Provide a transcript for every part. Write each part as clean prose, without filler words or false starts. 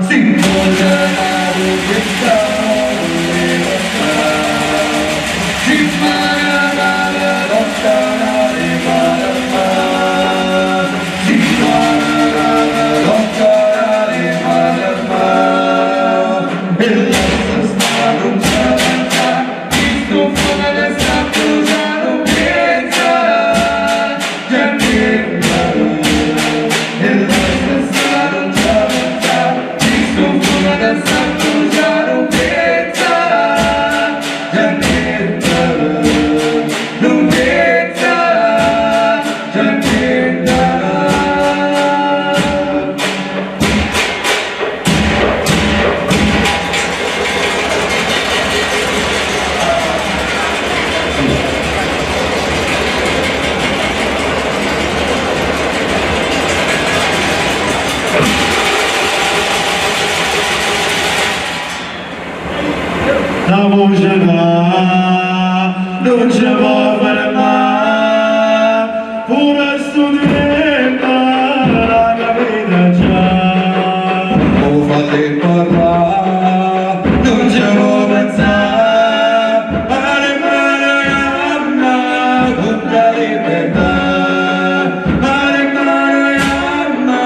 Si Na voce ca nun ce po' fermà. Pure stu tiempo l'ha capito già. 'O fatto 'e parlà nun ce vo' penzà. Mare mare jamme contro 'a libertà. Mare mare jamme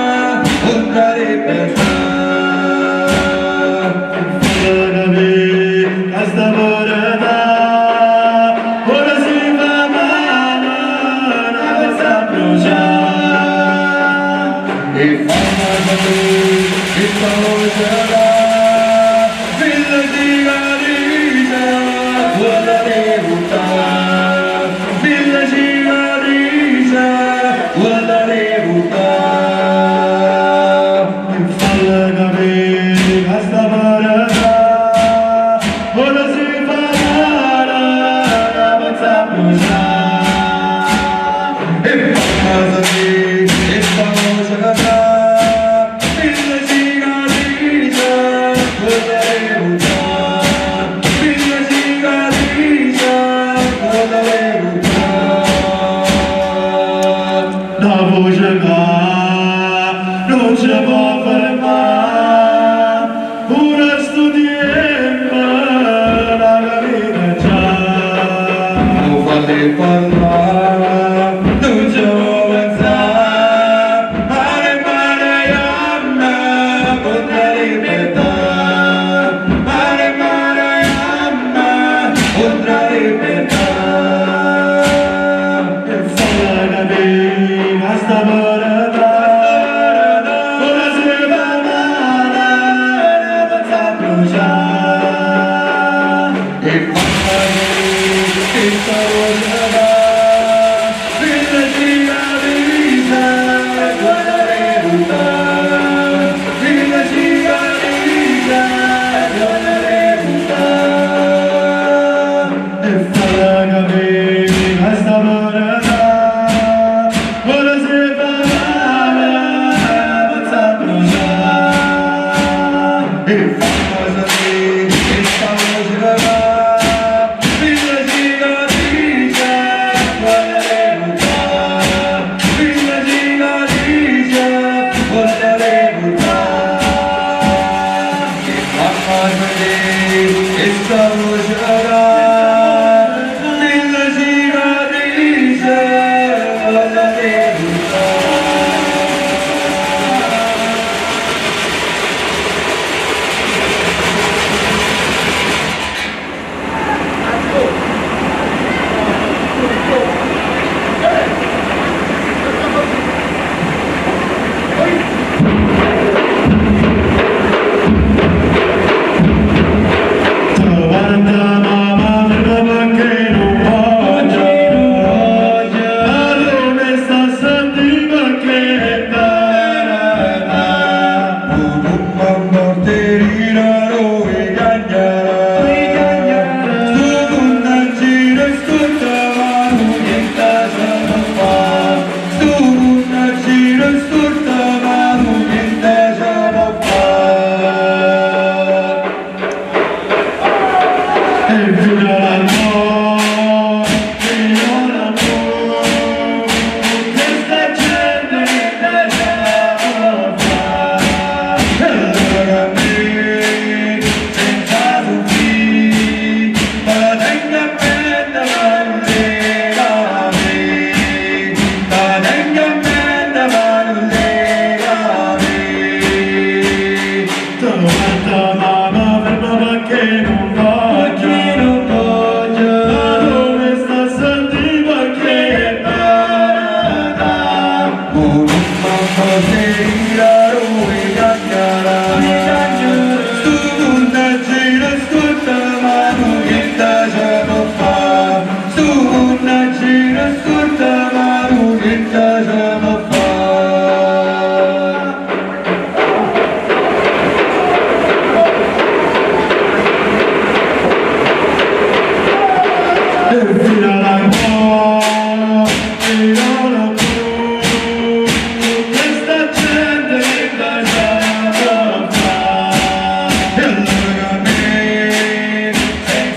contro 'a libertà. Falle capì ca sta verità ora si fa mano na cosa brucia. E famme capì sta voce ca mille cicatrici quella libertà. Mille cicatrici quella libertà. Falle capì ca sta verità ora si fa mano na cosa brucia. E famme sentì sta voce ca mille cicatrici quella libertà. Mille cicatrici quella libertà. Na voce ca nun ce po' fermà. Pure stu tiempo l'ha capito già. 'O fatto 'e parlà nun ce vo' penzà. Mare mare jamme contro 'a libertà. Mare mare jamme contro 'a libertà. E falle capì ca sta verità ora si fa mano na cosa brucia. E famme capì sta voce ca mille cicatrici quella libertà. Mille cicatrici quella libertà. E falle capì ca sta verità ora si fa mano na cosa brucia. E famme sentì sta voce ca mille cicatrici quella libertà. Mille cicatrici quella libertà. E famme sentì sta voce ca mille cicatrici quella libertà. Te guarda mamma perché nun voglio. Ma dove sta a sentì perché è verità. Stu munno gira e stutta ma niente se ne fa. Stu munno gira e stutta ma niente se ne fa. E figliola no, figliola no, questa gente niente ce la può fare. E allora me, senza soffrire, te tengo a mente ma nun l'hê capì. Te tengo a mente ma nun l'hê capì. Te guarda mamma ferma perché nun voglio. Perché nun voglio. Ma dove sta a sentì perché è verità. Con un mamma sera Stu munno gira e stutta ma niente ce può fa. Stu munno gira e stutta ma niente ce può fa. E figliola no, figliola tu, questa gente niente ce la può fare. E allora me, senza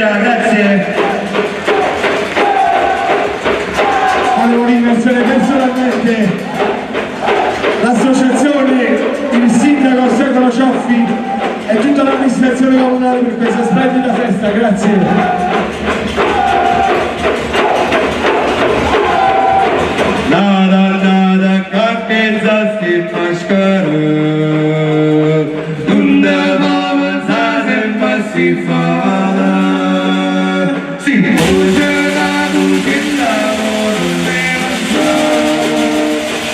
Buonasera, grazie. Volevo ringraziare personalmente l'associazione, il sindaco Stefano Cioffi e tutta l'amministrazione comunale per questa splendida festa, grazie. Nada, nada, capenza si mascara. Dunde va sempre si fa. Si voce la duchessa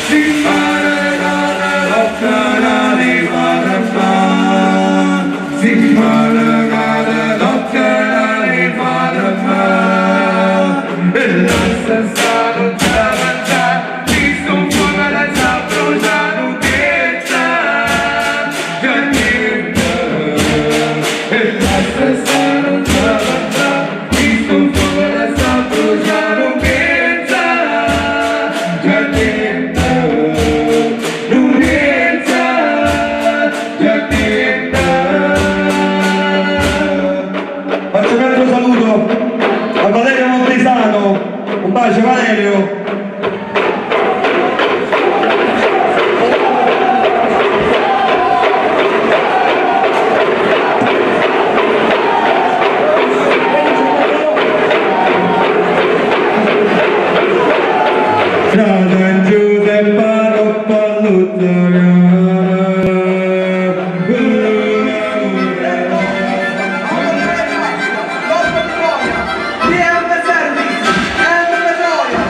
Si pare la locca di Parappa. Si pare la locca di Parappa. E la stessa non c'avanza, ti son fuoco la sa bruciare piezza. E la stessa non c'avanza, ti son fuoco la sa bruciare piezza. Faccio un altro saluto a Valerio Montesano. Un bacio Valerio. San Giuseppe Corpo di Gloria, PM Service, M Petrolio,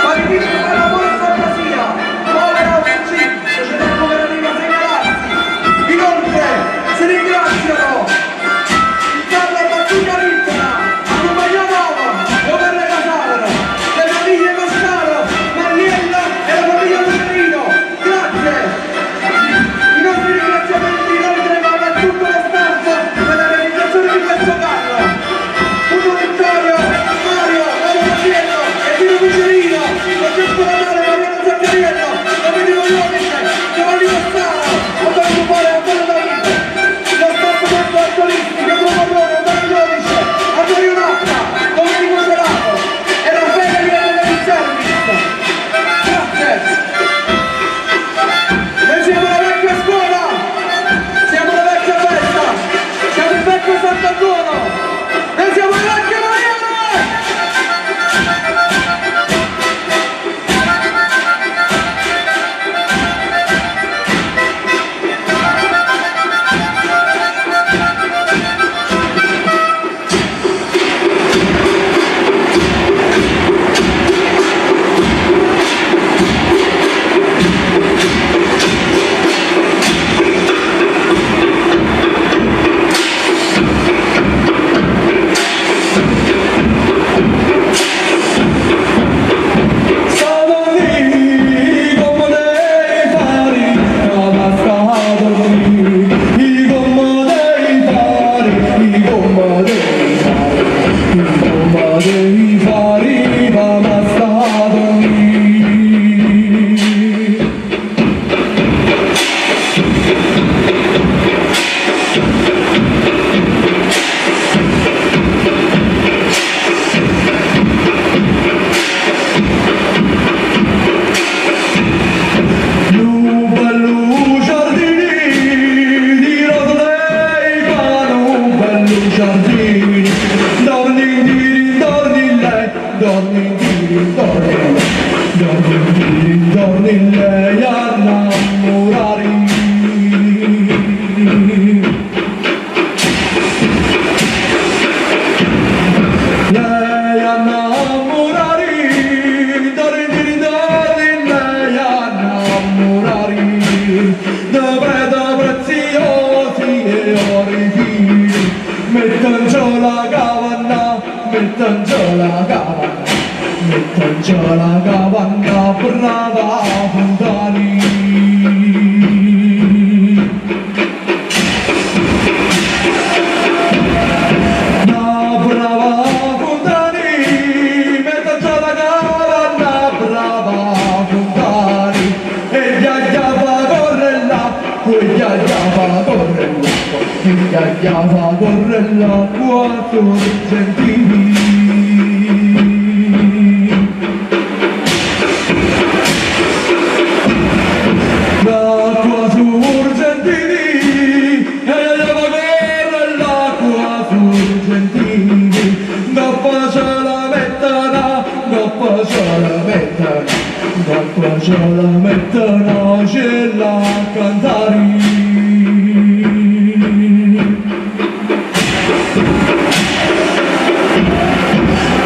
Panificio per l'amore e fantasia, Povera OCC, Società Cooperativa Segnalazzi. Inoltre si ringraziano il Carlo Battuta Rittena, Anna Nova, Roberta Casavera, le famiglie Mascaro, Mariella e la famiglia Lucerino. Grazie! I nostri ringraziamenti inoltre vanno a tutto lo staff per la realizzazione di questo carro. Ugo Vittorio, Mario, Mario Paziello, Edino Cuccerino, Francesco Natale, Mariano Zaccariello, Domenico Iodice, Giovanni Massaro, Antonio Cupone, Antonio David, lo staff del Bartolisti, Pietro Morrone, Antonio Iodice, Antonio Nappa, Domenico Celato e Raffaele Livello del Service. Grazie! Noi siamo la vecchia scuola! Siamo la vecchia festa! Siamo il vecchio Sant'Antuono! Noi siamo le vecchie Mariane! Savani come dei fari, i come dei fari, i come dei fari, i come dei fari, ma Lu bellu giardini di Rodlei fanno bellu giardini Dorni diri dorni lei, dorni diri dorni lei, dorni diri dorni lei a innamorari. Lei a innamorari, dorni diri dorni lei a innamorari, da preziosi e ori fini, mettan giù la cavanna, mettan giù la cavanna, mettan giù la cavanna, brava Fontani. Na brava Fontani, mettan giù la cavanna, brava Fontani, e ya ya va corre là, e ya ya va corre là, e ya E va corre l'acqua sorgentivi. L'acqua sorgentivi, e va corre l'acqua sorgentivi. Dopo ce la metterà, dopo ce la metterà, dopo ce la metterà, ce la cantare.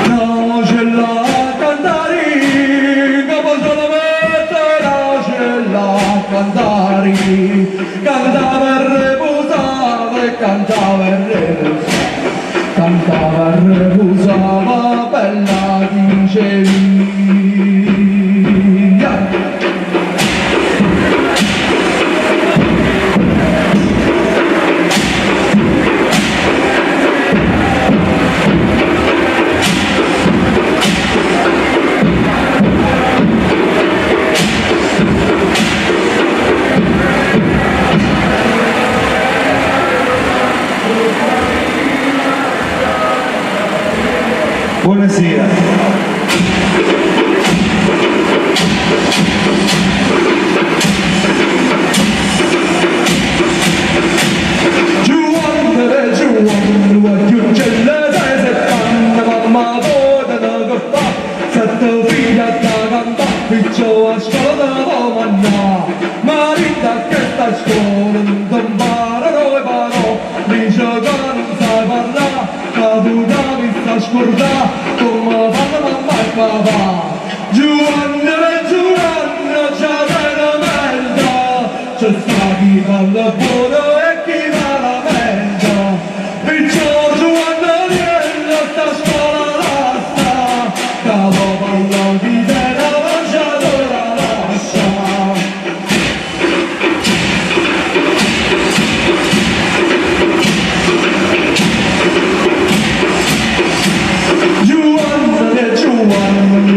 No, ce la cantare, dopo ce la metterà, ce la cantare. Cantava e riposava, e cantava e riposava. Cantava e riposava, bella dicevi. Buonasera. Giovanni, Giovanni, voglio uccellere 70, mamma vuole da che fa, sette figli da cantare, piccio a scuola da mangiare, marita che sta a scuola non ti impara dove parò, dice che non sai parlare, che tu devi sta scordare, come fanno mamma e papà. Giovanni, Giovanni, c'è la merda, c'è sta chi parla buono e chi malamente. Perciò Giovanni viene sta scuola lascia, capo parla di te la mangiatora lascia. Giovanni e Giovanni,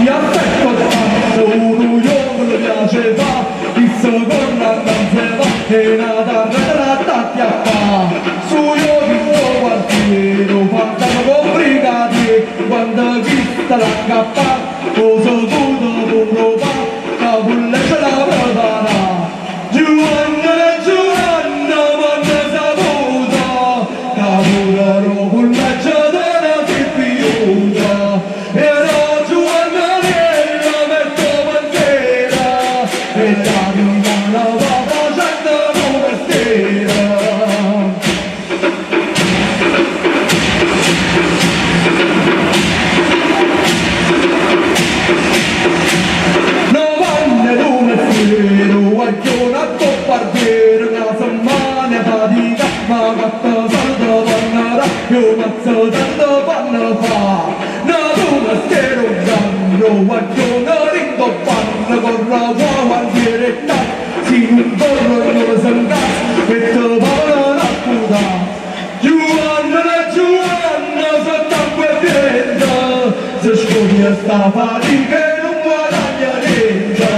via per tanto uno io mi piaceva, il secondo andava e la tarda la fa. Su io di tuo quartiere, parlano con brigati, quando chi sta la cappa, o saluto pure va, capulle ce la prepara. Giovanni e Giovanni, quando saputo, capullo con la giornata si piuta. E la Giovanni la metto bandiera, e la mia la va facendo come sera. Novanne luna sera, guaglione a toppardiere, una settimana fatica, ma quattro soldi vanno da, io mazzo tanto vanno fa. Na luna sera, un giorno, guaglione ringo panno, corro qua, guardiere e si non corro non si incazza, e te vanno a puta. Giovanna, Giovanna, sotto acqua e vento, se scoglie sta fatica e non guadagna niente.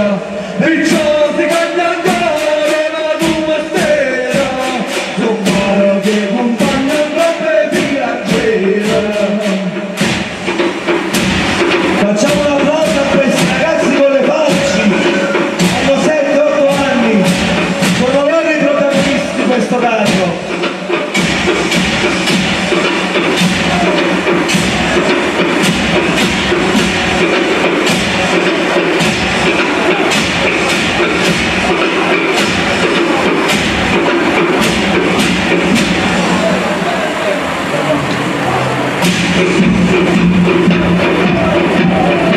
E ciò si cagna ancora la tua sera, non pare che compagna troppe viaggiera. Facciamo un applauso a questi ragazzi con le falci. Hanno 7-8 anni. Sono loro i protagonisti di questo carro.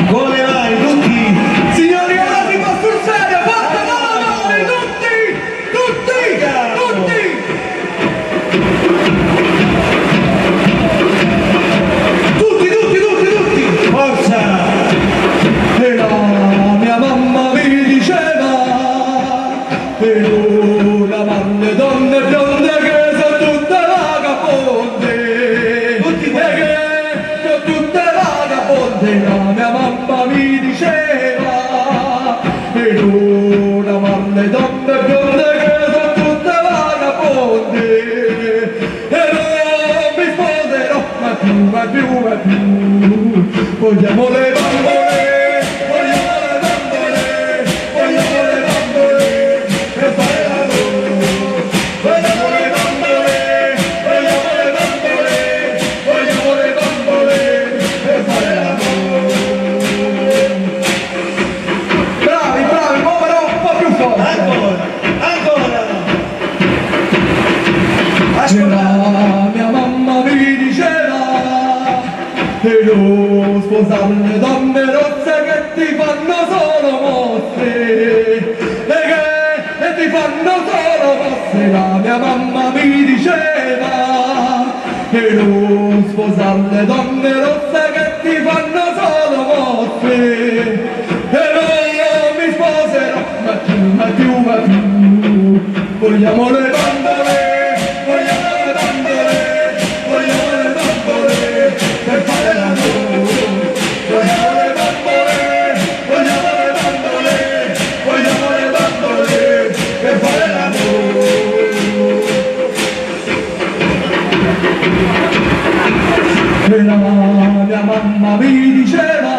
Con le mani tutti. Signori, ora si fa sul serio, forza con le mani, tutti, tutti, tutti! Tutti, tutti, tutti, tutti! Forza! E la mia mamma mi diceva E una le donne bionde che sono tutte vagabonde Tutti E che sono tutte vagabonde. Vogliamo le bambole, vogliamo le bambole, vogliamo le bambole per fare l'amore. Vogliamo le bambole, vogliamo le bambole, vogliamo le bambole per fare l'amore. Bravi, bravi, mo però un po' più forte. Ancora, ancora. La mia mamma mi diceva e non sposare le donne rosse che ti fanno solo mosse e che e ti fanno solo mosse la mia mamma mi diceva e non sposare le donne rosse che ti fanno solo mosse e non mi sposerò ma più ma più ma più vogliamo le bambole vogliamo le bambole vogliamo le bambole per fare l'amore vogliamo le bambole vogliamo le bambole vogliamo le bambole per fare l'amore e la mia mamma mi diceva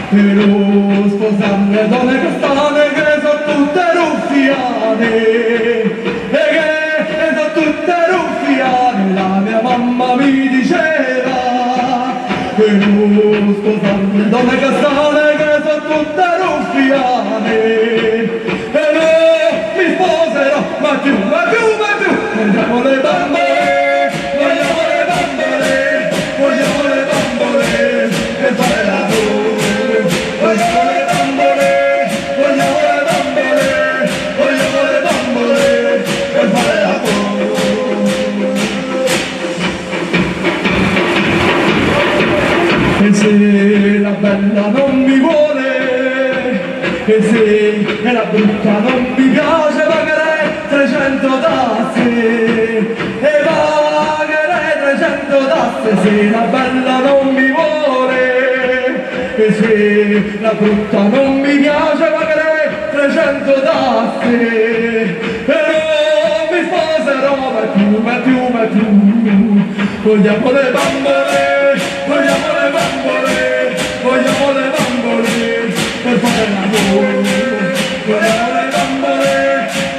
che non sposare le donne castane che sono tutte ruffiane e che sono tutte ruffiane la mia mamma mi diceva che non sposare le donne castane che sono tutte ruffiane e non mi sposerò ma più ma più ma più vogliamo le bambole vogliamo le bambole vogliamo le bambole per fare l'amore vogliamo le bambole vogliamo le bambole vogliamo le bambole per fare l'amore E se la bella non mi vuole, e se la brutta non mi piace, pagherei 300 tasse, e pagherei 300 tasse se la bella non mi vuole, e se la brutta non mi piace, pagherei 300 tasse, e non mi sposerò mai più, mai più, mai più. Vogliamo le bambole, vogliamo le bambole, vogliamo le bambole per fare l'amore. Vogliamo le bambole,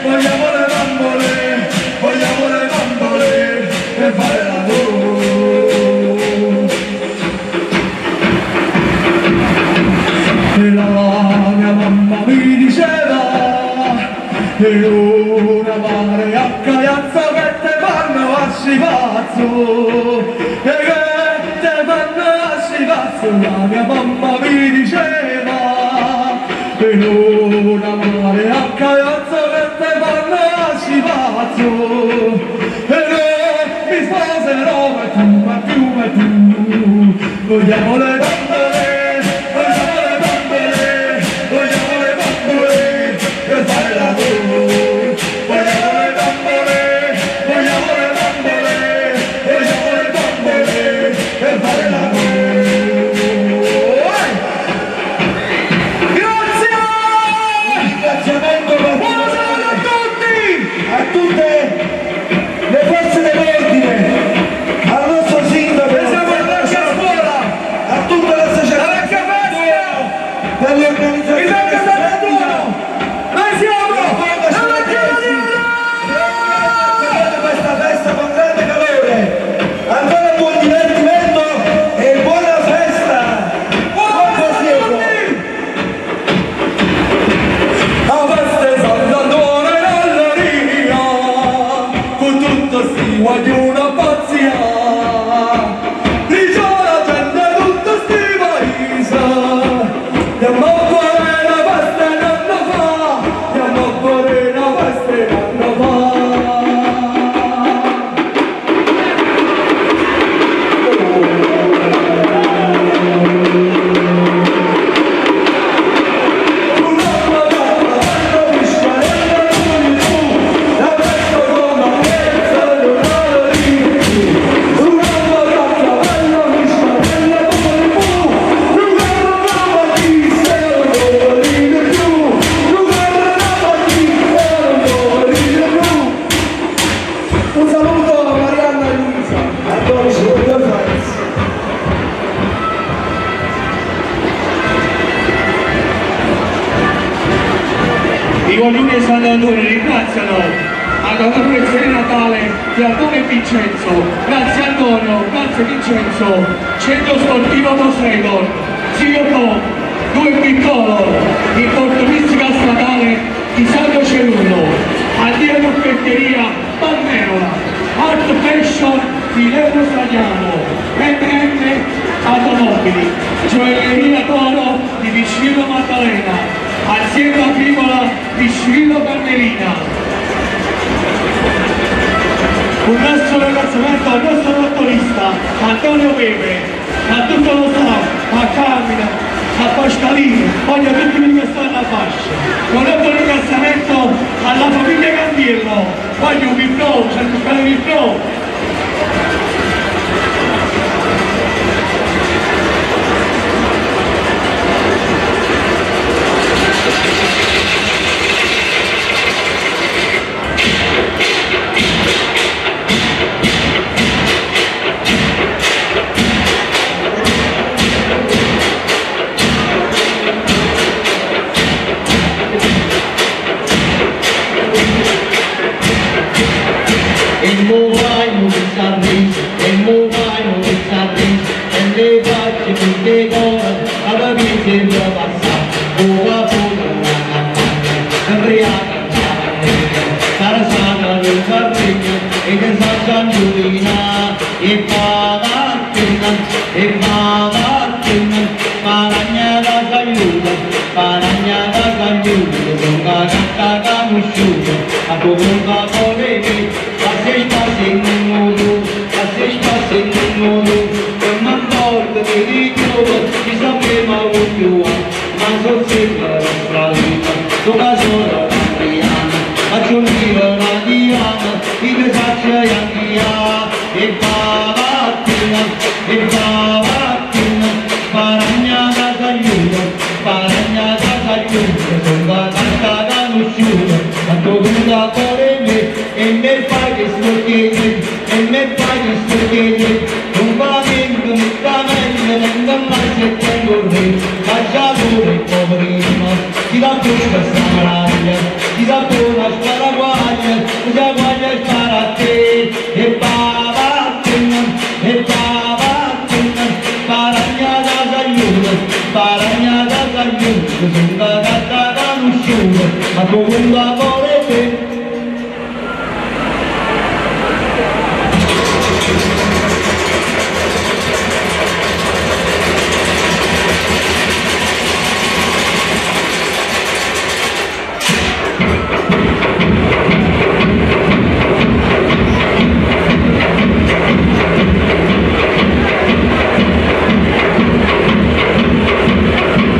vogliamo le bambole, vogliamo le bambole per fare l'amore. E la mia mamma mi diceva E una mare a caiazzo che te fanno asci pazzo E che te fanno asci pazzo La mia mamma mi diceva E una mare a caiazzo che te fanno asci pazzo E non mi sposerò mai più, mai più, mai più Vogliamo le bambole, vogliamo le bambole, vogliamo le bambole per fare l'amore. Vogliamo le bambole, vogliamo le bambole, vogliamo le bambole per fare l'amore. Grazie! Ringraziamento Buona serata a tutti! a tutte le forze dell'ordine, al nostro sindaco, E siamo andati a scuola! a tutti. guagliuni 'e Sant'Antonio ringraziano alla festa di Natale di Antonio e Vincenzo. Grazie Antonio, grazie Vincenzo, Centro Sportivo Poseidon, Zio Po, 2 Piccolo, Importunistica Statale di Santo Cerullo, Addio Caffetteria Palmerola, Art Fashion di Leo Sagliano, MM Automobili, Gioielleria Toro di Vicino Maddalena, Azienda Agricola Vicino Carmelina. Un nostro ringraziamento al nostro dottorista Antonio Pepe, a tutto lo staff, a Carmine, a Pascalino, voglio a tutti quelli che stanno a fascia. Un altro ringraziamento alla famiglia Candiello, voglio un micro, c'è il micro. E mo vai non sa e mo vai non sa e le facce tutte cose alla vita sempre passare poco a poco la campagna sembriata sarà sana non s'arregna e che sa giangiulina e va vattene e va vattene paragna da sagliuta paragna da sagliuta sono canta conosciuta a tu conta corre a se spassi in modo a se spassi in modo che m'importa di ritrovo ci sapeva un più ma sono sempre la vita sono sola la faccio un giro la diana mi faccio anch'io e va vattene e va vattene paragna da sagliuta paragna da sagliuta sono tanta conosciuta ma tu conta cuore me e me fai che sto chiedendo e me fai che sto chiedendo non va vinto mi sta meglio non mai se tengo il re cacciatore poverino chi da busca sta meraviglia chi da buona sparaguaglia chi da guaglia spara a te e va vattene e va vattene paragna da sagliuta paragna da sagliuta sono tanta conosciuta ma tu conta cuore te.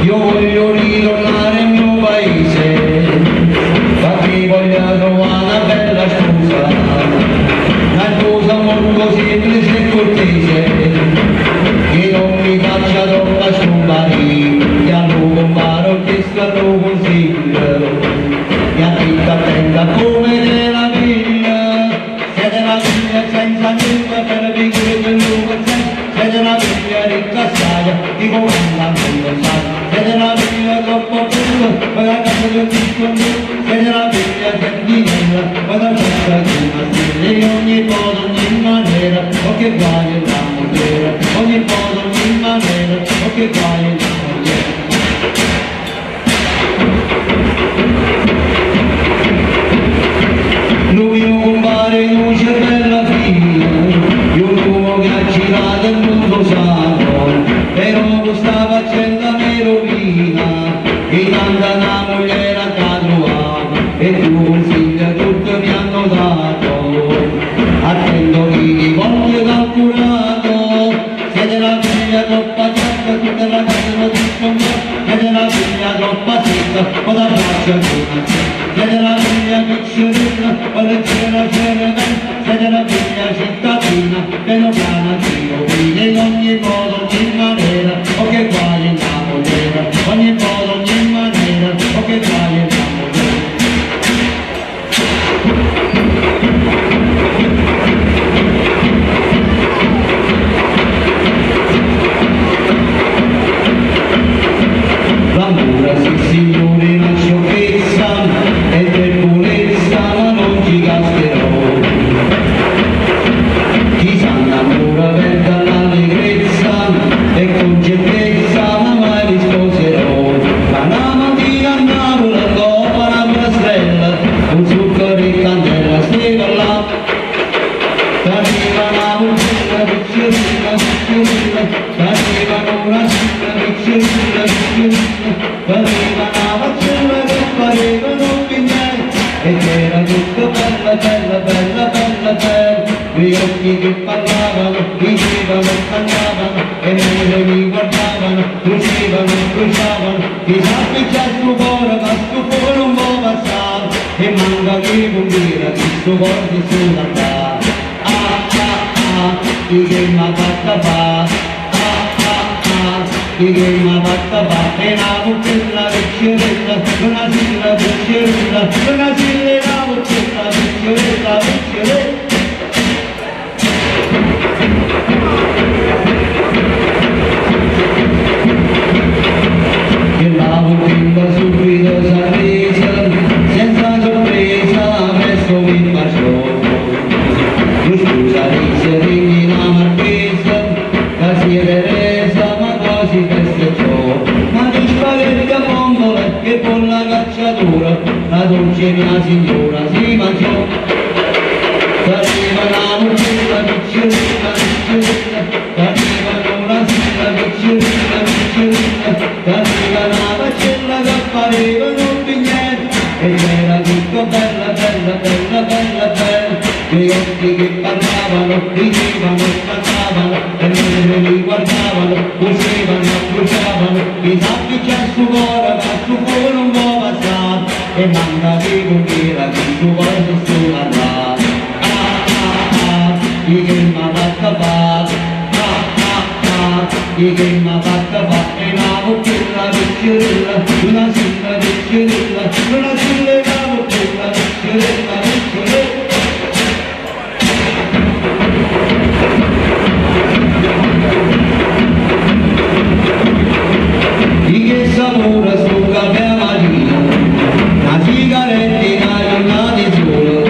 Io voglio ritornare al mio paese, perché voglio trovare una bella sposa, una sposa molto semplice e cortese, che non mi faccia troppa scomparire, che al compare ho chiesto al consiglio, mi ha detto attenta come te la piglia, se te la piglia senza nulla per vivere del lungo se te la piglia ricca assai, ti comanda non lo sai, se te la piglia troppo brutta, ma la casa del disco se te la piglia sentinella, ma la faccia di una stella, e ogni modo, ogni maniera, o che guai la mogliera, ogni modo, ogni maniera, o che guai la mogliera. Lui mio compare luce bella figlia, io l'uomo che ha girato il mondo sano, però questa faccenda mi rovina, e tanta una moglie che trovato, e tu consigli tutto mi hanno dato. Attento chi ti porti dal curato, se te la figlia troppa giacca, tutta la casa non ti sconta, se te la figlia troppa secca, o la faccia una se te la figlia piccerina, o leggera cervella, se te la figlia cittadina, piano piano ti rovina in ogni modo, ogni maniera, o che guai la mogliera, ogni modo, ogni maniera, o che guai la mogliera. L'amore, sì signore, una sciocchezza, è che parlavano, ridevano e cantavano e mentre mi guardavano, brucevano e bruciavano, chi s'appiccia stu core, ma stu fuoco non può passare, e manca chi pompiere, chi stu core si sulla Ah ah ah, chi che m'ha fatta fa? Ah ah ah, chi che m'ha fatta fa? E una mucchella piccerella, una silla piccerella, una silla e una mucchella piccerella, piccerella. E la mucchella subito s'arresa, senza sorpresa, presto mi baciò. Tu scusa, dice, dimmi la marchesa, che si è resa, ma quasi festeggiò. Ma di spaghetti a vongole, che con la cacciatura, la dolce mia signora si mangiò. Arriva una mucchella piccerella, piccerella, arriva una silla piccerella, piccerella, arriva una pacella che pareva un biglietto, e era tutto bella, bella, bella, bella, bella, gli occhi che parlavano, ridevano e cantavano, e mentre li guardavano, cucivano e bruciavano, chi s'appiccia sul cuore, ma sul cuore non può passare, e manca di pompiera, chi su cuore si sulla Ah, ah, ah, chi che m'ha fatta fa? Ah, ah, ah, chi che m'ha fatta fa? E una bocchella piccerella, una silla piccerella, una silla e una bocchella piccerella, piccerella. Di che sapore sto caffè a mattina, una sigaretta, una giornata di sole,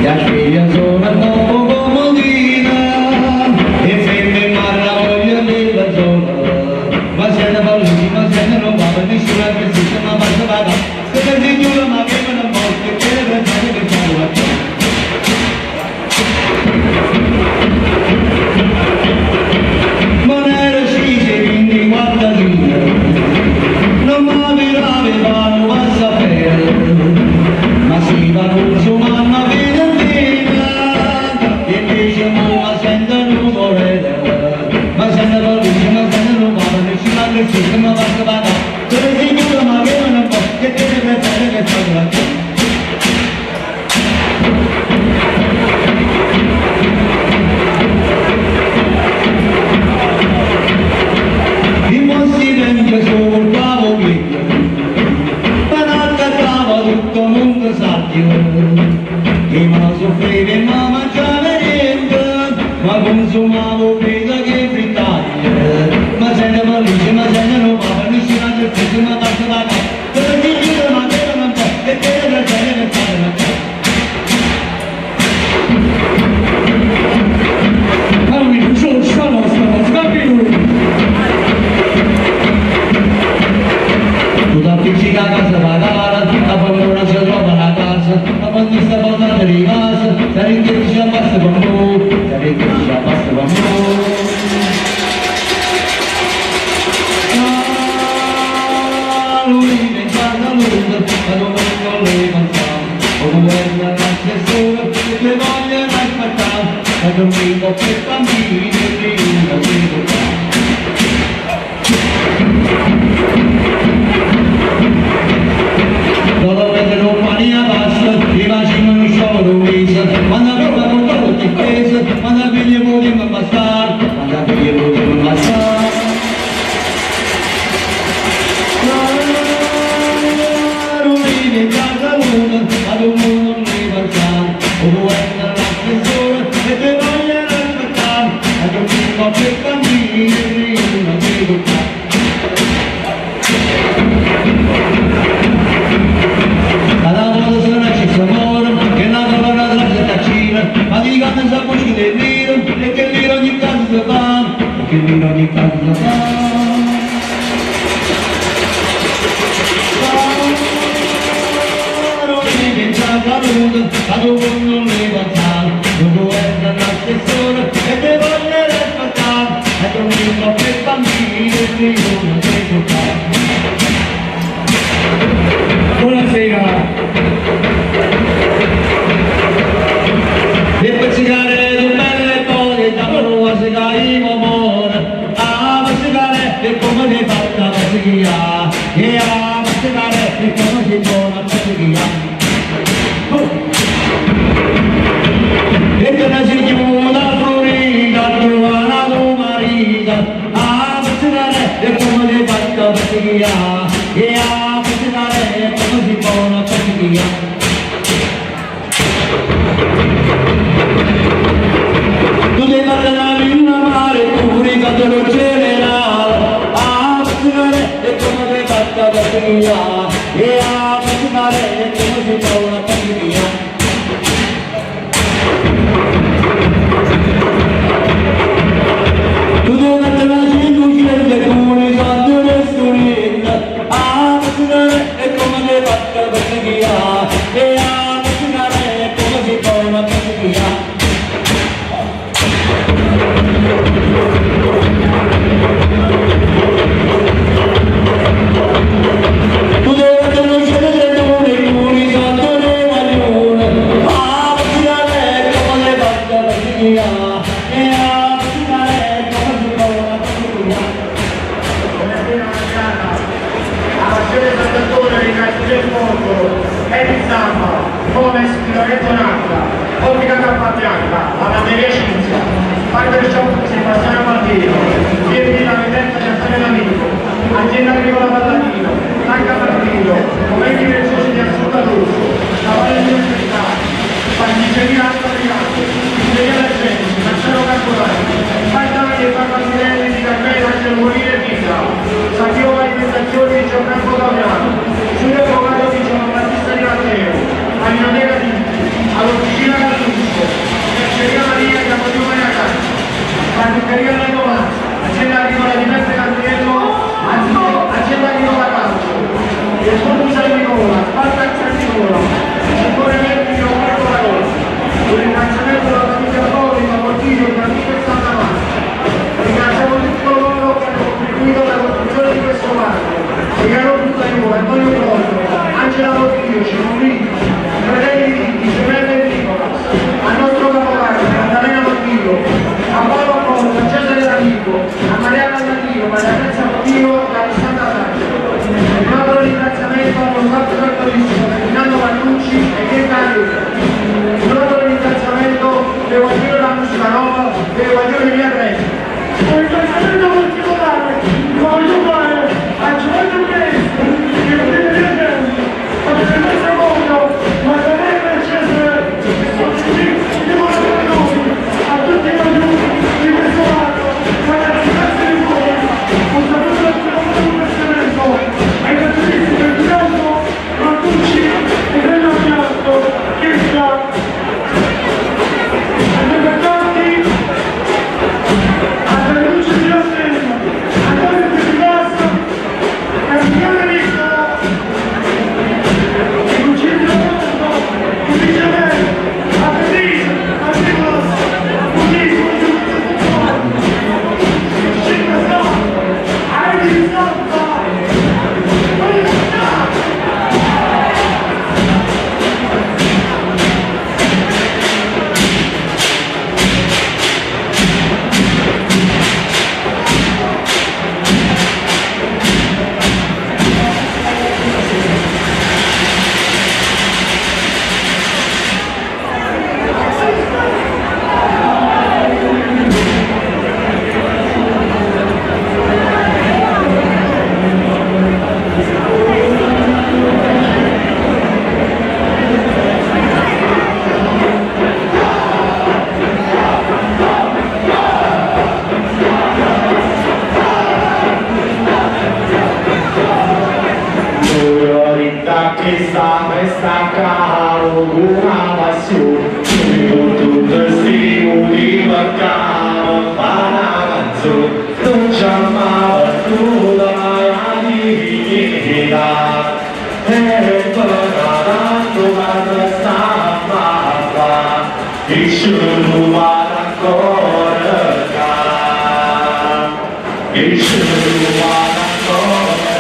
la sveglia suona dopo comodina, e ferma in mare la voglia della zona. Ma se ne parli, ma se ne non va, nessuna presenza, ma basta va, se per signora ma che me ne morte, che ne pensate che fa la Ma ne era scise 24 lire, non mi avevano a sapere, ma si va consumando a vita intera, e invece mo sento non volere, ma se ne parli, ma se ne non va, nessuna crescita, ma basta va, per signora ma che non può, che te ne pensare che fa la Il buon silenzio sopportavo meglio, ma non cantava tutto il mondo sappio, che mi soffriva e mi mangiava niente, ma consumavo vita che frittaglie, ma se ne parlice, ma se ne non va, nessuna sorpresa, ma basta va, per signora ma che non può, che te ne pensare che fa la Tu t'appiccica a casa pagata, la fortuna si trova la casa, la quando sta portando di casa, se ricchezza ci abbassa con noi, se ricchezza ci abbassa con noi. Ah, lui diventa lunga, ma non voglio levantare, o governa l'assessore, e te vogliono aspettare, ma dormivo per bambini e una devo fare. Dopo che Romania passa, ti facciamo uno sciopero mese, quando prima con tutti i pesi, quando figli vogliamo passare, quando figli vogliamo passare. Non vive in casa luna, ad un mondo non li passare, o governa l'assessore e te vogliono aspettare, ad un po' per bambini e una devo fare. Cada volta se nasce amore, che la colonna della cittadina, ma di quando si busca del liro, e che liro ogni caso si fa, e che liro ogni caso si fa. Non levantare, non governa l'assessore, e te voglio aspettare, e dormire per bambini, e io non devo fare. Buonasera. E pizzicare un bel canto lo generale, ah, signore, e come si fatta per finire, e ah, signore, e come si trova per finire. Tu devi mettere la cinque come quando nessuno, ah, signore, e come si fatta per finire, e ah, signore, e come si trova per finire. Tu devi mettere la cinque quando nessuno, ah, signore, e come si fatta per finire, e ah, signore, e come si trova per finire. Buonasera Mancata, la passione Sant'Antonio ringrazio del popolo, Edi Zampa, Gomez di Lorenzo Nacca, Ottica Bianca, Lavanderia Cinzia, Fiber Shop Sebastiano Martino, DMD La Vendetta di Antonio D'Amico, Azienda Agricola Palladino, Tanca Martino, Momenti Preziosi di Assunta Russo, La Valle di Università, Pasticceria Alto Brigante, Pizzeria La Genesi, Marcello Carbonari, Pantani e Farmacinelli di Carmelo Angelo Morire e Vita, Sacchio Alimentazione di Gianfranco Damiano, Giulio Avvocato di Giovanni Battista Di Matteo, Alinotera Titti, all'Officina Carluccio, Merceria Maria di Apodio Maria Castro, Parruccheria Lego Mazza, Azienda Agricola di Peppe Gabriello, Azienda Agricola Castro, Il Fondo San Nicola, Spartax San Nicola, Settore Verdi di Roberto Lagozzi, un ringraziamento alla famiglia Poli, Portino, Giannino e Santa Mazza. Ringraziamo tutti coloro che hanno contribuito alla costruzione di questo parco. Riccardo Buttaiuolo, Antonio Brogio, Angela Portillo, Cimolini, Fratelli Vitti, Gemelle e Nicolas, al nostro capocarro, Maddalena Portillo, a Paolo Porto, a Cesare D'Amico, a Maria Palladino, Maria Grazia Portillo e Alessandra Saggio. Un altro ringraziamento allo staff trattoristico Ferdinando Vannucci e Checca Arena. Un altro ringraziamento devo dire la musica nuova, devo dire via Renzi. Un ringraziamento particolare lo voglio fare a Giovanni Maestro, che non deve dire a Giuseppe Mondo, Maddalena e Cesare, che sono qui di con noi, a tutti i aiuti di questo anno, ragazzi, grazie di cuore, un saluto e un ringraziamento ai trattoristi Ferdinando, Martucci e Reno Piatto, che sta ai due cantanti, a Luce di Rassegna, a Davide Di Massa, a Michele Nicola, a Lucilla Mondo, a Michele, a Federico, a Nicolas, a a Edi Zampa, Signorita che sta questa caro una passione tutto si univa caro fa una canzone non ci amava tu la divinità e tanto quando sta a il cielo va ancora il cielo va ancora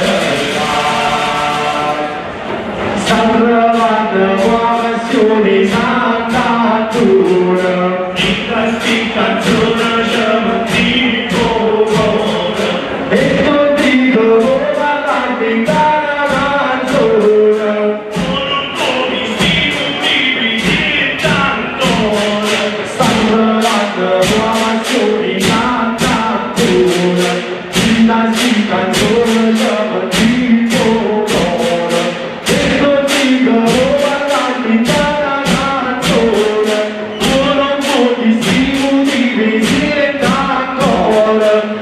Salvando la passione santa natura In questi canzone c'è un tipo E non dico come la la canzone Salvando la passione santa natura In questi canzone c'è un tipo E non dico come la canzone Tu non puoi si motivi ancora.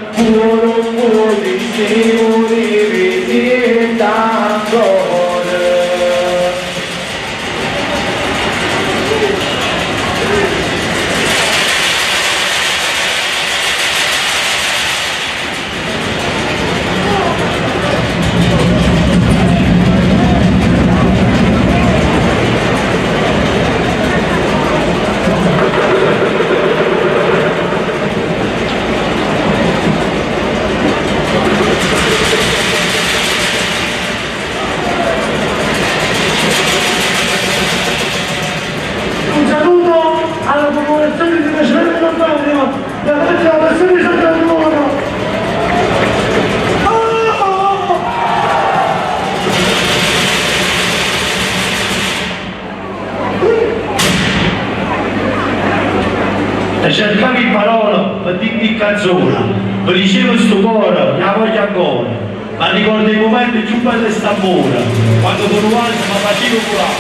E cercavo 'e parole pe dint' 'e canzone, me diceva stu core, I' 'a voglio ancora. M'arricordo 'e mumente cchiù belle 'e st'ammore, quando cu nu vaso me facive vulà.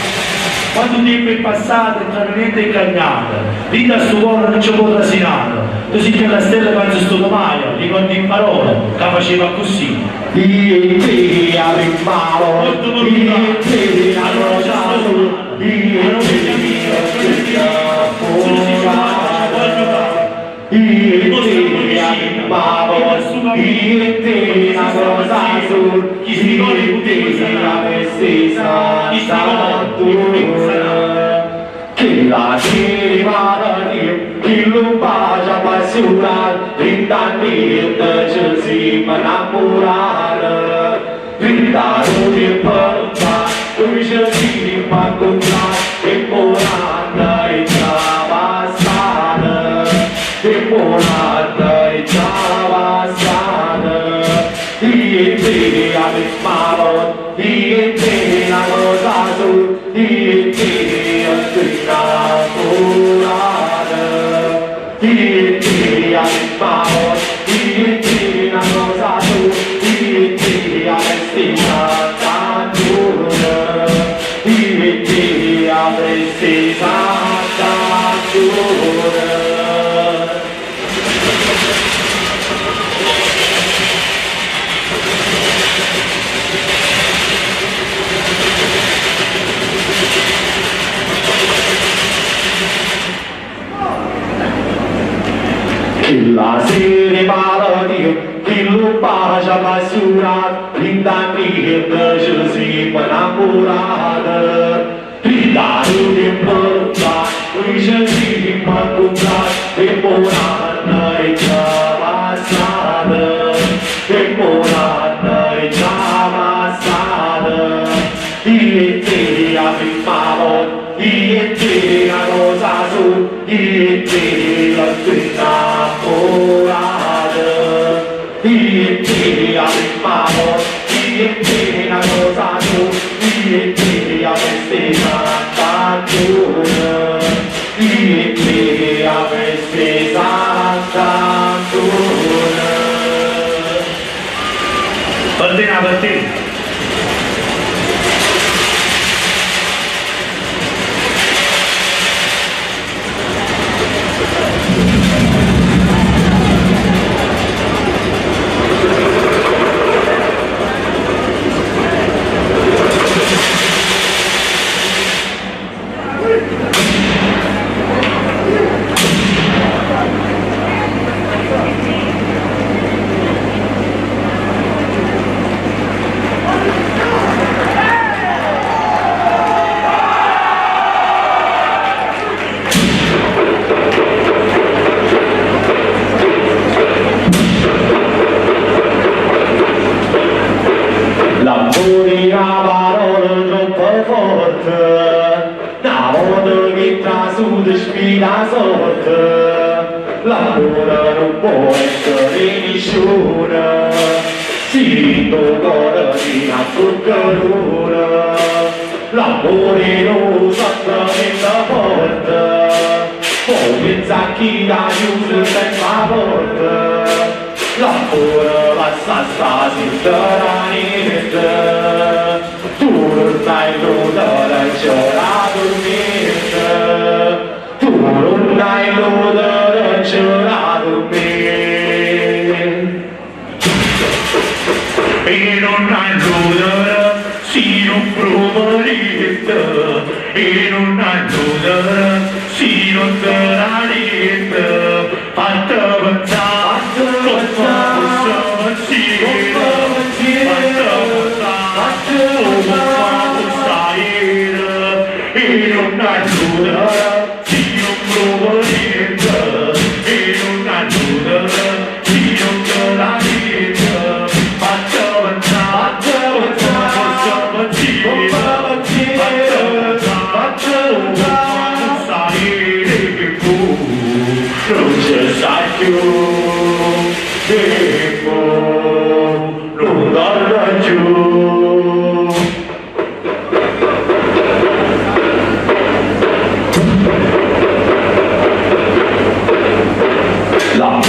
Quantu tiempo è passato e ntrano niente è cagnato, dint' a stu core nun ce po' trasì n'ato. Tu si chella stella ca nun se stuta maje, ricordo 'e parole ca faceva accussì. Io e te 'a primma volta, io e te 'na cosa sola, io e te Io e te 'a primma volta, io e te 'na cosa sola, io e te avesse sant'addore. Chella sera chillu bacio appassionato, dint' a niente ce simme 'nnammurate. Dint' a nu tiempo luntano, nuje ce simme 'ncuntrate e po' n'anno è già passato, e po' n'anno è già passato. Io e te 'a primma volta, io e te 'na cosa sola, io e te 'nnammurate. Io e te 'a primma volta, io e te 'na cosa sola, io e te avesse sant'addore. Io e te avesse sant'addore. Chella sera 'e malatia, chillu bacio appassiunato, dint' a niente ce simme 'nnammurate. Dint' a nu tiempo luntano, nuje ce simme 'ncuntrate e po' n'anno è già passato, e po' n'anno è già passato. Io e te 'a primma volta, io e te 'na cosa sola, io e te 'nnammurate. Io e te 'a primma volta, io e te 'na cosa sola, io e te avesse sant'addore. Io e te avesse sant'addore. Per te, per te. L'ammore è 'na parola troppo forte, 'na vota che trasuta sfida 'a sorte. L'ammore nun po' essere nisciuno, si dint' 'o core tiene a coccheduno. L'ammore è nu sacramento forte, po' pienza a chi l'ha chiuso sempe 'a porta. L'ammore lassa sta senza niente, tu nun hai illudere c'era dormire, tu nun hai illudere c'era dormire. E non alludere si non provo niente, e non alludere si non te la niente, fatta pensare come fosse pensiero, fatta pensare come fosse e non alludere si non provo niente, e non alludere si non te la niente, fatta pensare come fosse pensiero, fatta pensare come fosse non ce sai più, e poi non torna più.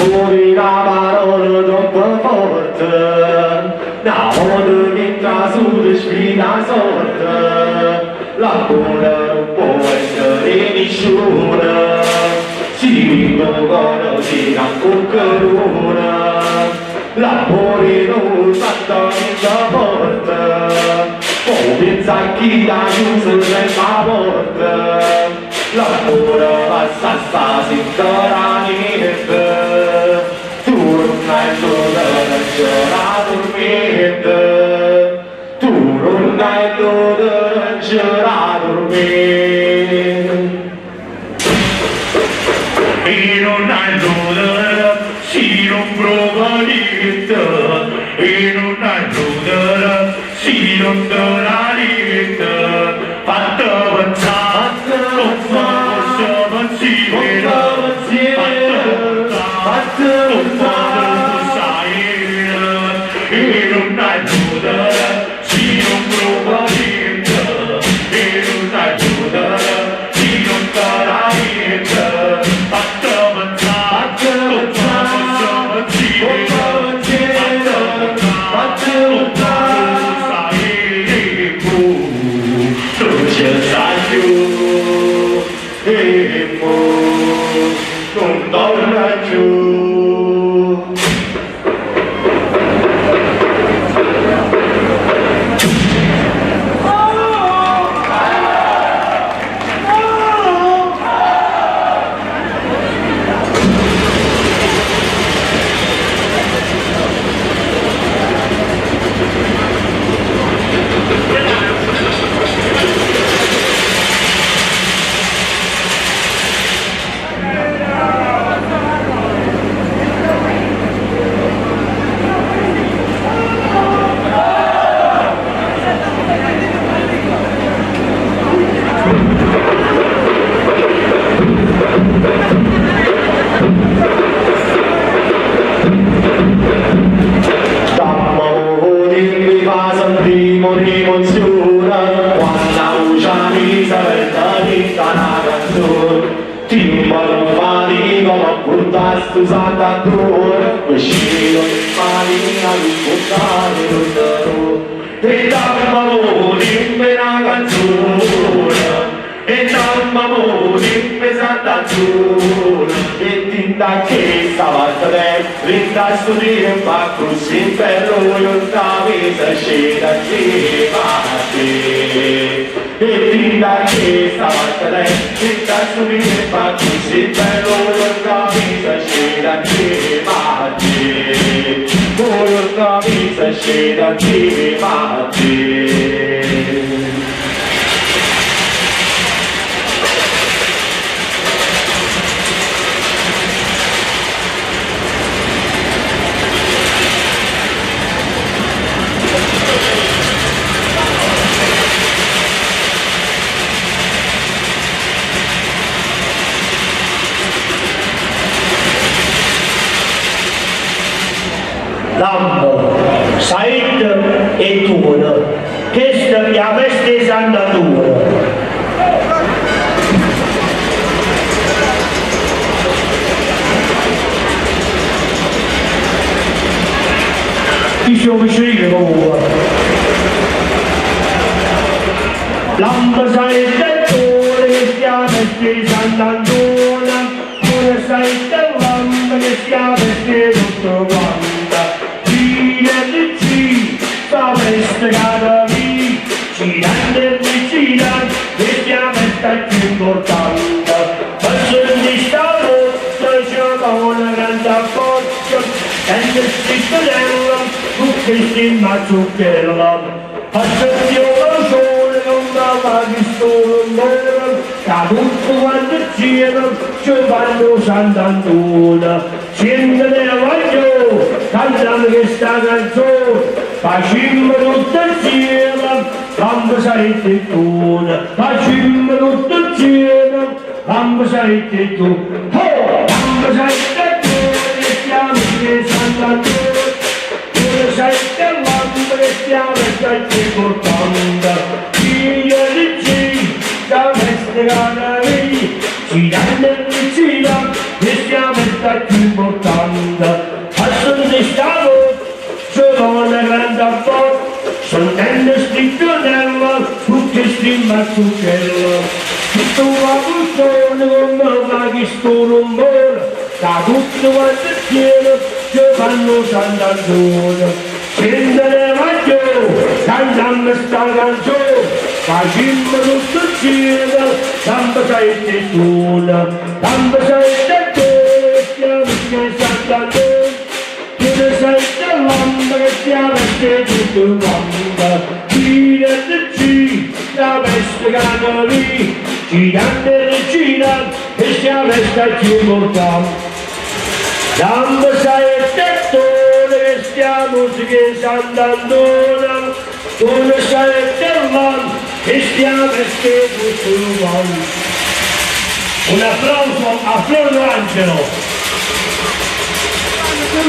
L'ammore 'na parola troppo forte, 'Na vota che trasuto sfida 'a sorte, L'ammore nun po' essere 'e nisciuno, Si dint' 'o core tiene a coccheduno, L'ammore nun s'adda dint' 'a porta, Po' pienza a chi t'ha chiuso sempe 'a porta, L'ammore passa a sta senza dà niente, Tu nun hai dulore, nun ce dà turmiento, Tu nun hai dulore, nun ce dà turmiento. E non hai dolore, si non prova niente, e non hai dolore, si non te la niente, fatta pensare, come fosse pensiero, fatta pensare, come fosse e non hai dolore, si non prova niente, e non hai dolore, si non te la niente, fatta pensare, come fosse pensiero, fatta pensare, non ce sai più, e mo non torna più. T'amore mi fa sentire un'emozione quando la voce mi salta dentro una canzone. Ti mi fai come portaste Sant'Antonio, vicino in marina di portare tutto. E t'amore dimmi una canzone, e t'amore dimmi Sant'Antonio, e tinta chiesa va te, rinda sto tempo così bello io la vita scena insieme a te. E tinta chiesa va te, rinda sto tempo così bello io la vita scena insieme a te. Io la vita scena insieme a te. Lampo, saette e tuono, chesta è 'a festa 'e Sant'Antuono. Chi so vicino comunque. Lampo, saette e tuono, chesta è 'a festa 'e Sant'Antuono, pure saette e lampo, chesta è 'a festa 'e tutto quanto. Gira e gira, sta festa cada via, girando e rigirando, questa è la festa più importante. Per sentire sta notte c'è una grande forza, e nel strittello, tutti insieme a zuccherlo. A sentire una sola, non va di solo onore, che tutto quanto insieme ci fanno Sant'Antonio. Siente voglio, cantando questa canzone, facciamo tutto insieme, lampo saette tu, facciamo tutto insieme, lampo saette tu, oh, lampo saette tu, che stiamo in Sant'Antonio, pure saette lampo che stiamo più importante, Gira e gira, la festa cada via, girando e girando, che stiamo sta più importante. canta. A sentì sta voce, ce vo' na grande botta, sentendo sti tonella, tutte sti mazzucchelle. Tutto va buttone come va chi sto rumore, da tutte quante tiene, ci fanno Sant'Antonio. Scendere maggio, cantiamo sta canzone, facciamo tutto insieme, tamba sei tettuna, tamba sei tettuna, stiamo che Sant'Antonio, che ne sei dell'anda che stiamo che tutto quanto, gira e gira, la festa che lì, girando e girando, e stiamo festa più importante. Dammi sai il tettone che stiamo che Sant'Antonio, tu ne sai il dell'anda che stiamo che tutto quanto. Un applauso a Floro Angelo.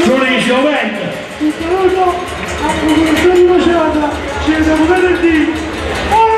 Giudice Ovento. Un saluto alla popolazione di Macerata, ci vediamo venerdì. Oh!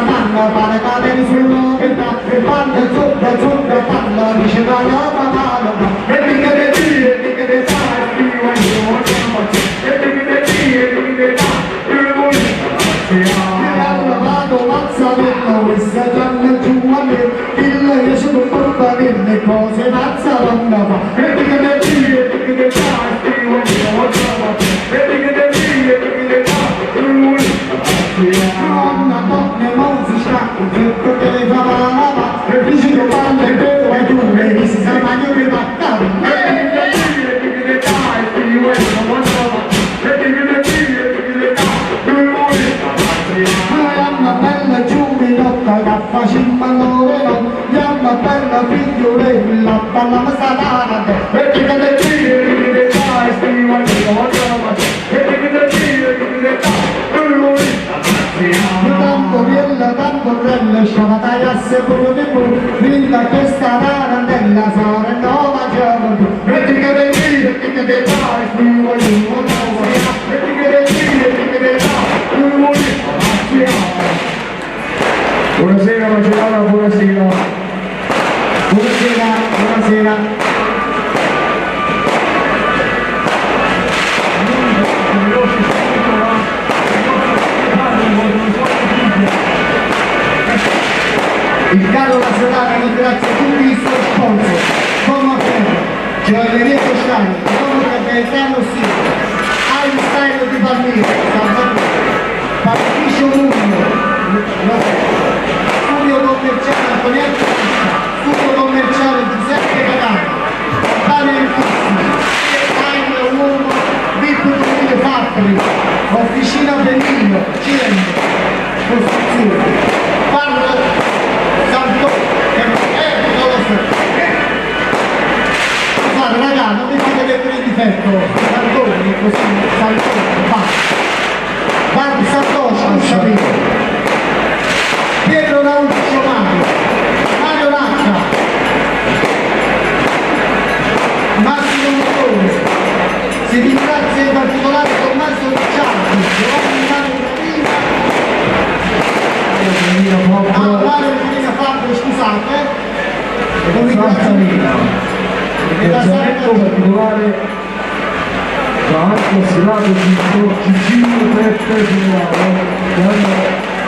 manna, pare ca tene sulo vent'anne, e parla zoppa zoppa parla, dice ca no fa male, E dica de di, e dica de da, e di guaglione E dica de di, e dica de da, e voglio E allora vado mazzarello, questa gianna giù a me, il riesce con porta nelle cose mazza donna fa. E dica de di, e dica de da, e di guaglione E dica de di, e dica de da, e voglio Donna, donne, non si sta, un tetto che le fa la va, e dice che parla e beve, e tu le dici, se mangi che va, E dica de di, e dica de da, e di guaglione E dica de di, e dica de da, e voglio Mamma bella giovinotta che facciamo l'ore no, mamma bella figliolella, balla salata, E dica de di, e dica de da, e di guaglione E dica de di, e dica de da, e voglio tanto bella, tanto bella, sciamataia se pure di più, villa questa tarantella, sarà nova gioventù. E dica de di, e dica de da, e di guaglione E dica de di, e dica de da, e voglio Buonasera Macerata, buonasera. Buonasera, buonasera. Il caro nazionale ringrazia tutti i suoi sponsor, Como Ferro, Gioielleria Cosciani, Economica Gaetano Siro, Einstein di Palmira, Salvatore, Patricio Mugno, Studio Commerciale Antonietto Pizza, Studio Commerciale Giuseppe Catano, Daniel Fussi, Time Uomo, VIP 2000 Fabbri, Officina Benigno, CM, Costruzione, Parlo Santo, che non lo so. Scusate raga, non mi fate mettere in difetto, Santoni, così, Santoni, va. Barbi Santoscia, non sapevo. Pietro Rauccio Mario, Mario Lacca, Massimo Motore, si ringrazia in particolare Tommaso Ricciardi, Giovanni Mario Gravina, ah, Mario Gravina Fabio, scusate, e un ringraziamento. E da Ringraziamento Santa particolare va anche al Senato Gigino Peppe Generale che hanno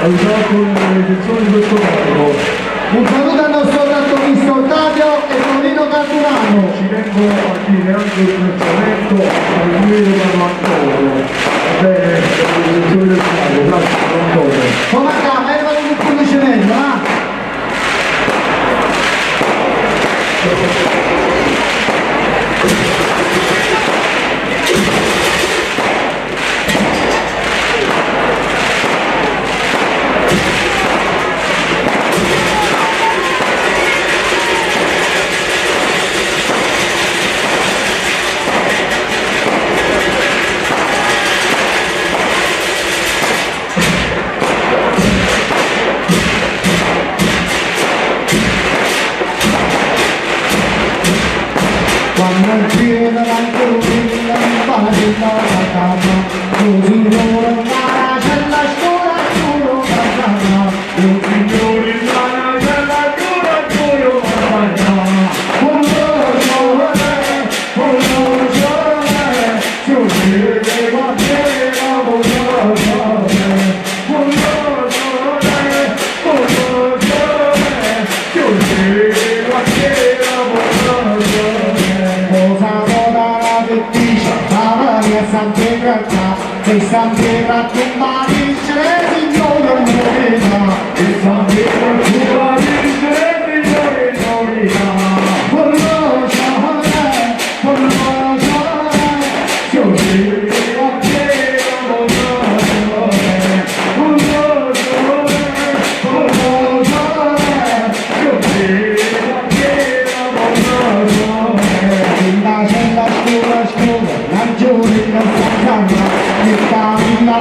aiutato nella realizzazione di questo carro. Un saluto al nostro trattorista Ottavio e Tonino Canturano. Ci tengo a dire anche un ringraziamento al mio caro Antonio. Va bene, per la realizzazione del carro, grazie Antonio. Come accade? Arriva un conducimento, ah? Quando c'era la corrida, la casa, così loro la c'è la scuola, solo casa, Un signore in mano c'è la cura, cura, un giorno, un giorno, Cosa vola la petticia, la mia San Pietro, se San Pietro tu mi dice, signore, morena, E San Pietro tu la dice, signore, morena. La cella scura scura, la giornata non sa, mi fa la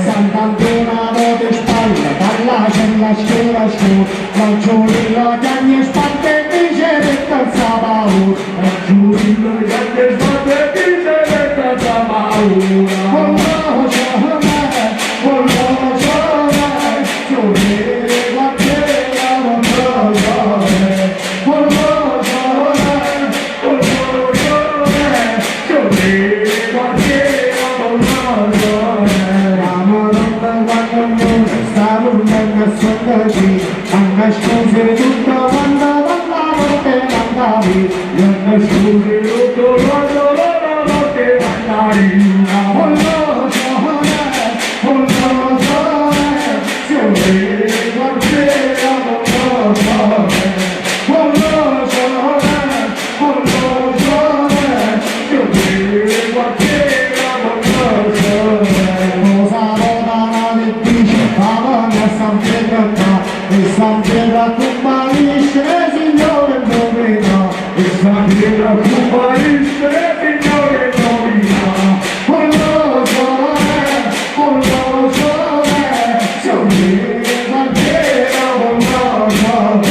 Sant'Antonio te spalla, parla c'è la scuola scuola, la giornata chiagna e sbatte e dice che cazzo paura. La giornata chiagna e sbatte e dice che cazzo paura. Con la giornata, con la giornata, giornata guardiera con la giornata, con la giornata, con la giornata, giornata guardiera con la giornata. La Madonna quando muore sta dormendo e sotto ci, anche scuse tutto quando la notte mandavi, anche scuse tutto quando la notte mandavi. Con la giornata, con la giornata, giornata guardiera con la giornata, con la giornata, con la giornata, giornata guardiera con la giornata. Rosa Rodana che dice Pavana San Pietro qua, e San Pietro comparisce, Signore nomina, e San Pietro comparisce, Signore nomina. Con la giornata, con la giornata, giornata guardiera con la giornata,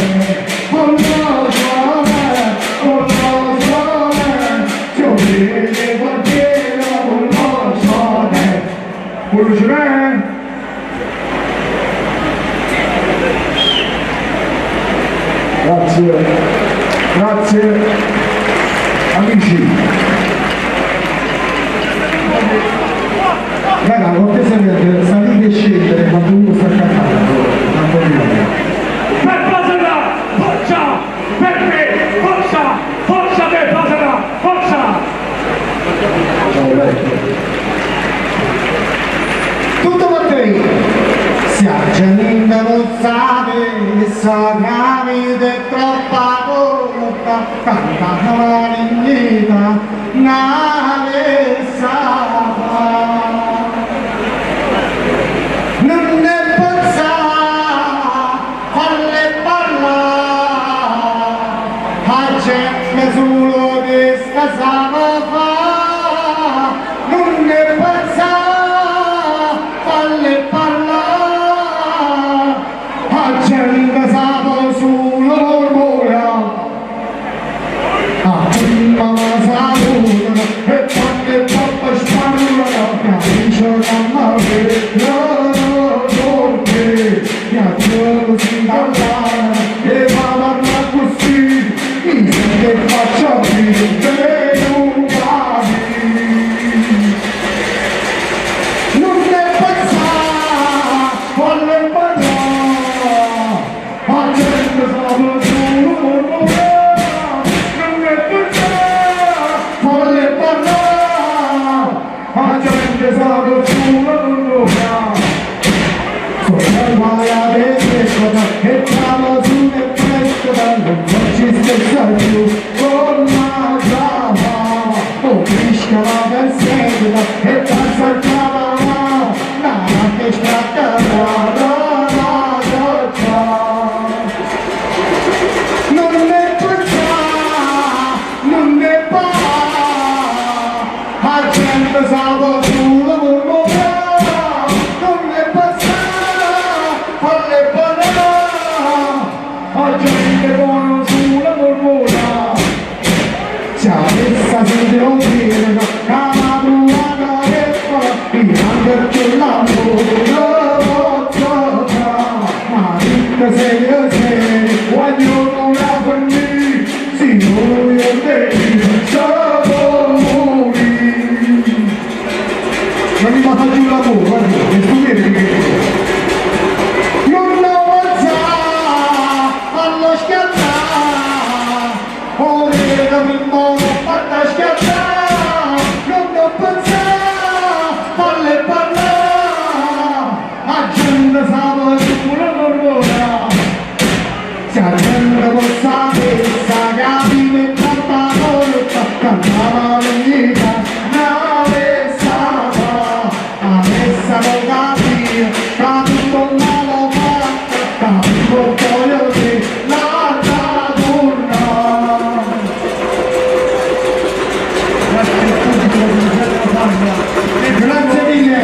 con la giornata, con la giornata, giornata guardiera con la giornata. Buongiorno. Grazie, grazie amici. Raga, cortesemente salite e scendere quando uno sta cantando, tanto bene. Per Pasera, forza! Per me, forza! Forza per Pasera, forza! Ciao vecchio. Tutto Mattei! Si Angelina non sa che sa che è troppa corta, canta la dignità, nave sa Non è pensare, falle parlare, a gente solo che sta fa, non ne pensare, falle parlare, a gente sa solo mormora. A prima salutano e poi che papà sparlano, capisce che ma mi aggiungo si parlare e va a parlare così, mi sente faccia bene non capi. Non ne pensare, volle parlare, a gente sa solo mormorare, non ne pensare, volle parlare, a gente sa solo mormorare. Sono guai a crescita e siamo sulle crescita, non ci stessa più con la brava, o cresca la perseguita e passa il cavolo, la che scatta la la la la. Non ne pensare, non ne parla, la gente sa solo mormorare, non ne pensare, falle parlare, la gente buona sulla mormora. Se avessa sentito dire che la tua carezza, io anche l'amore, ma dica se io sei, voglio non la fornì, se noi e te siamo morì. Non mi fa giù la voce, guarda, mi stupite che non avanzare, allo schiattare, ora che mi fatta schiattare, non ho pensato, falle parlare, la gente sa una mormora, se la gente lo sapesse, capire tanta volta, cantava l'unità, nave sava, adesso non capire, che tutto male fatto, capito voglio dire, l'altra donna. Grazie a tutti per la presenza. Campania. Grazie mille.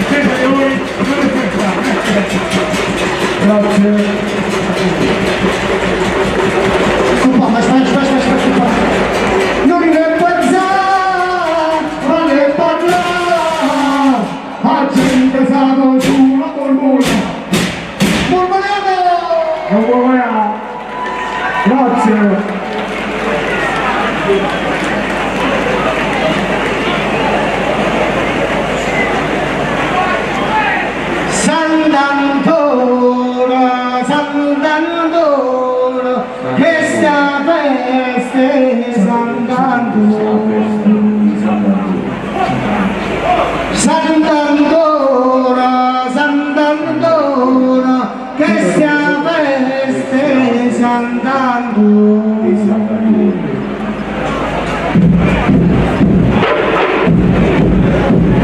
Senza di voi non è festa. Grazie. Cupa, aspetta, aspetta, aspetta, aspetta. Non ne pensare, ma ne parlare. A gente sa una mormona. Mormoniamo! Mormoniamo. Grazie. Sant'Antona, Sant'Antona, questa festa è Sant'Antona. Sant'Antona, Sant'Antona, questa festa è Sant'Antona.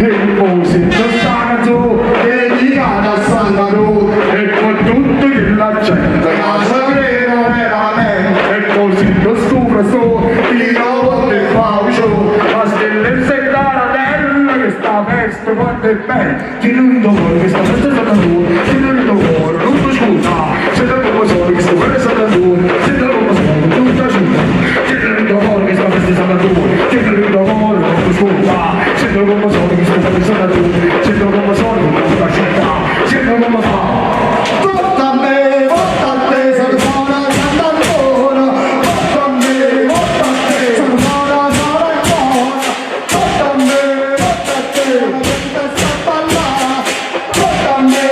E poi sento sta canzone dedicata a Sant'Antonio e con tutto che la gente che si crede veramente. E poi sento sto presto tiro e faccio la stella e se che sta festa quanto è bella. Ti non cuore che sta festa è Sant'Antonio, ti non cuore, non ti scusa, se te come sono che sta festa è Sant'Antonio, se te come sono tutta scusa, ti non cuore che sta festa è Sant'Antonio, ti non cuore, non ti scusa, se te come sono che sta festa è Sant'Antonio, se te come sono tutta città, se te come fa. Porta a me, porta a te, sono buona Sant'Antona, porta a me, porta a te, sono buona, sono buona, porta a me, porta a te, la gente sta a ballare, porta a me,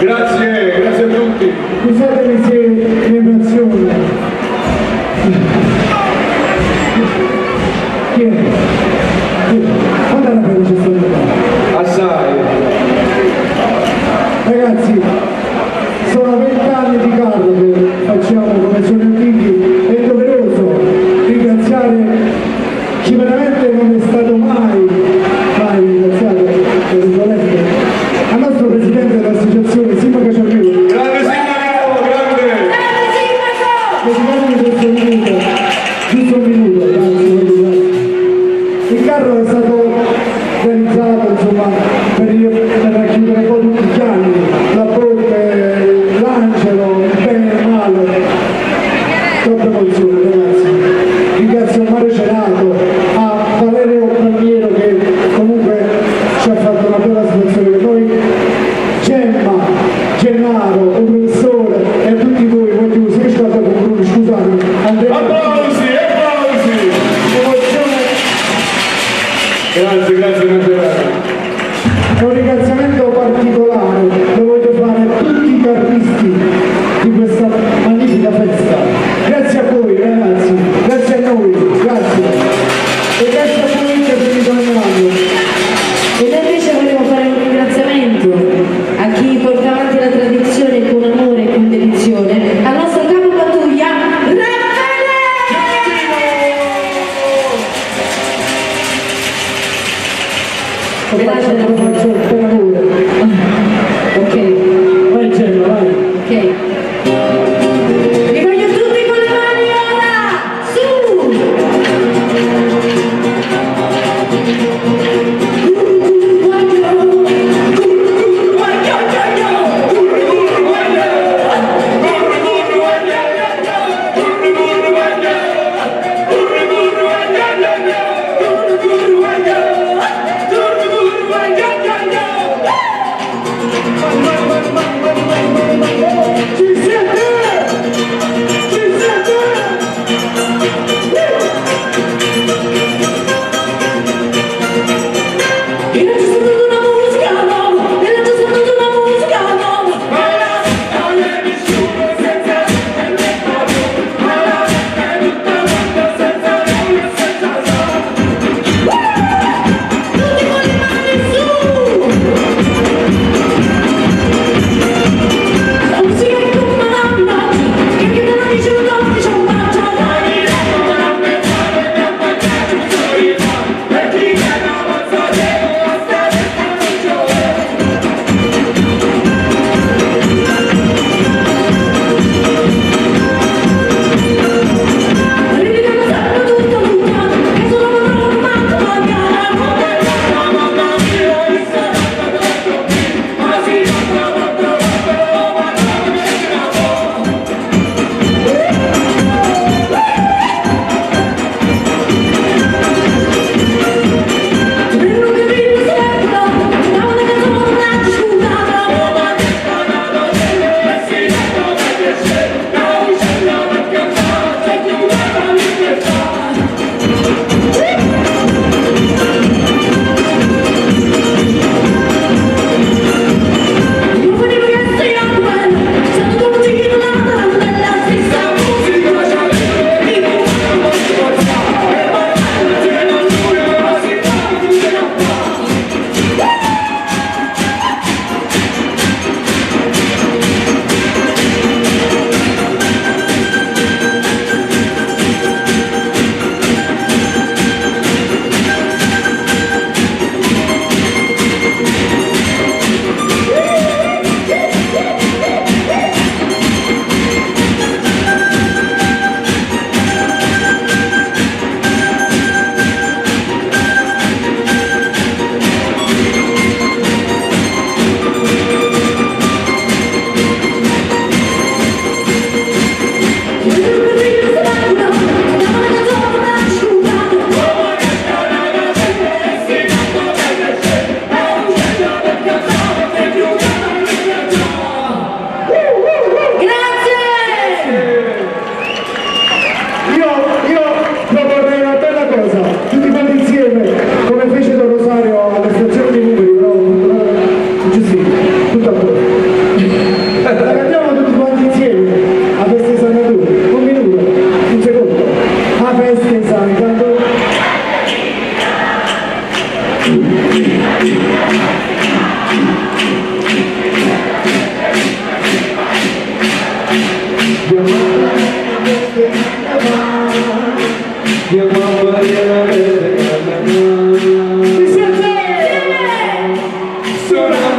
Grazie, grazie a tutti. Scusatemi se mi emoziono. Chi è? Quanta è la c'è stata? Assai. Ragazzi, sono 20 anni di carro che facciamo come Sogni Antichi, è doveroso ringraziare chi veramente non è stato mai, mai ringraziato, tra virgolette, al nostro presidente dell'associazione Sindaco Ciarrillo. Grande sindaco, grande! Dedicatemi questo minuto, giusto un minuto, grazie, grazie. Il carro è stato realizzato, insomma, per racchiudere un po' tutti gli anni, la botte, l'angelo, il bene e il male. Troppa emozione, ragazzi. Ringrazio Mario Cerato, a Valerio Palmiero che comunque ci ha fatto una bella situazione con noi, Gemma, Gennaro, un professore e a tutti voi, voi chiusi, io sono con Bruno, scusatemi, Andrea. Applausi, applausi! Emozione. Grazie, grazie Nazareno. E un ringraziamento particolare lo voglio fare a tutti i carristi di questa magnifica festa. Grazie a voi ragazzi, grazie a noi, grazie. E grazie a voi che venite ogni anno. E noi invece volevo fare un ringraziamento a chi porta avanti la tradizione con amore e con dedizione, al nostro capo pattuglia Raffaele! Lo faccio per amore. Ok, Vai Gemma, vai. ok. Vi voglio tutti con le mani ora! Su!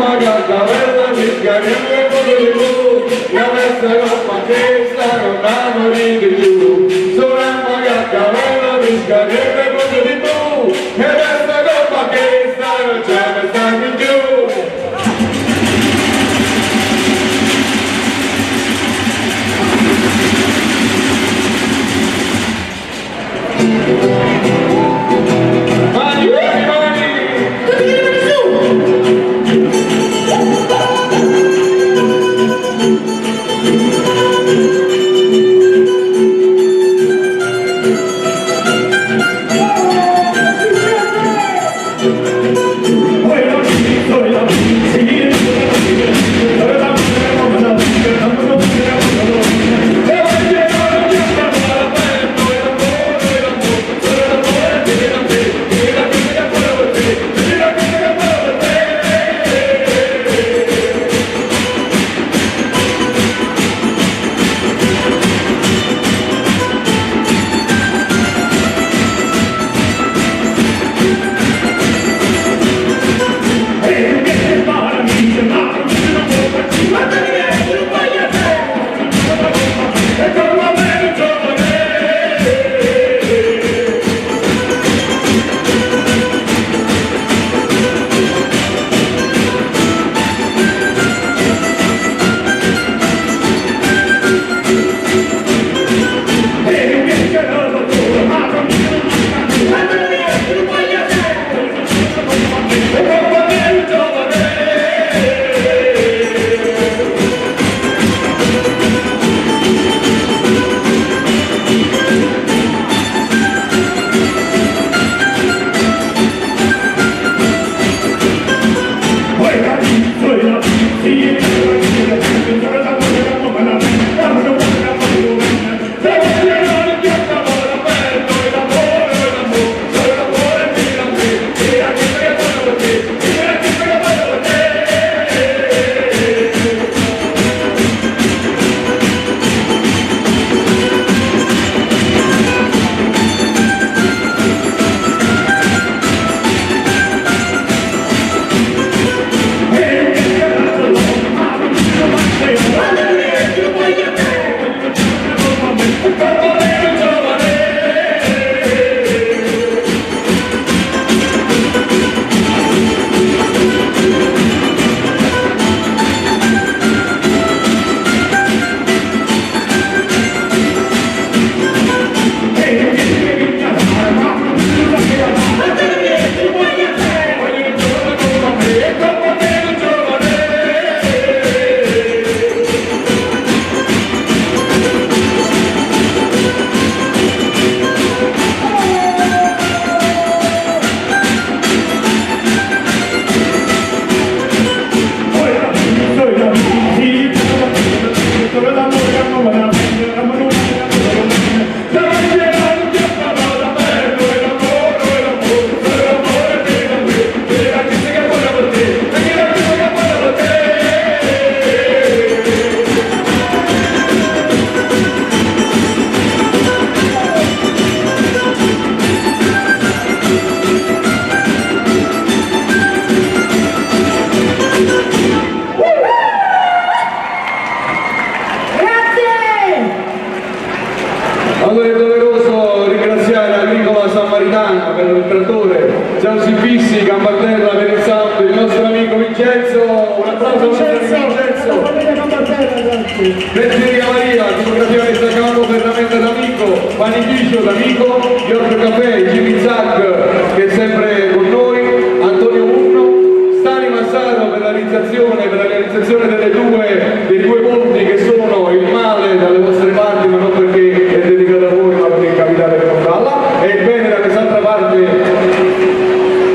Suonamma caccavella, piscariello e potere la mezza coppa chesta non la morite più. Suonamma caccavella, piscariello e potere e mezza coppa chesta non c'è messa più. Mani, mani, mani! Tutti che le mani su! Grazie! Allora è doveroso ringraziare Agricola Sammaritana per il trattore, Giansi Fissi, Gambardella per il sound, il nostro amico Vincenzo, un applauso al nostro amico Vincenzo. Famiglia Gambardella, ragazzi. Venteria Maria, tipografia messa a campo, Ferramenta D'Amico, Panificio D'Amico, Giorgio Caffè, Jimmy Zac che è sempre con noi, Antonio Munno, Stani Massaro per la realizzazione, per la realizzazione delle due, dei due ponti che sono il male dalle vostre parti, ma non perché è dedicato a voi, ma perché è capitale per Montalla, e il bene da quest'altra parte.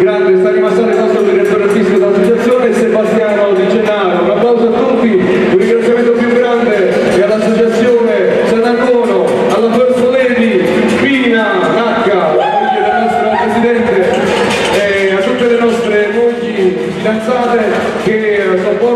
Grande Stani Massaro, il nostro direttore artistico dell'associazione, e Sebastiano Di Gennaro. Un applauso a tutti, un ringraziamento più grande e all'associazione Sant'Ancono, alla First Lady Pina Nacca, la moglie del nostro presidente, e a tutte le nostre mogli fidanzate che sopportano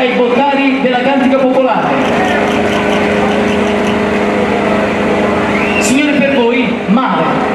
dai bottari della Cantica Popolare. Signori per voi, mare.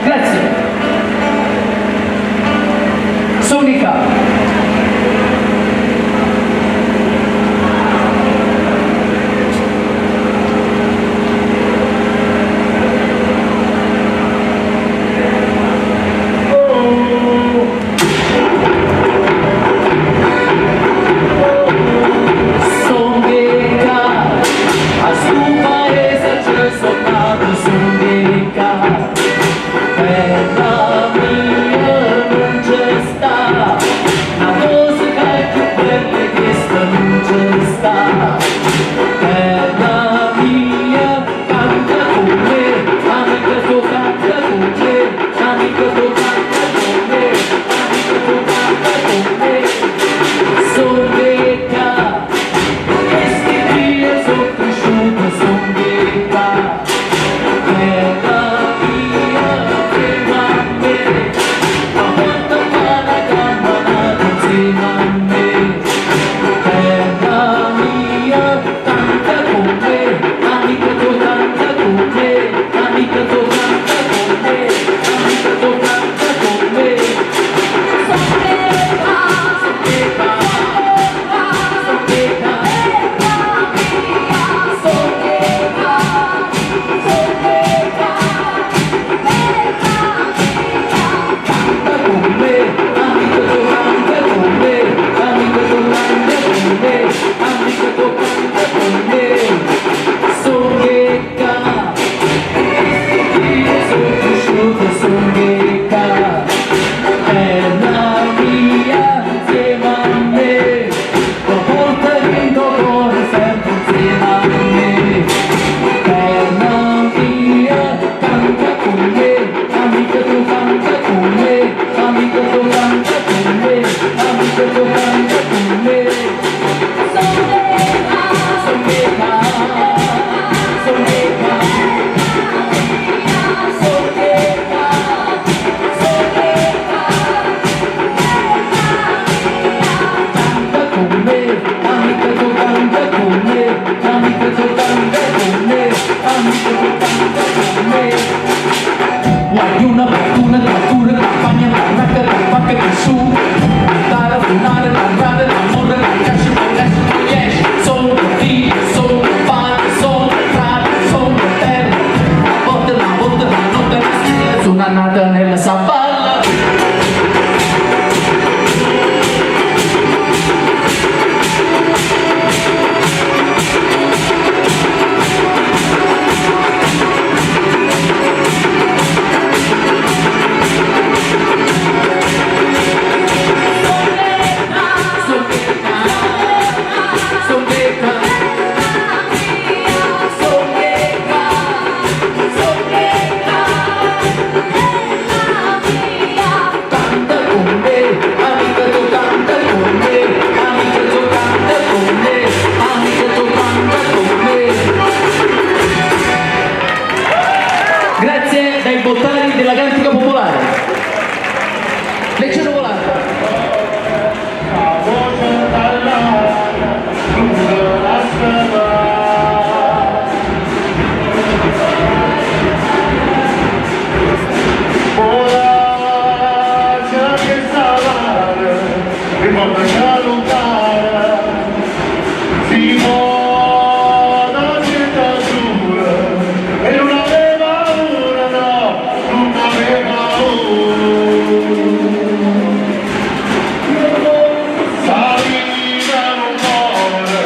Grazie. Sonica. Canta con me, amica tu canta con me, amica tu canta con me. Guagliuna, fortuna, trattura, campagna, baracca, tabacca, che su. Tara, funare, la rada, la morra, la cascia, la cascia, tu riesci. Sono figli, sono padre, sono frate, sono terra. La botte, la botte, la notte, la stella, sono nata nella savalla. Canta con me, amica tu canta con me, amica tu canta con me, amica tu canta con me. Grazie dai bottari della Cantica Popolare. Leggero volante. La voce dall'aria, lungo la strada. Ora c'è che salare, mi porta a lontana, si muove città sola, e non aveva paura, no, non aveva paura. Salita non muore,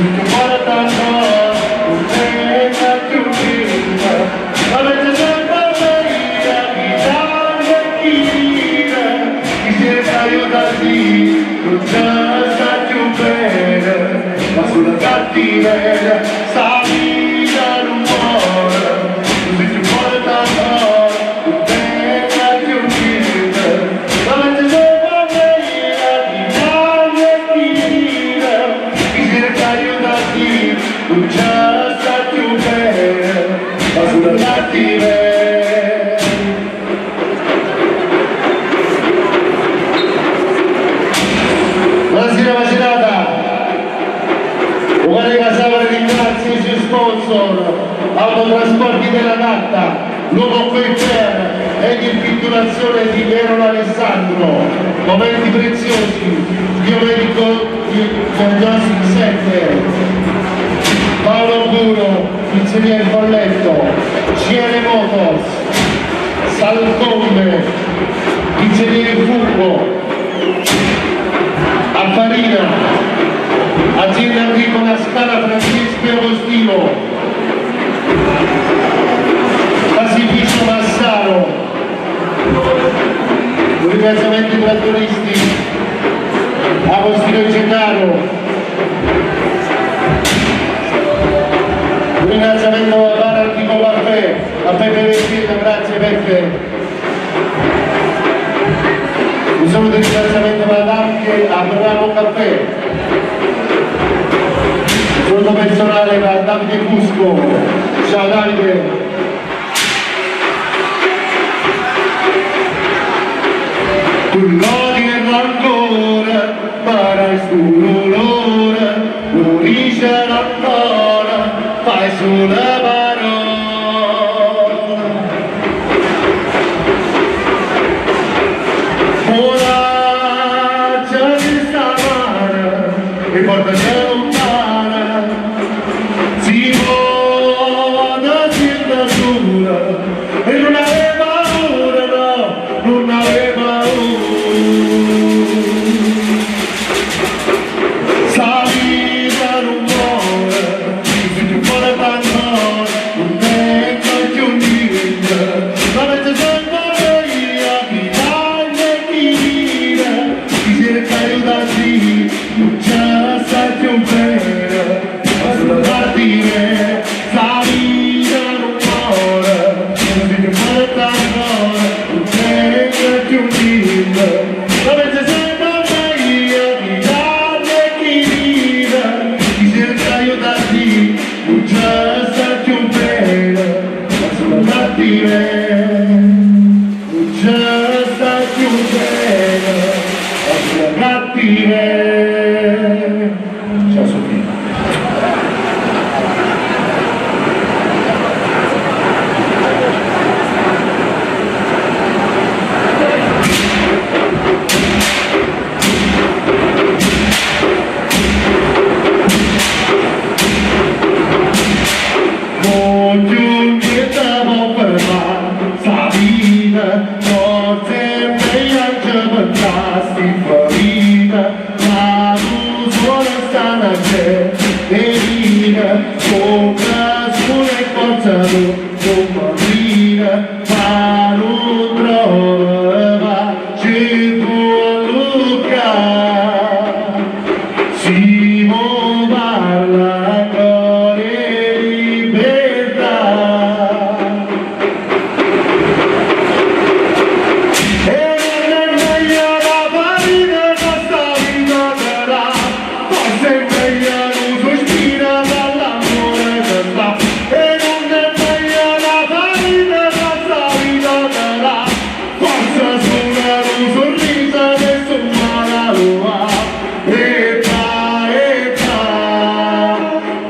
mi porta ancora, non è più niente, avete sempre meglio chi taglia e chi vive, chi si aiuta non c'è sta più bene, ma sulla cattiveria, salita non muore, non si porta ancora, non è più niente, avete sempre meglio chi taglia e chi vive, chi si aiuta non c'è sta più bene, ma sulla cattiveria. Buonasera Macerata! Guarda Casava ringrazio i suoi sponsor, Autotrasporti della Gatta, Luogo Quencher e di Pitturazione di Verona Alessandro, Momenti Preziosi, Biomedico Diagnostic Center, Paolo Duro, Pizzeria Il Folletto, CL Motors, Salcombe, Pizzeria Il Fungo, Affarina, Azienda Agricola Scala Francesco e Agostino, Casificio Massaro, un ringraziamento ai trattoristi, Agostino e Gennaro, un ringraziamento a Bar Antico Caffè, a Peppe Vecchietta, grazie Peppe. Un saluto e ringraziamento ad anche a Bravo Caffè. Un saluto personale da Davide Fusco. Ciao Davide. Con l'odio e il rancore, farai solo l'ora, non dice ancora, fai sulla parola. Ora c'è questa mano e porta lontana, si muove da sola e non aveva paura, no, non aveva paura. Salita non muore, se ti vuole ancora, non è più niente, ma mette sempre via chi taglia e chi vive, chi cerca aiutarsi, non c'è sta più bene, ma sulla cattiveria, salita non muore, se ti vuole ancora, non è più niente, ma mette sempre via chi taglia e chi vive, chi cerca aiutarsi, non c'è sta più bene, ma sulla cattiveria, non c'è sta più bene, ma sulla cattiveria. Ciao Sofia.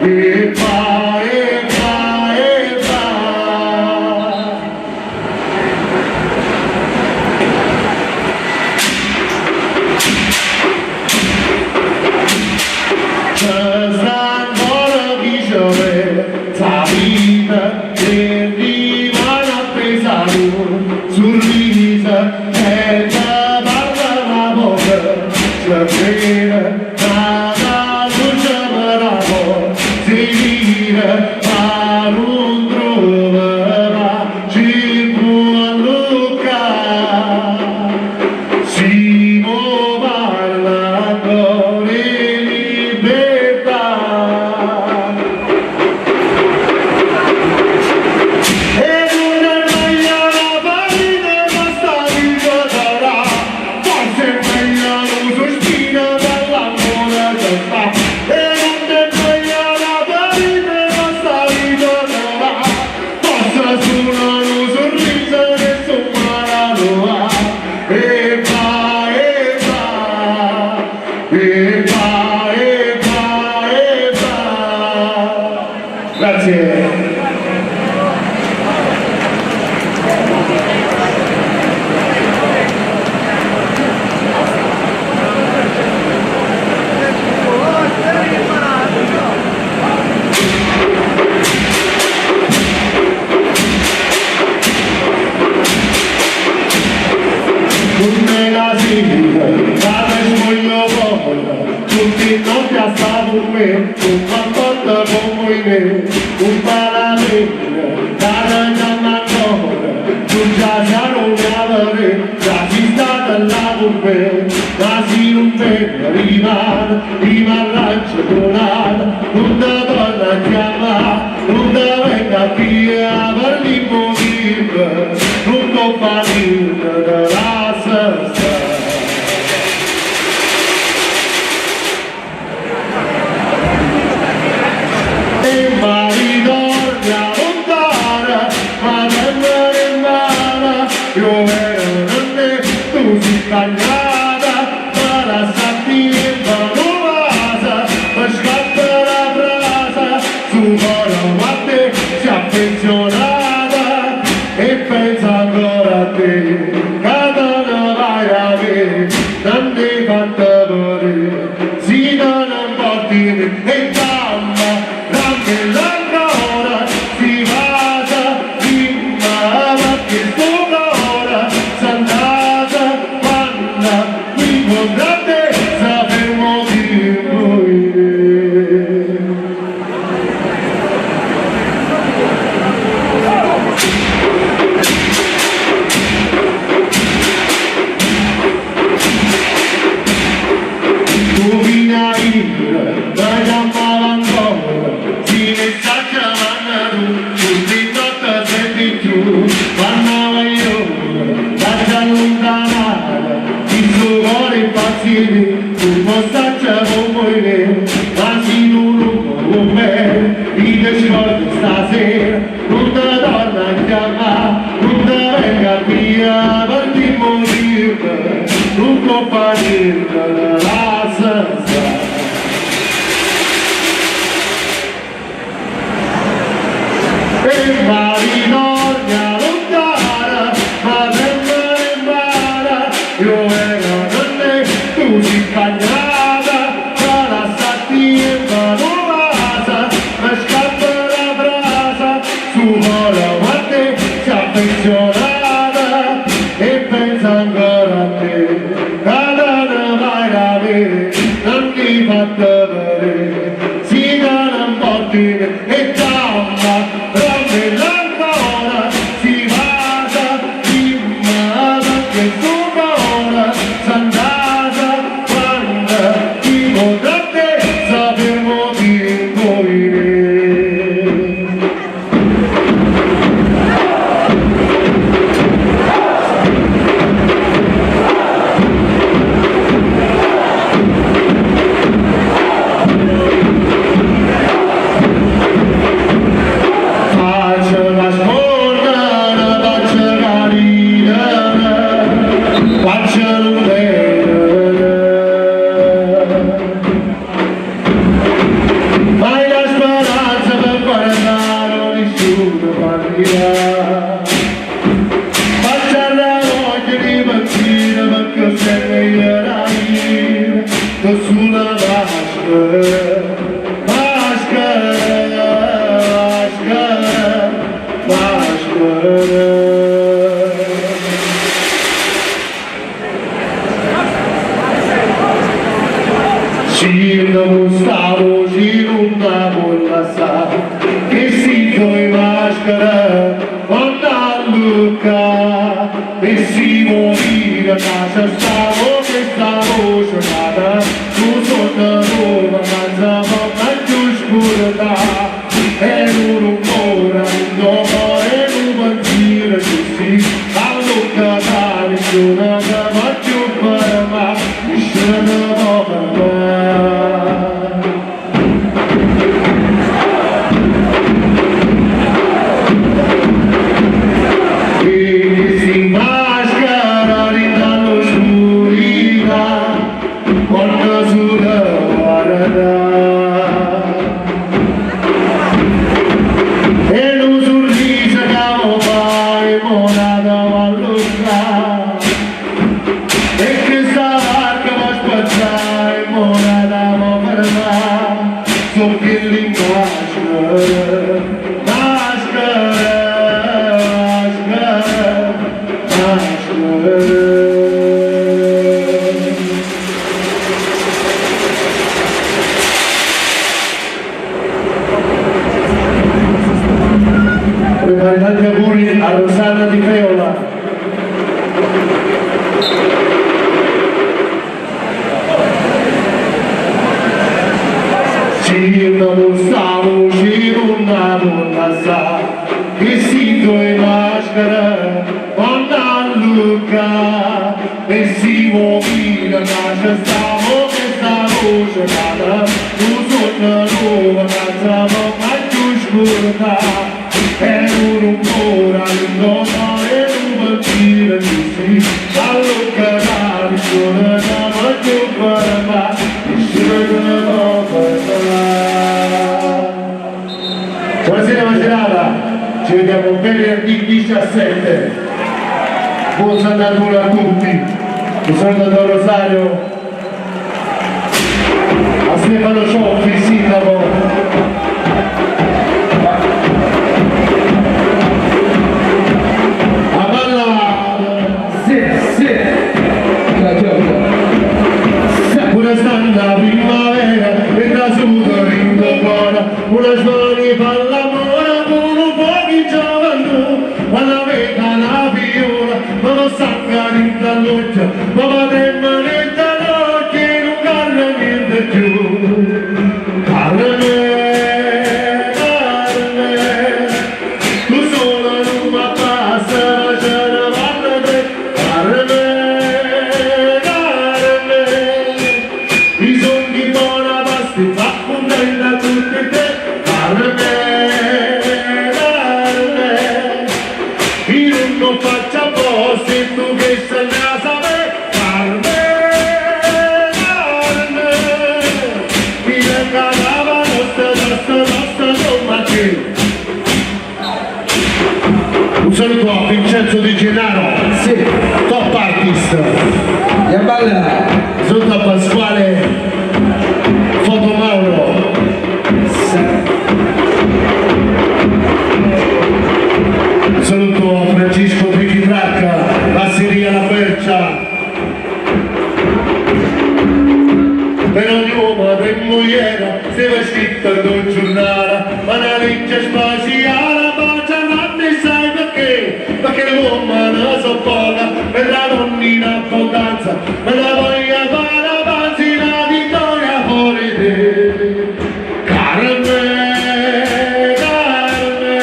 E va, e va, e va. Ce sta ancora chi ce pensa, vita che rimane appesa ad un sorriso e te parla la bocca, se crede che la luce per amore si vive, ma non trova pace può alluccare. Si può parla ancora in libertà. E non è meglio la farina ma sta vita darà, forse è meglio un sospiro dall'amore che fa. E non è meglio la farina ma sta vita darà, forse solo un sorriso che somma la E va, e va, e va, e va, e va. Grazie. Come la sera, la voglio vola, tutti non piazza con me, un rapporto con me, un palamento, la chiama ancora, tu già già non mi avere, già sei stata là con me, ma se non vengo rimane, rimarrà giornata, non ti torna a chiamare, non ti venga via per l'immotivo, non ti fa niente della stessa. E ma ritorni a lontana, ma sempre in mano, io ero non è, tu sei bagnata, ma la sattiva non passa, ma scatta la brasa, su cuore a te si è affezionata, e pensa ancora a te, che te ne vai a me, non ti fatta morire, si te ne porti e damma, dammi ancora, si vada, dimma, perché sto ora, s'andata, quando mi incontrate, sapremo di morire. Tu fino a io, mi chiamava ancora, si mi sta chiamando tu, tutti notte senti più, quando io, la già allontanata, il suo cuore impazzito, tu possa come me, ma se tu non con me, io ti scordo stasera, non ti torna a chiamare, non ti venga via per ti morire, non può fare la stessa. E ma ritorni a lontana, ma sempre in mano, io ero non è, tu sei bagnata, ma la sattiva non passa, ma scappa la brasa, su cuore a te si è affezionata, e pensa ancora a te, che te ne vai da me, non ti fatta vedere, si te ne porti e damma, dammi ancora, si vada, dimma, perché tu ora sei andata, quando ti incontrate, sapremo di morire. ce stavo che stavo giornata, tu sono nuova, ma non mai più scurata, e un rumore, un dolore, un pensiero così, allora da nessuno che va più per me, nessuno può per me. Si maschera dall'oscurità, quando sulla guarda. E un sorriso che mi fa monata all'oscurità. E questa barca va a spazzare, monata va a fermare, so che l'immagine, maschera, maschera, maschera. Vorrei fare tanti auguri a Rosanna Di Feola. Cirna cirna sa, che si due maschere, quando luca, e si muovina, nasce stavo che stavo giocando, tu sono nuova, casa ma più scurta, e un rumore, un dolore, un pensiero così, allora la visione non più per me, nessuno può per me. Buonasera Macerata, ci vediamo venerdì 17. Buon Sant'Antonio a tutti, un saluto da Rosario, a Stefano Cioffi, sindaco. A ballare! Sì, sì. La gioia. Una stanza primavera e da subito rindocuora una smani fa l'amore con un po' di gioventù quando veda la viola ma non stanca dall'occhio ma va trema dall'occhio e non parla niente più Carme, Carme, tu sola non mi passa ma ce ne vanno tre Carme, Carme i sogni buona pasti fa contenta tutti e te Carme, Carme io non faccio apposta e tu che sei la sapere Carme, Carme mi venga la nostra, nostra, nostra, non più Un saluto a Vincenzo Di Gennaro, Sì. top artist. E a ballare. Un saluto a Pasquale Foto Mauro. Sì. Un saluto a Francesco Trichitracca, Masseria La Quercia. Per ogni uomo e moglie se va scritto in un giornale, ma una legge spaziale, ma già non ne sai perché, perché l'uomo non sopporta, per la donna in abbondanza, ma la voglia fare avanti la vittoria fuori te. Carme, Carme,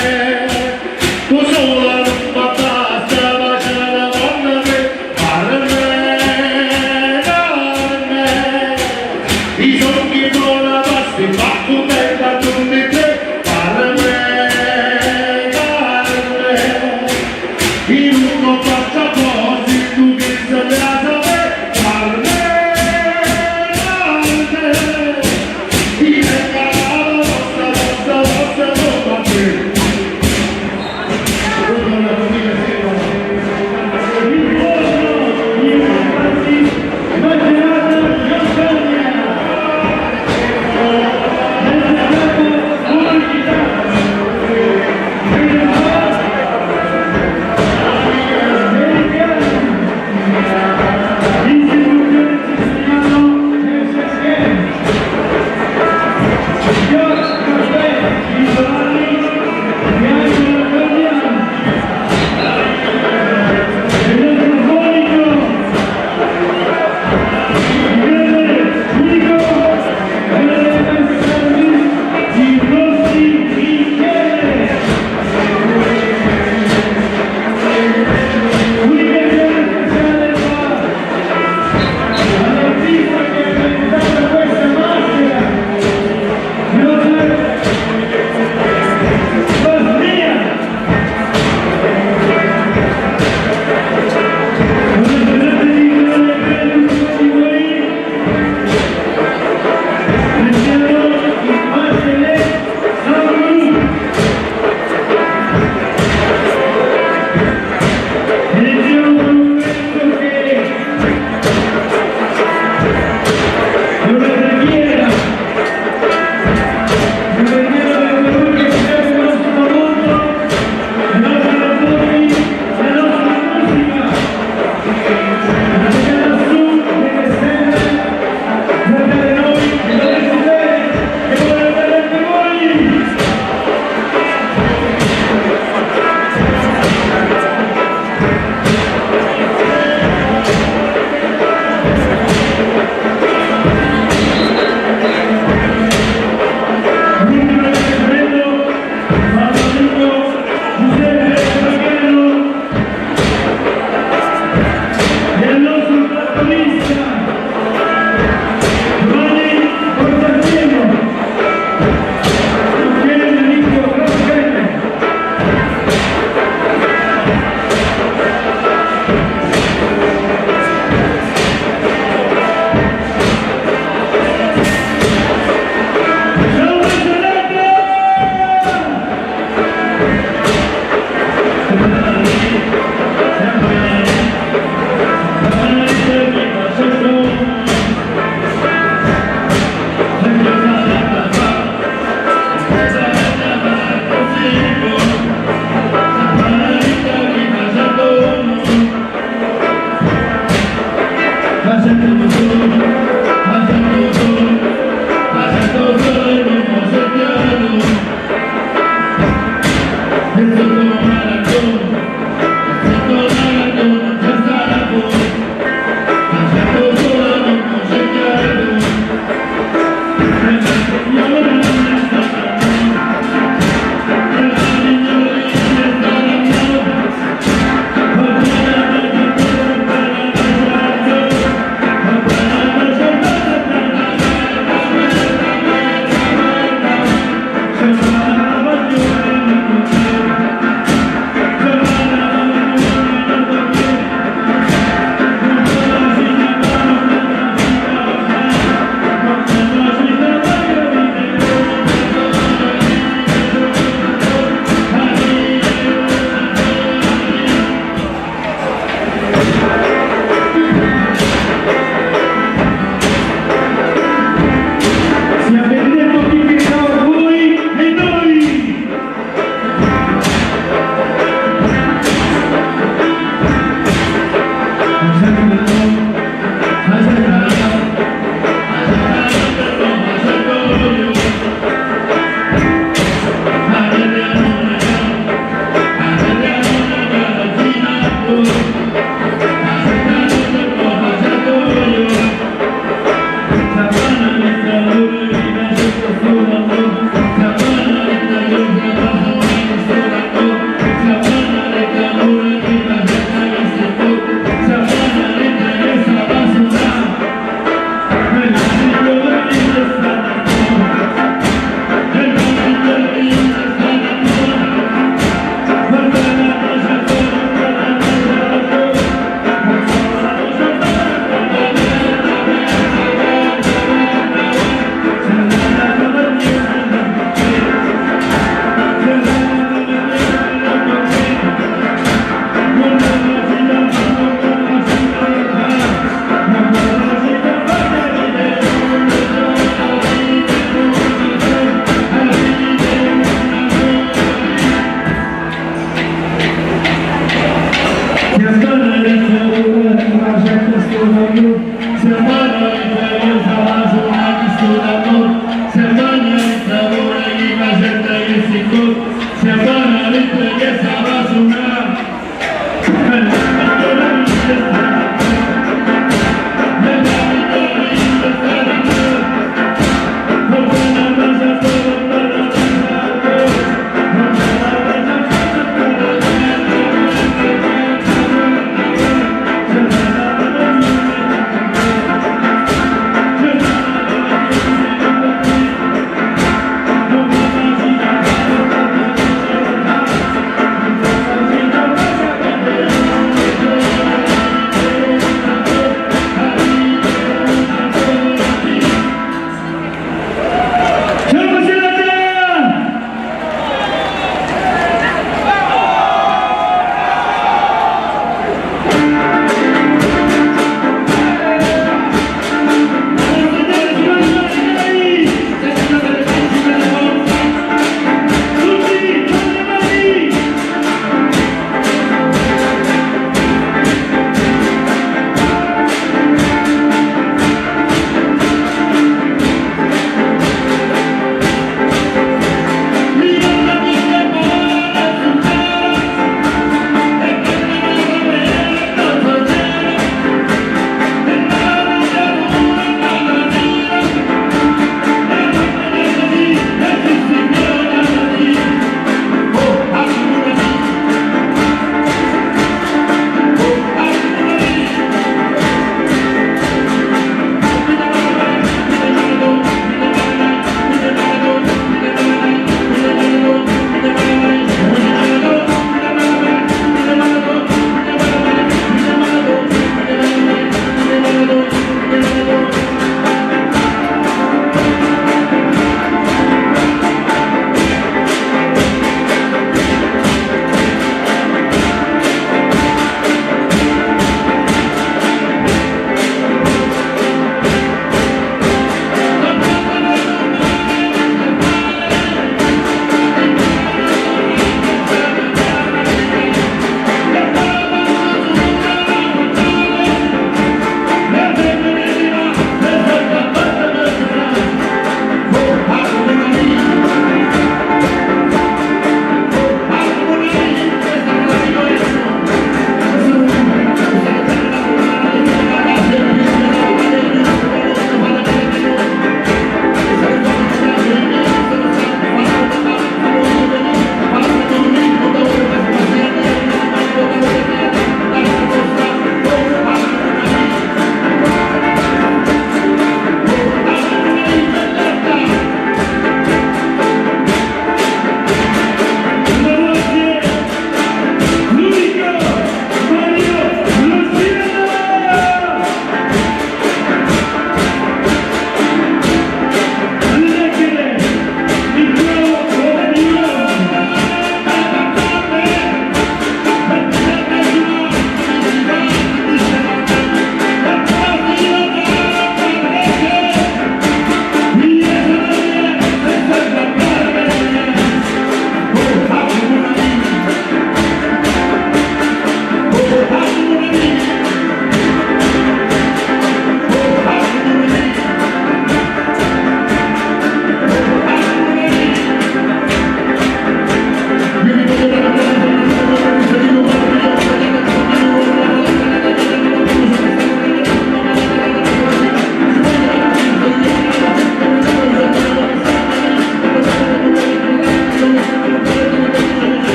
tu sola non mi basta, ma c'è una donna che Carme, Carme, i sogni non la passi, ma contenta tutti e tre, Carme, Carme, in uno faccia così, tu che sei la sapere, Carme, Carme, mi venga la vostra, vostra, vostra, non va più. Macerata Giampagna.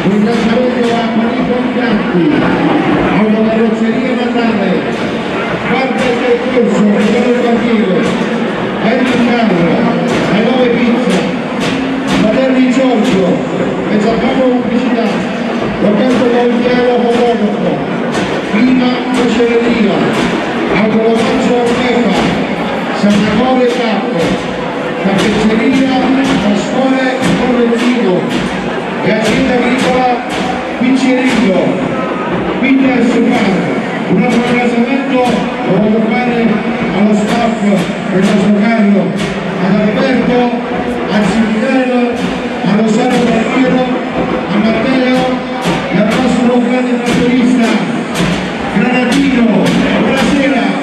Ringraziamento a Panito Impianti, Autocarrozzeria Natale, Guardia del Corso, Fratello Barbiere, Henry Carro, Le Nove Pizza, Fratelli Giorgio, Mezzacampo Pubblicità, Roberto Montiero Fotografo, Prima Macelleria, Autolavaggio Mefa, Sanacore Tappo, Tappezzeria Pasquale Correzzino e azienda agricola Piccerillo, Peter Bar. Un altro ringraziamento lo voglio fare allo staff del nostro carro, ad Alberto, a Zimminello, a Rosario Barbiero, a Matteo e al nostro grande trattorista Granatino. Buonasera!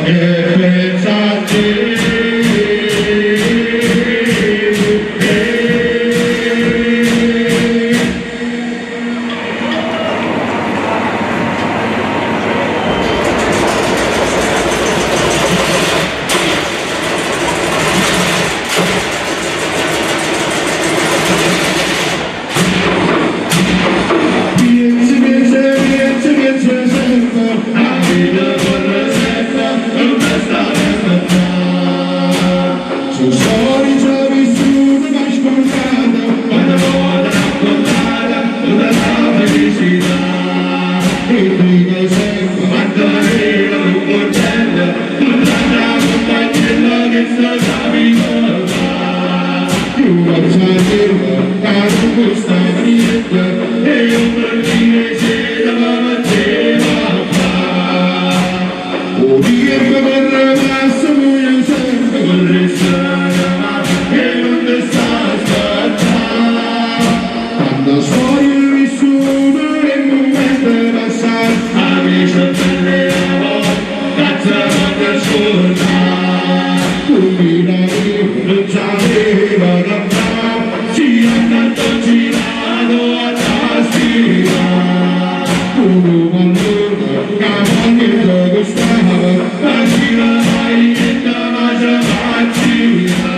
E pensa a te. Piense, piense, piense, piense sempre, a vita corre sempre, non te sta a aspettare. Sono storie già vissute ma scordate, quando vuoi raccontare tutta la felicità. E dico sempre, quando arriva un bordello, tutta la compagnia che sta capitando. Io sapevo che non questa niente e io per dire se la faceva fare. O dire per rimasto voglio sempre con ma che non ti sta a aspettare. Quando storie vissute e momenti passati, amici e belle amore, cazzo non ti scordare. Combina non sapeva cantare, si è tanto girato a tastiera. Come allora, che niente costava, ma gira mai niente ma già macchina.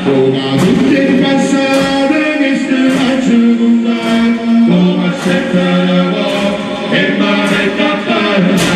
Come tutte il passato che stai facendo contare, come sette volte e manetta a parlare.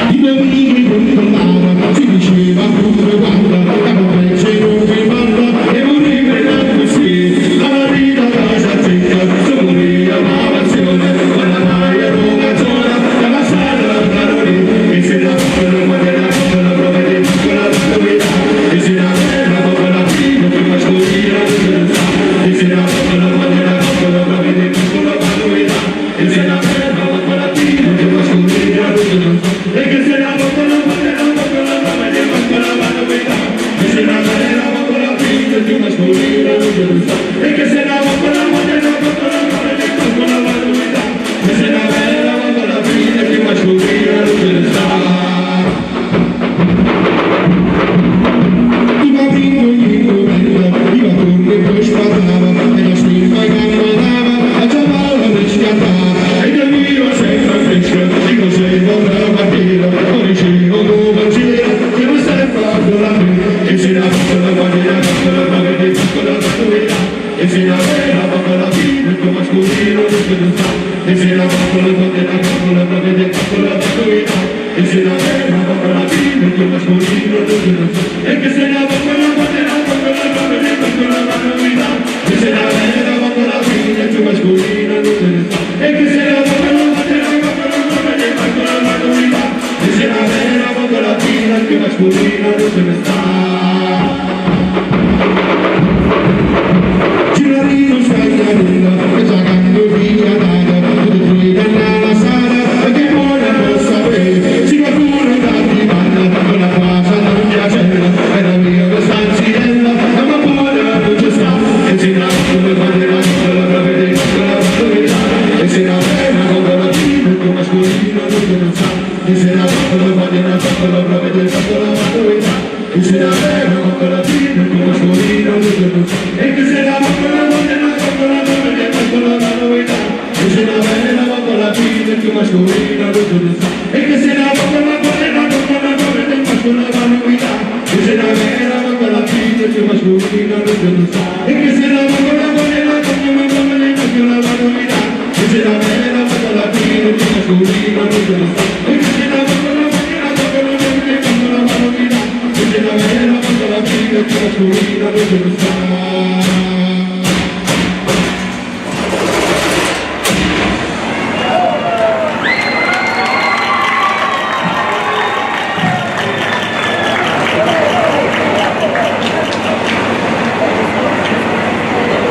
I bambini controllavano, si diceva pure guarda, la pezzo non mi parla e vorrebbe così. La marina casa zecca, se voleva la passione, ma la maglia non zona, la passata la carolina, e se la piccola ma la piccola prova di piccola novità, e se la bella ma la prima che mascolina non sa, e se la piccola ma la piccola prova di piccola novità, e se la bella ma la prima che mascolina non sa, e che se la piccola ma la piccola prova di piccola novità, e se la bella ma la prima che mascolina non sa, e che se la piccola ma la piccola prova di piccola novità, e se la bella ma la prima che mascolina non sa. I bambini ogni momento, iva corre poi sparava, e la stirpa camminava, a giavalla per scattare. E del mio sempre fresco, dico se vorrà partire, o dicevo come c'era, che non sempre ancora me. E se la piccola guardia, piccola guardia, piccola novità, e se la bella piccola fine, come mascolino non se ne sta. E se la piccola guardia, piccola guardia, piccola novità, e se la bella piccola fine, come mascolino non se ne sta. E che se la piccola guardia, piccola guardia, piccola novità, e se la bella piccola fine, come mascolino non se ne sta. E che se la piccola guardia, piccola guardia, piccola novità, e se la bella piccola fine, come mascolino non se ne sta. Girarino scagliarino, e già mascolina non ce ne sta. E che se la voglio la voglio la voglio la voglio del mascolo la novità. E se la vera manca la fine c'è mascolina non ce ne sta. E che se la voglio la voglio la voglio la voglio del mascolo la novità. E se la vera manca la fine c'è mascolina non ce ne sta. E che se la voglio la voglio la voglio la voglio del mascolo la novità. E se la vera manca la fine c'è mascolina non ce ne sta.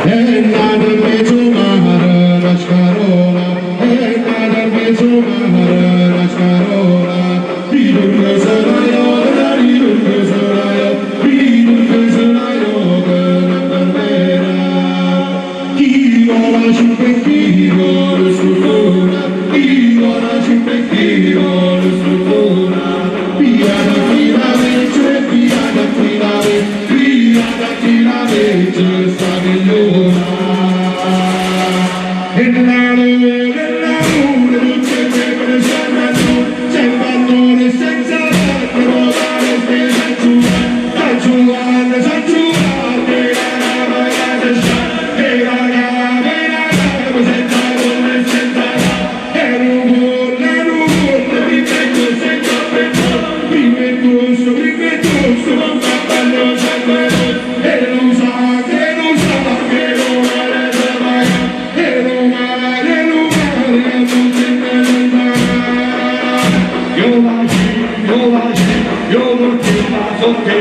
E nata in mezzo mare la scarola, e nata in mezzo mare la scarola. Ridun che se la io, ridun che se la io, ridun che se la io, che la barbera. Chi ora ci becchino lo struttura, chi ora ci becchino lo struttura. Via da chi la vece, via da chi la vece, via da chi la vece, sta migliora. E la luna, e la luna, tutte e due sempre tu, sempre amore senza latte, volare per San Giovanni, San Giovanni, la ragazza e la la la senza gol e senza la, e un gol, e un gol, mi metto senza pensare, mi metto su, mi metto su, ma fa bello sempre e lo sa, che lo sa, che lo merece mai, e lo male, lo male, non si merita. Io la io la io non ti passo te,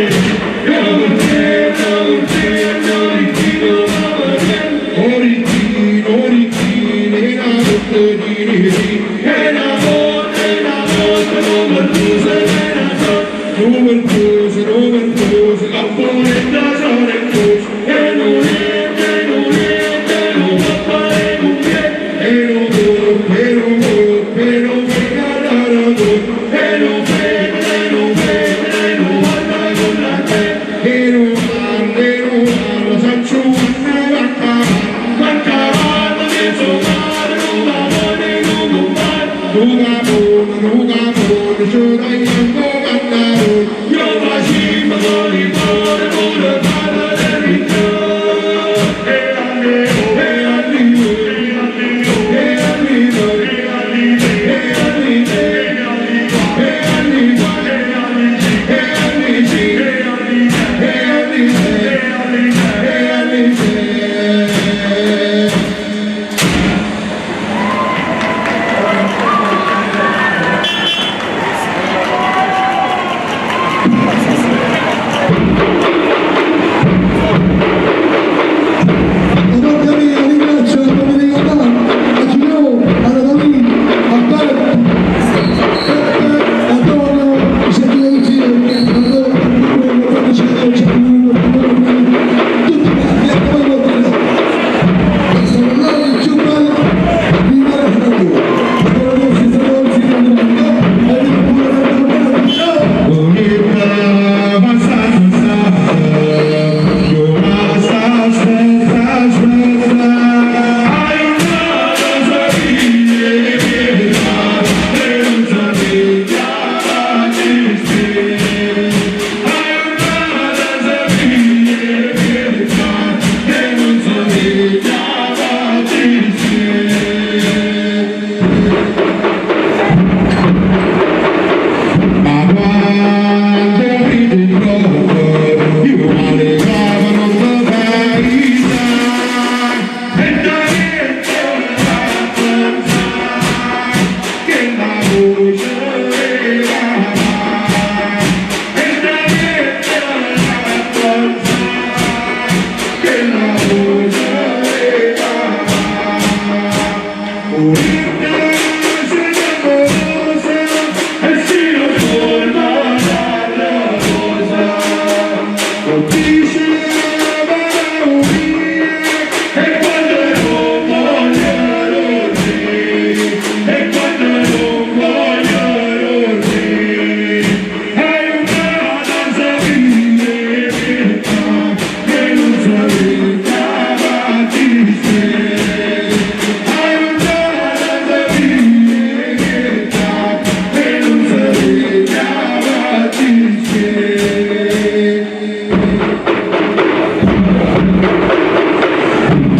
io non ti, non ti, non ti, Oricchino, oricchino, e la notte di neri, e la notte, la notte, non perdusa, e la notte, non perdusa, non perdusa, la polenta sono in croce, e non è, e non è, e non va a fare con me, e non può, e non può, e non può, e non vede, e non vede, e non guarda con la te, e non parla, e non parla, San Giovanni va a cavallo, va a cavallo, che suo padre non va a non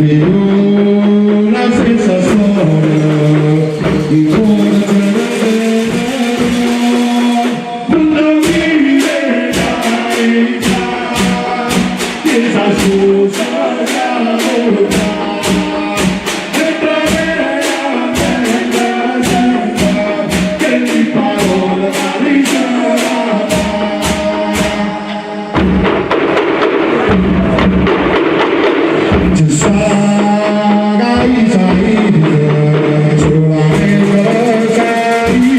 Più la stessa storia, il cuore te ne non vive la vita, che sa scusa la volontà, e tra me la che ti parola riservata. Ci sarà Isaia, solamente carità,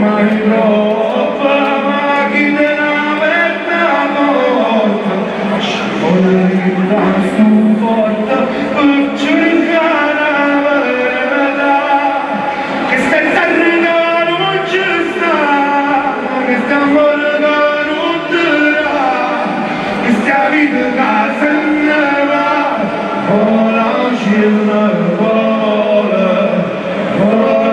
ma non allora, sarà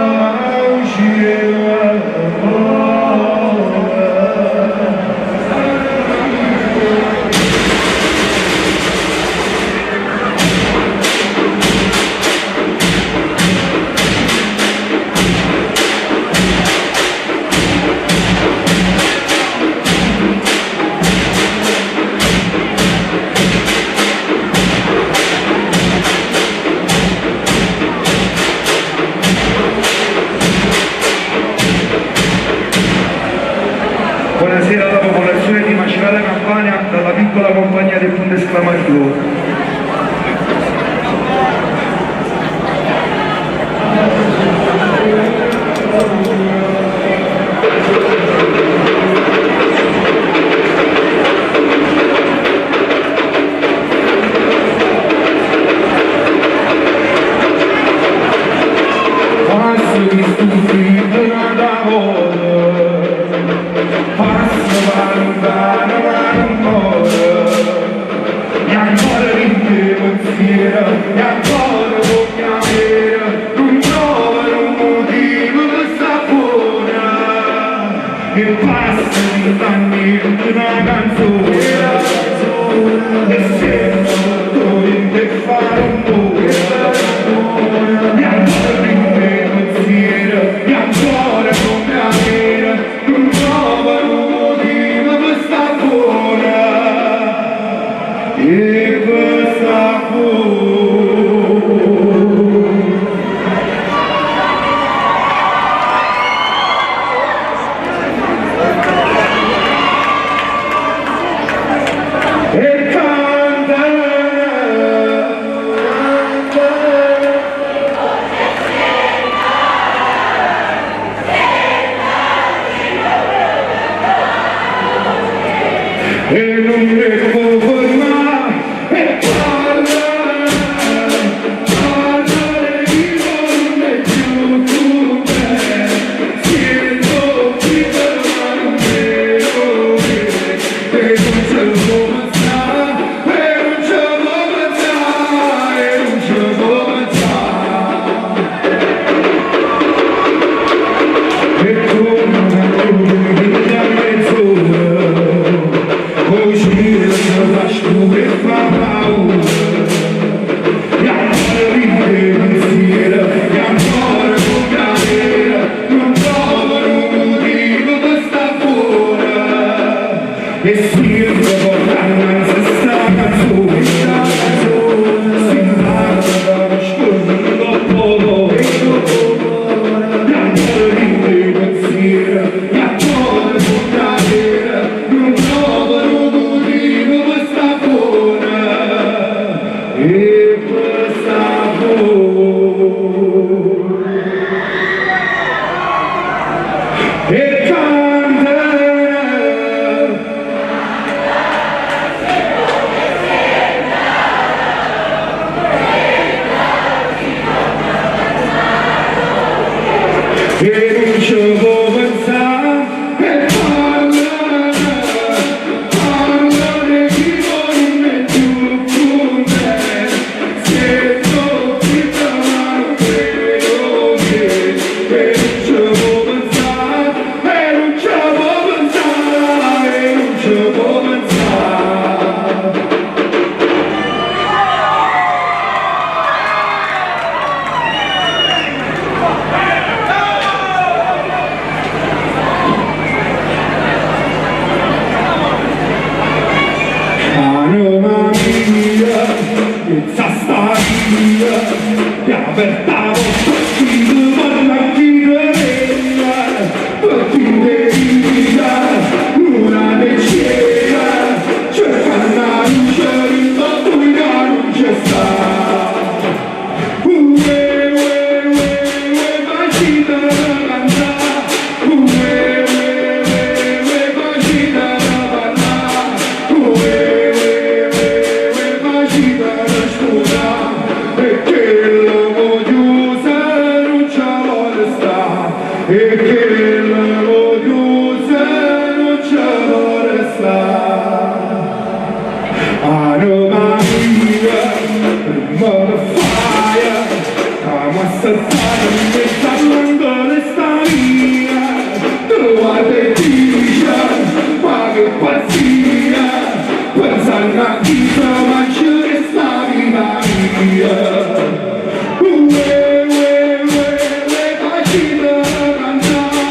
Buonasera alla popolazione di Macerata Campania dalla piccola compagnia del punto esclamativo. Passo di stupito da volo, passo va lontano ma non muore, e ancora rinde pensiero, e ancora voglio avere, non trovo un motivo per sapore, e passa di anni una canzone, e sempre dovete fare un amore. E ancora rinde pensiero, e ancora come avere, non trovo un motivo per sapore, e per sapore. E nun te può fermà E parla, parla 'e chi po' nun è cchiù cu te Siente 'o friddo ma nun te 'o vede E nun ce può pensà E nun ce può pensà E nun ce può pensà E come a mezz'ora 'O cielo se fa scuro e fa paura E ancora dint' 'e pensieri E ancora con galera Nun trovo nu motivo per sta buona E si porta annanze sta canzone Sta canzone Si parla mi scordo 'ncopp' 'o core E ancora dint' 'e pensieri E ancora con galera Nun trovo nu motivo per sta buona E per sta buona E canta. E nun ce può pensà E parla, parla di chi po' nun è cchiù cu te Siente 'o friddo ma nun te 'o vede E nun ce può pensà E nun ce può pensà E nun ce può pensà. Anima mia, mmiez'a sta via, è aperta 'a porta chi te parla chi te vegna, per chi te vita, luna de cielo, cercanno 'a luce dint' 'o buio ca nun ce sta. Uè, uè, uè, uè, facitela cantà. Uè, uè, uè, uè, facitela parlà. Uè, uè, uè, uè, facitela stutà. E chella mo chiusa nun ce vuole sta. E chella mo chiusa nun ce vuole sta. Anima mia, primma che faje, ca m'assettate mmiezz' all'angolo 'e sta via, te guarda e dice, ma che pazzia, pensanno a chi se mangia questa vita mia. Uè, uè, uè, uè, facitela cantà.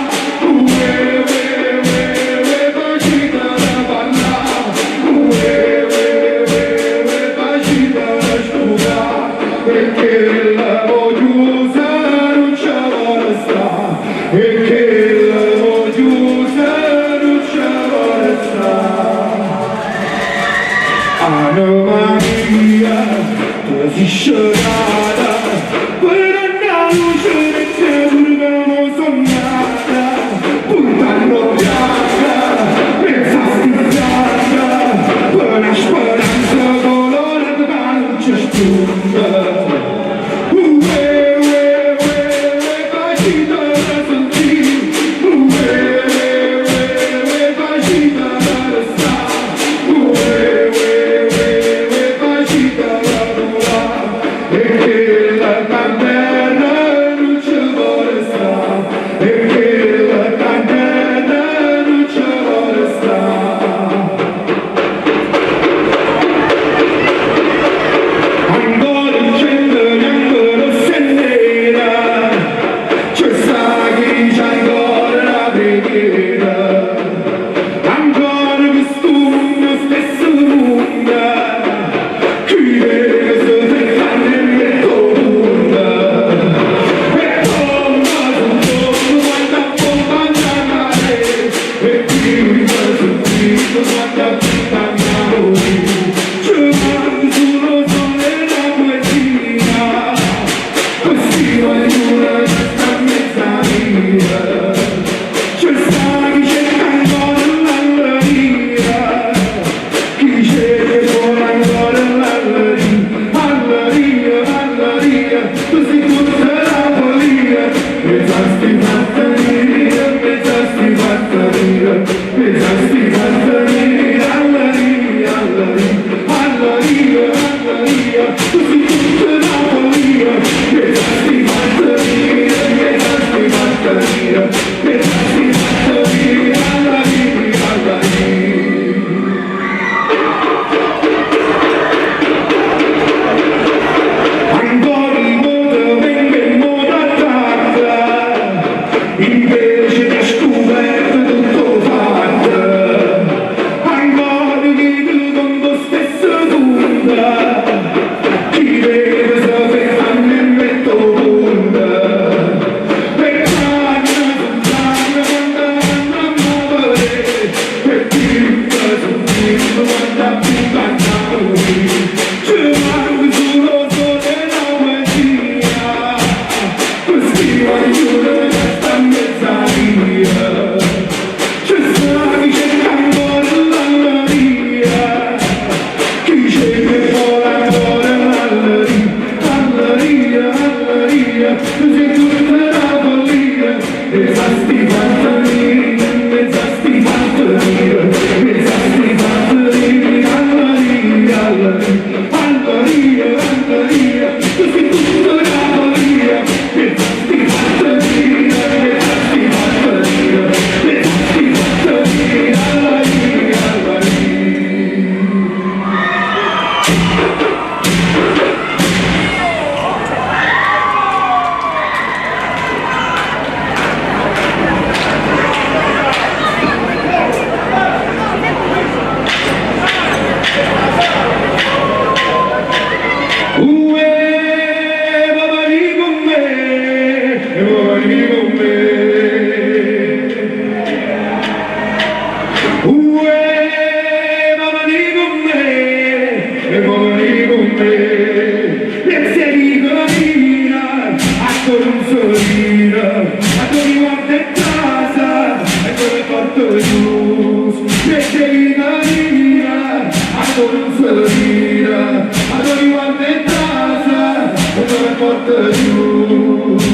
porta chiusa.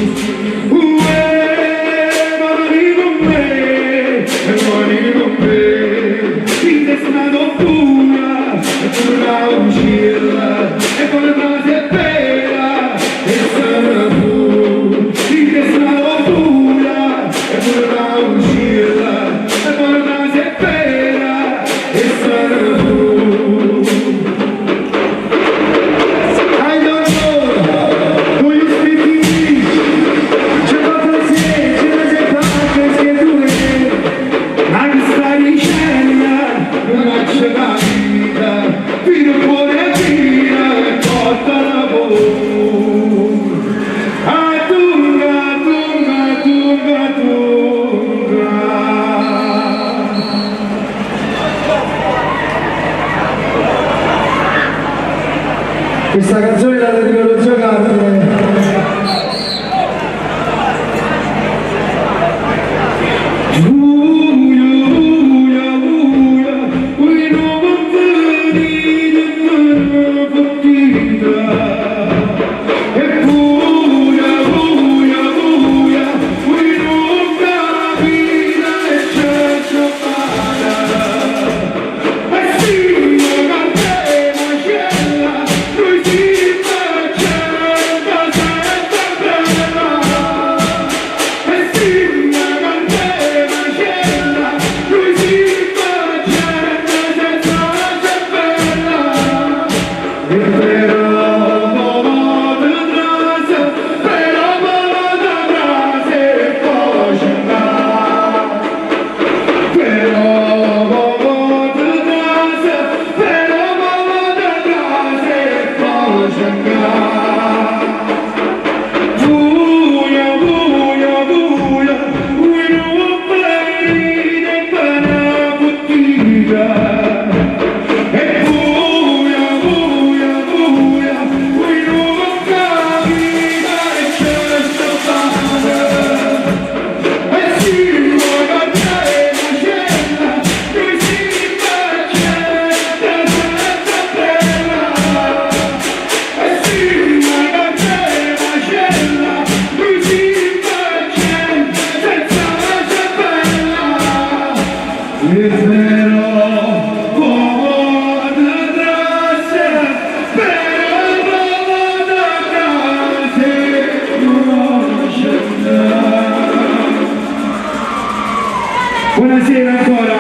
Uè, ma vieni con me, vieni con me, in testa d'oppura, e torna a uscirla, e poi trasi e pera, e sarà tu. In testa d'oppura, e torna a uscirla, e poi trasi e pera, e sarà tu. I don't know, do you speak English? C'è pa' c'è ma che stai dicendo? Non c'è capita, fino a cuore via e porta la voce. A tunga, tunga, tunga, tunga. Questa canzone la dedico allo zio Carmine. Buia, buia, buia, voi non venite partita. E buia, buia, buia, voi non capite e c'è c'è E sì, cantemo noi si facendo senza bella. E sì, cantemo noi si facendo senza bella. E però trase, però trase e poi Però trase, però trase e poi Buia, buia, buia, voi non venite per la bottiglia. E buia, buia, buia, voi non capite e c'è sta fare. E sì, cantemo noi si facendo senza bella. E sì, cantemo noi si facendo senza bella. E però come trase, però come trase, non c'è. Buonasera ancora.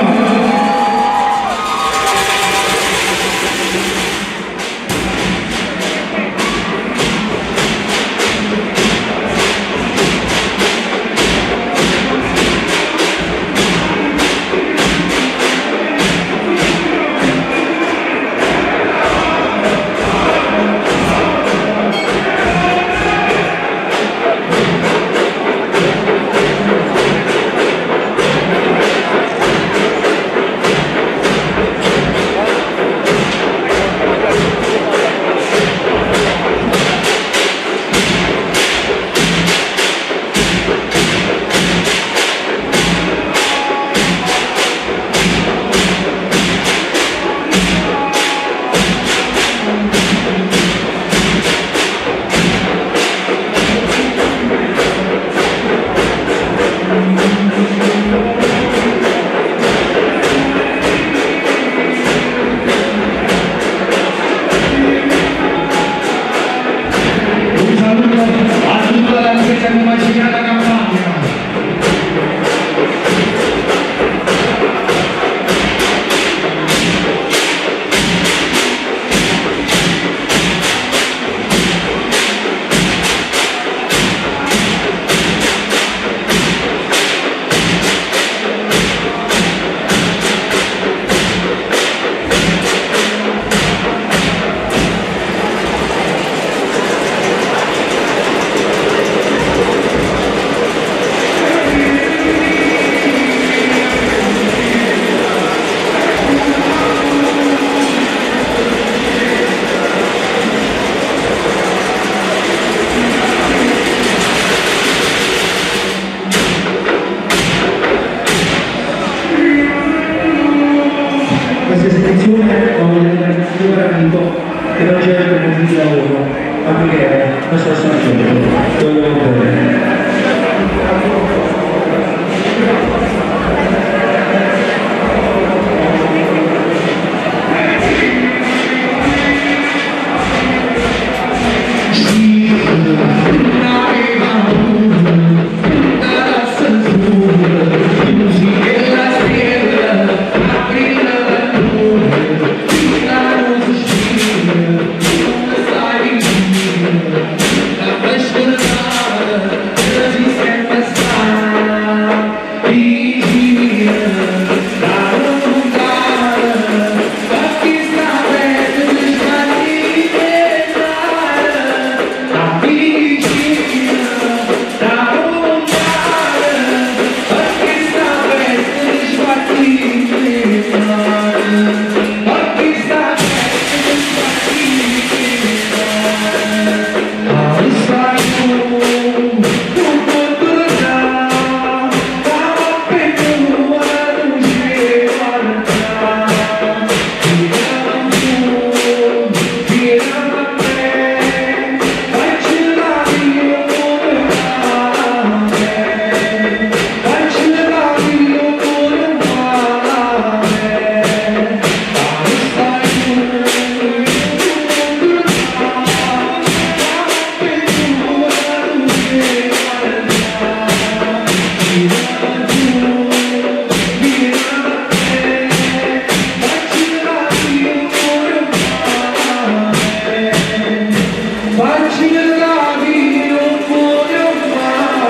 Facci capire un voglio male.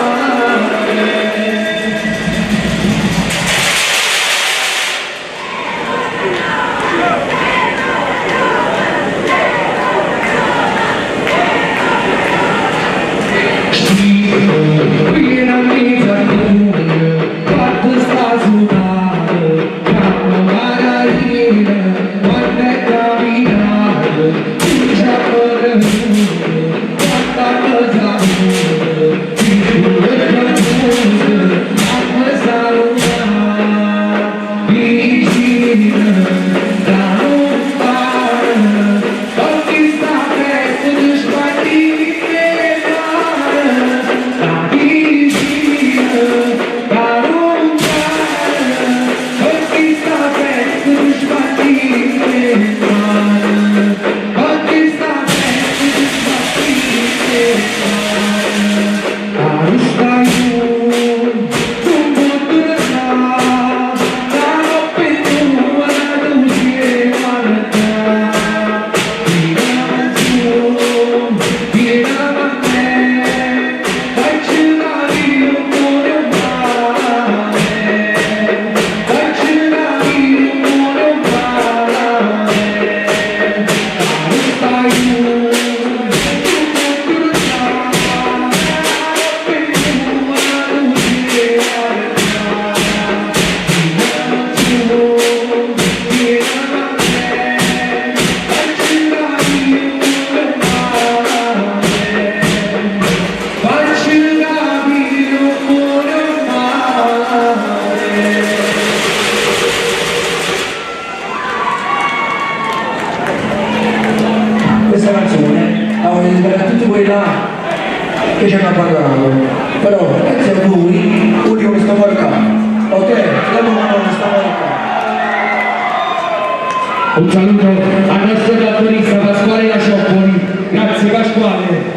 Questa canzone la voglio dedicare a tutti quelli là che ci hanno abbandonato. Però grazie a voi, unico che sto fuori qua. Ok? Dopo non sto fuori qua. Un saluto al nostro trattorista Pasquale Lacioppoli. Grazie Pasquale.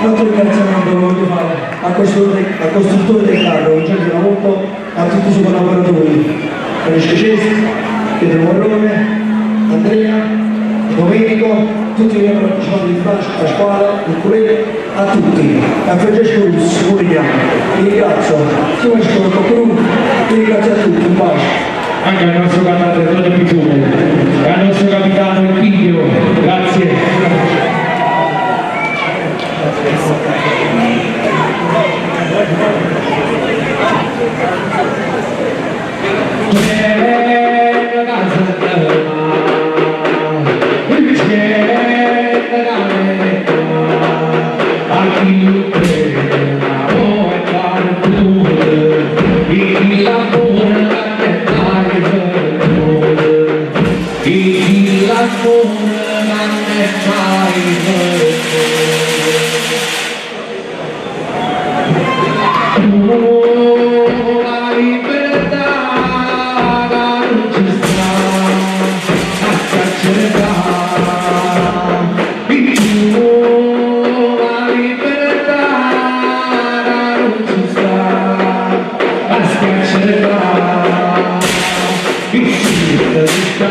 Un altro ringraziamento lo voglio fare al costruttore, al costruttore del carro, Giorgio Lavotto, a tutti i suoi collaboratori, Francesco Cesti, Pietro Morrone, Andrea, Domenico, tutti che hanno partecipato di Pasquale, il Culere, a tutti, a Francesco Russi, Murigliano, vi ringrazio, Simone Cocru, vi ringrazio a tutti, un bacio. Anche al nostro cantante Antonio Piccione e al nostro capitano Emilio, grazie. L'amore non è mai Oh, la libertà non ci sta, a scarcerà. Oh, la libertà non ci sta, a scarcerà. Il cielo di La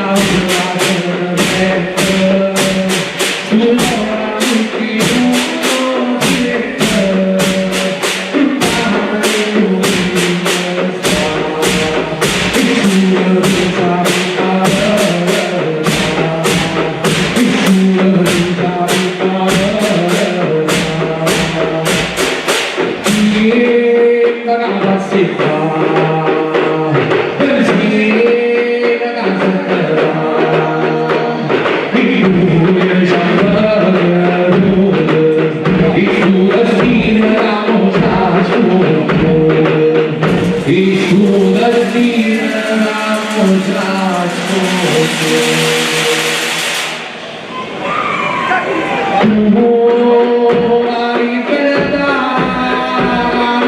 libertà non ci sta, La libertà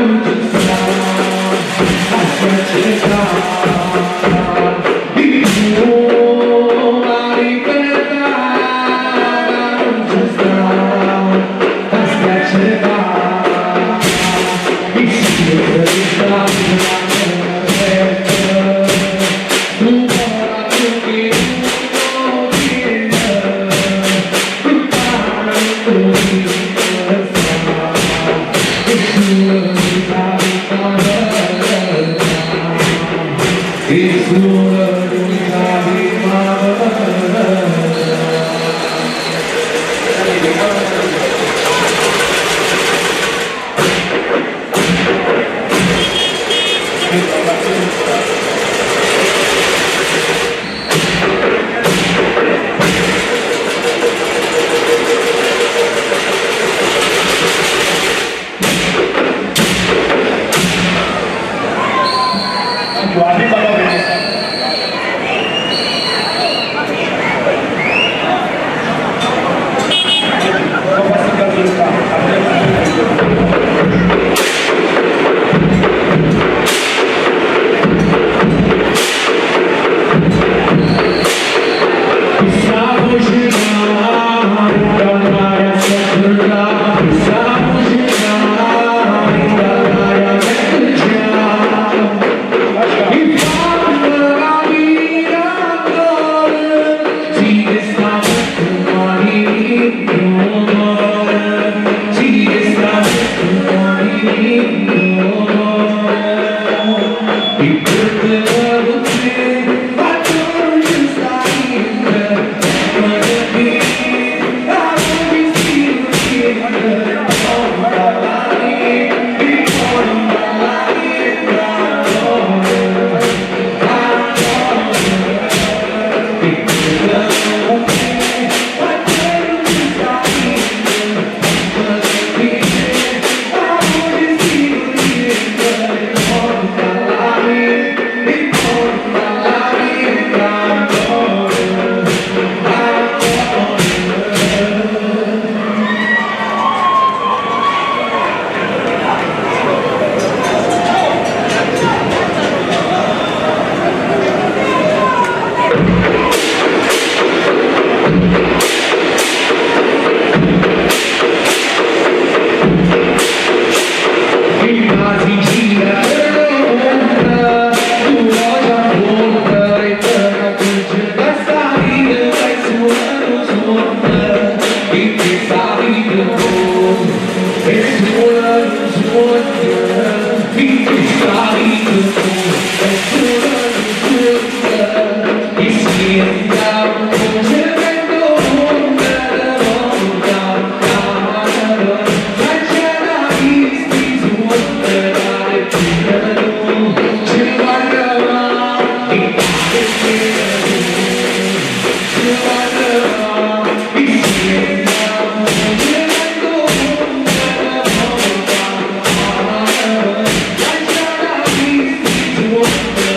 non ci sta, a schiaccerà. Il cielo di Thank you.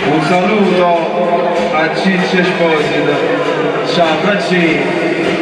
Un saluto a Ciccio Esposito. Ciao Francesco.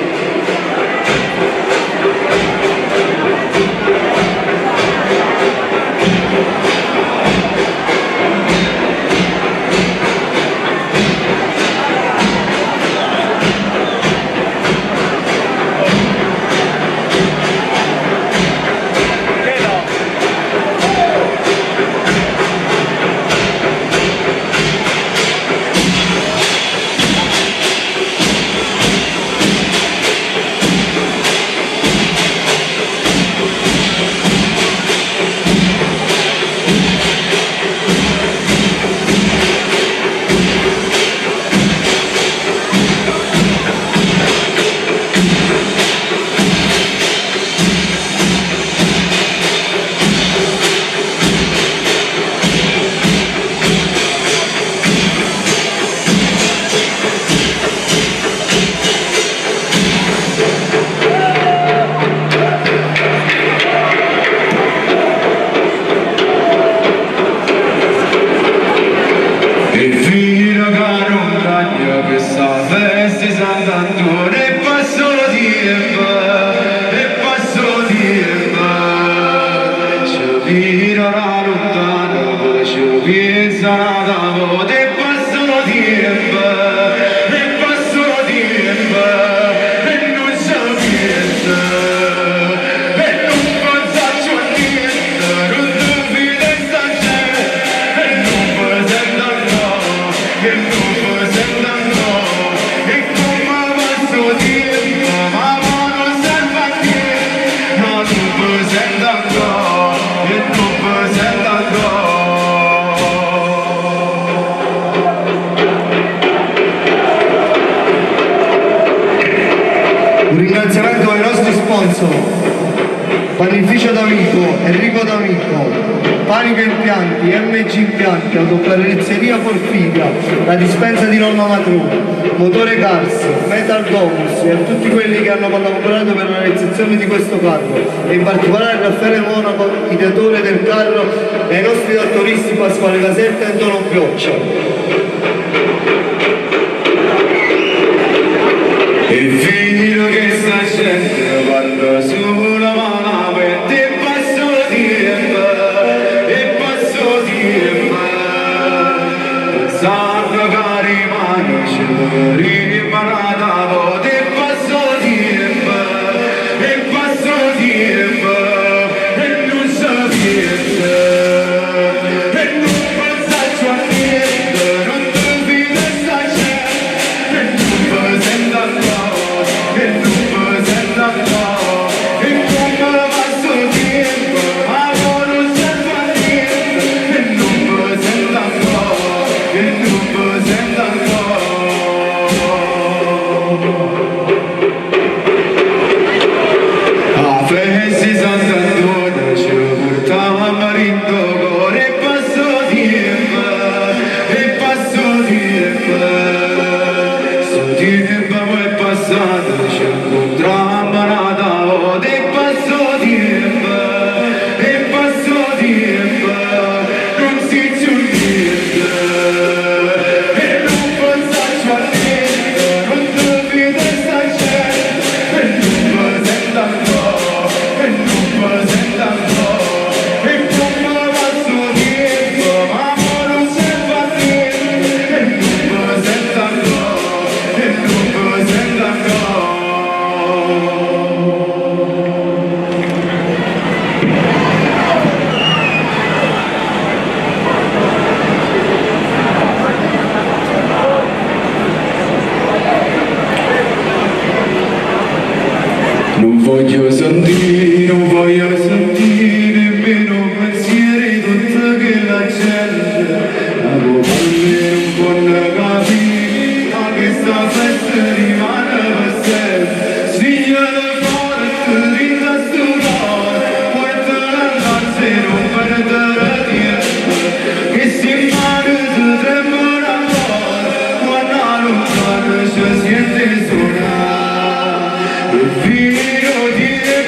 E fino che non cagna questa festa di Sant'Antonio e passo tempo, e passo tempo, ci viro da lontano, poi ci pensa da volta, e passo tempo, e passo tempo, e non si pensa, e non pensa niente, non ti fida sta gente, e non presenta no, e non presenta no, e come passo tempo, ma non serve a niente, no, non presenta no, e non presenta no. Un ringraziamento ai nostri sponsor, Panificio D'Amico, Enrico D'Amico, Panico Impianti, MG Impianti, Autocarrozzeria Porfidia, La Dispensa di Nonna Matrona, Motore Cars, Metal Domus e a tutti quelli che hanno collaborato per la realizzazione di questo carro e in particolare Raffaele Monaco, ideatore del carro, e ai nostri trattoristi Pasquale Caserta e Antonio Bioccia. E vero che sta gente parla solo malamente e passo tempo, e passo tempo. Pensando che rimane, ci rimane da volta e passo tempo, e passo tempo, e non sapete, e non pensate a niente, non ti fidi sta gente, e non mi sento ancora, e non mi sento ancora, e come passo tempo, ma non sento a niente, e non mi sento ancora, e non mi sento ancora. A festa di Sant'Antonio ci portavamo in cuore e passo tempo, e passo tempo. Sto tempo è passato, ci incontrammo una volta e passo tempo, e passo tempo, non si più niente. E non pensarci a niente, non ti fidi sta gente, e non mi sento ancora, e non mi sento ancora, e come passo tempo, ma non serve a niente, e non mi sento ancora, e non mi sento ancora. Non voglio sentire, non voglio sentire nemmeno pensieri tutta quella gente. La parli non può capire, ma che sta festa rimane per sempre. Signore forte, dentro sto cuore, portala innanzi e non perdere tempo. Che se mano ti tremano ancora, quando lontano ci sente suonare. E fino di e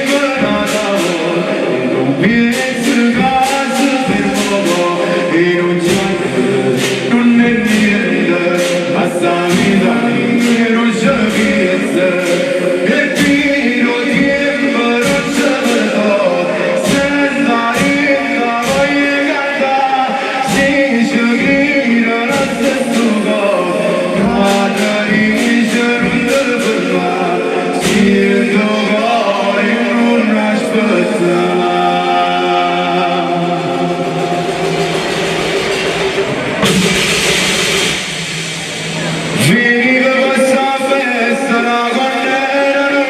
non penso che si fermò e non c'è, non è niente, ma sta vita mia non c'è niente. E fino tempo non c'è vedo, senza rinda voglio cantare, se ci grida lo stesso cuore, cada dice non te fermare, sento cuore non aspettare. Vieni per questa festa, la quando erano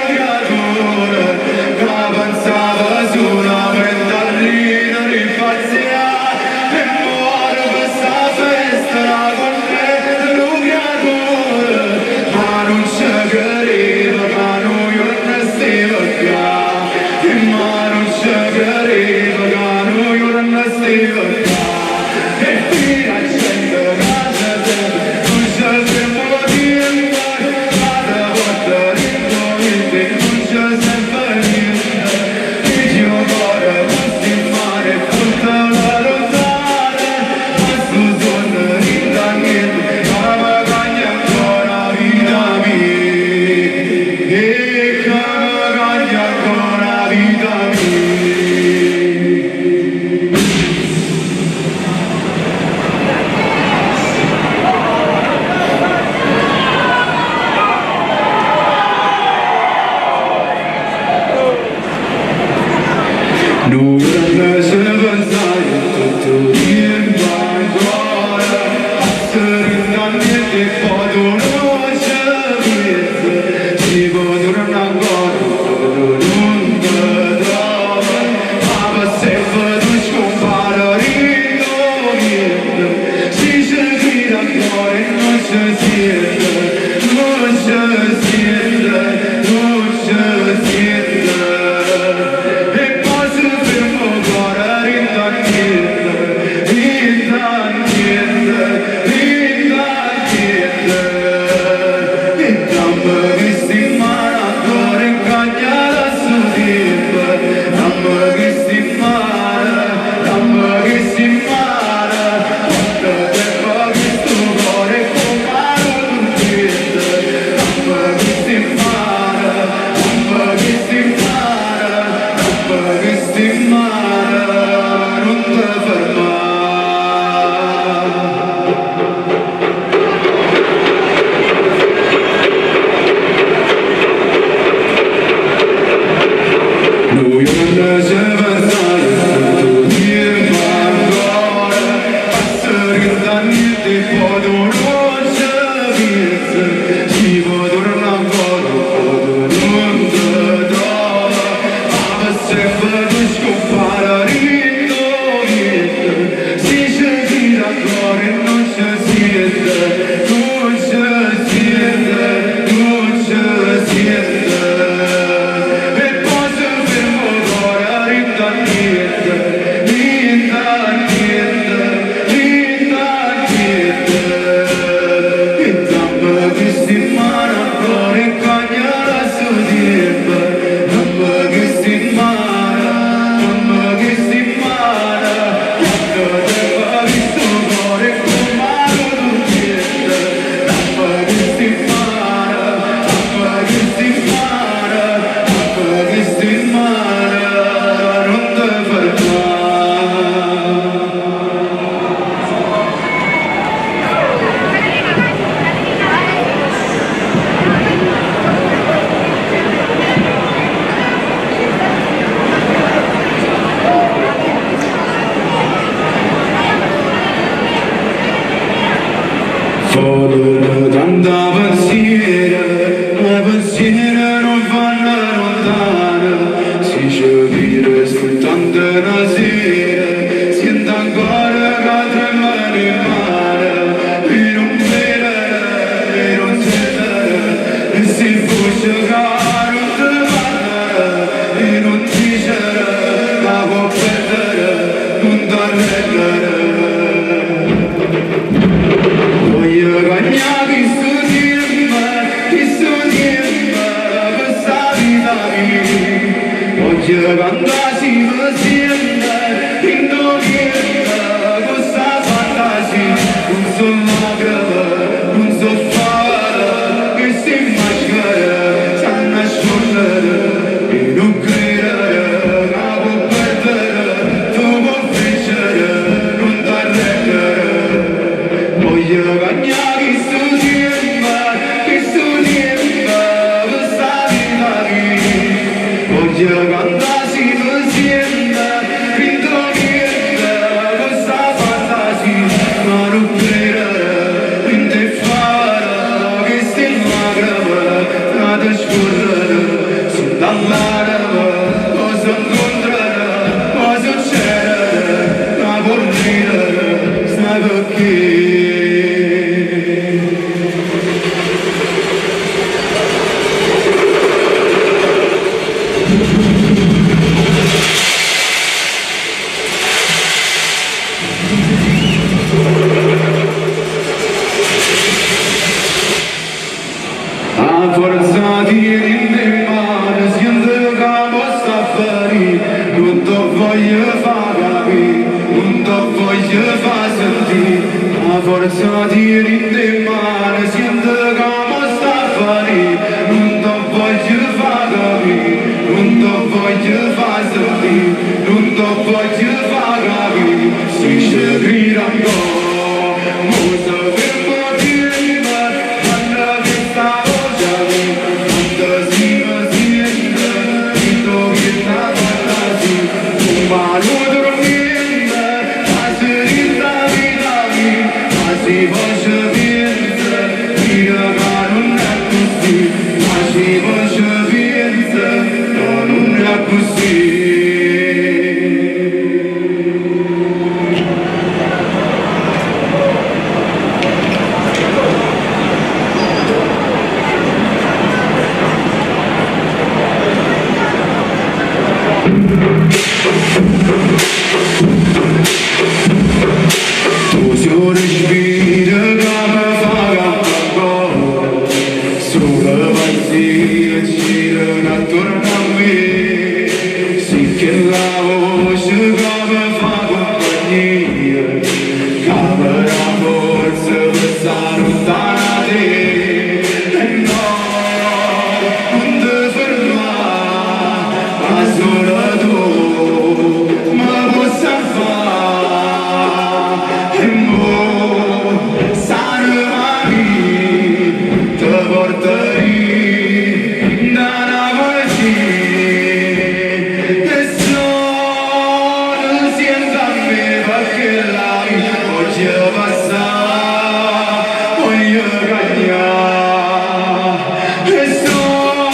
Volano tanta pensiere, ma pensiere non vanno lontano. Si ci vede soltanto una sera, sento ancora che tremano in mano. E non vedere, e non sentire, e se fosse che non ti parla, e non dicere che può perdere, non t'arrendere. Voglio cagnare questo tempo, questo tempo, questa vita mia. Voglio cantare si mi sente, in niente, questa fantasia. Non so lacrime, non so fare, che si maschera, sanno nascondere. E non credere che può perdere, tu puoi vincere, non t'arrendere. Voglio cagnare questo tempo, questo tempo, questa vita mia. Voglio cantare si mi sente, finto niente, questa fantasia. Ma non credere, in te fare, che sti lacrime, te scorrere, se dall'arma, cosa incontrare, cosa succedere, ma può ridere, sai perché? A forza di in mano, siente che posso fare, non ti voglio far capire, non ti voglio far sentire. A forza di in mano, siente che posso fare, non ti voglio far capire, non ti voglio far sentire, non ti voglio far capire. Se ci grida ancora, mo se ferma prima, quando questa voce quando si mi sente, sento che sta fantasia, ma non dormiente, ma si rinda vita mia, ma si voce pensa, dire che non è così, ma si voce pensa, no, non è così. Tu sei un respiro che mi fa ancora, solo pazzia girano attorno a me, sì che la voce che mi fa compagnia, che mi dà forza per stare lontano da te. E no, non ti fermare, ma solo tu mi puoi salvare. E mo, salvami, ti porterei da una poesia. E solo siento a me perché la vita voglio passare, voglio cagnare. E sono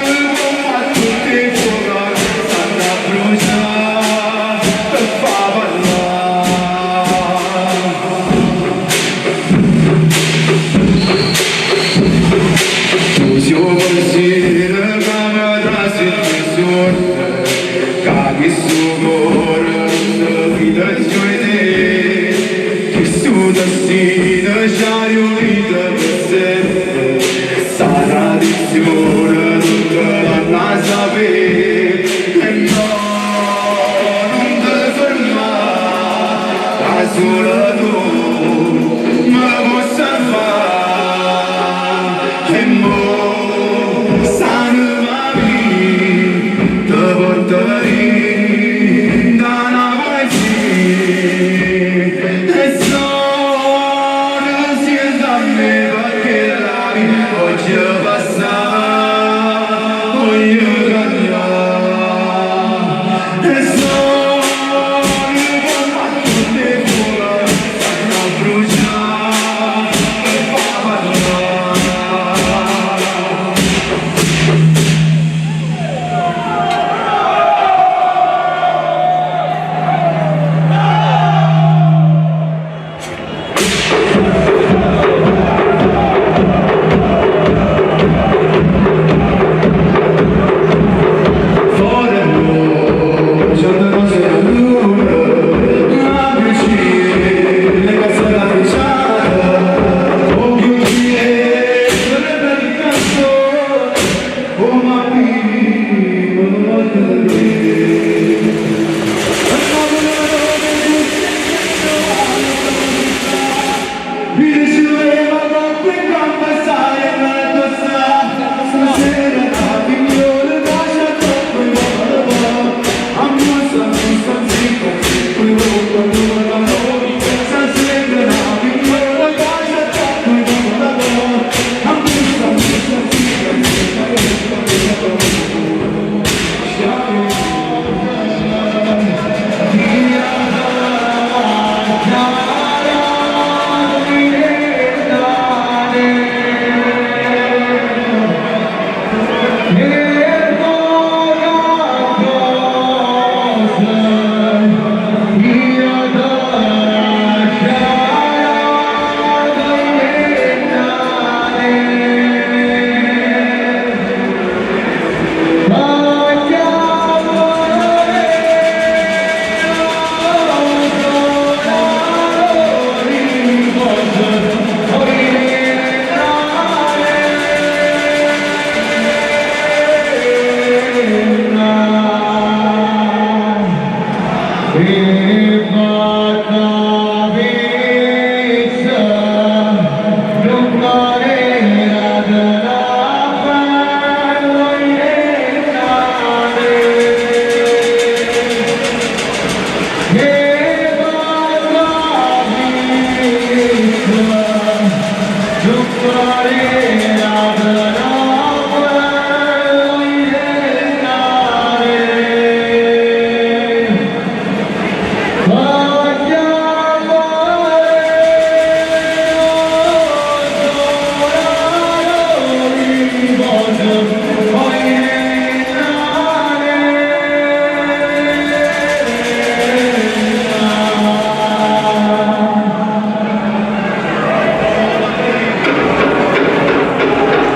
come a tutti i fuochi, stanno a bruciare per far parlare. Tu sei un pensiero che mi trasmette sorte, che questo cuore non si fida più di te, che su destino ci ha riunito per sempre, sta tradizione tutta la sapere, e no, non ti fermare, ma solo tu mi puoi salvare. E mo, salvami, ti porterei da una poesia. E solo siento a me perché la vita voglio passare, voglio cagnare. E solo come a tutti i fuochi, stanno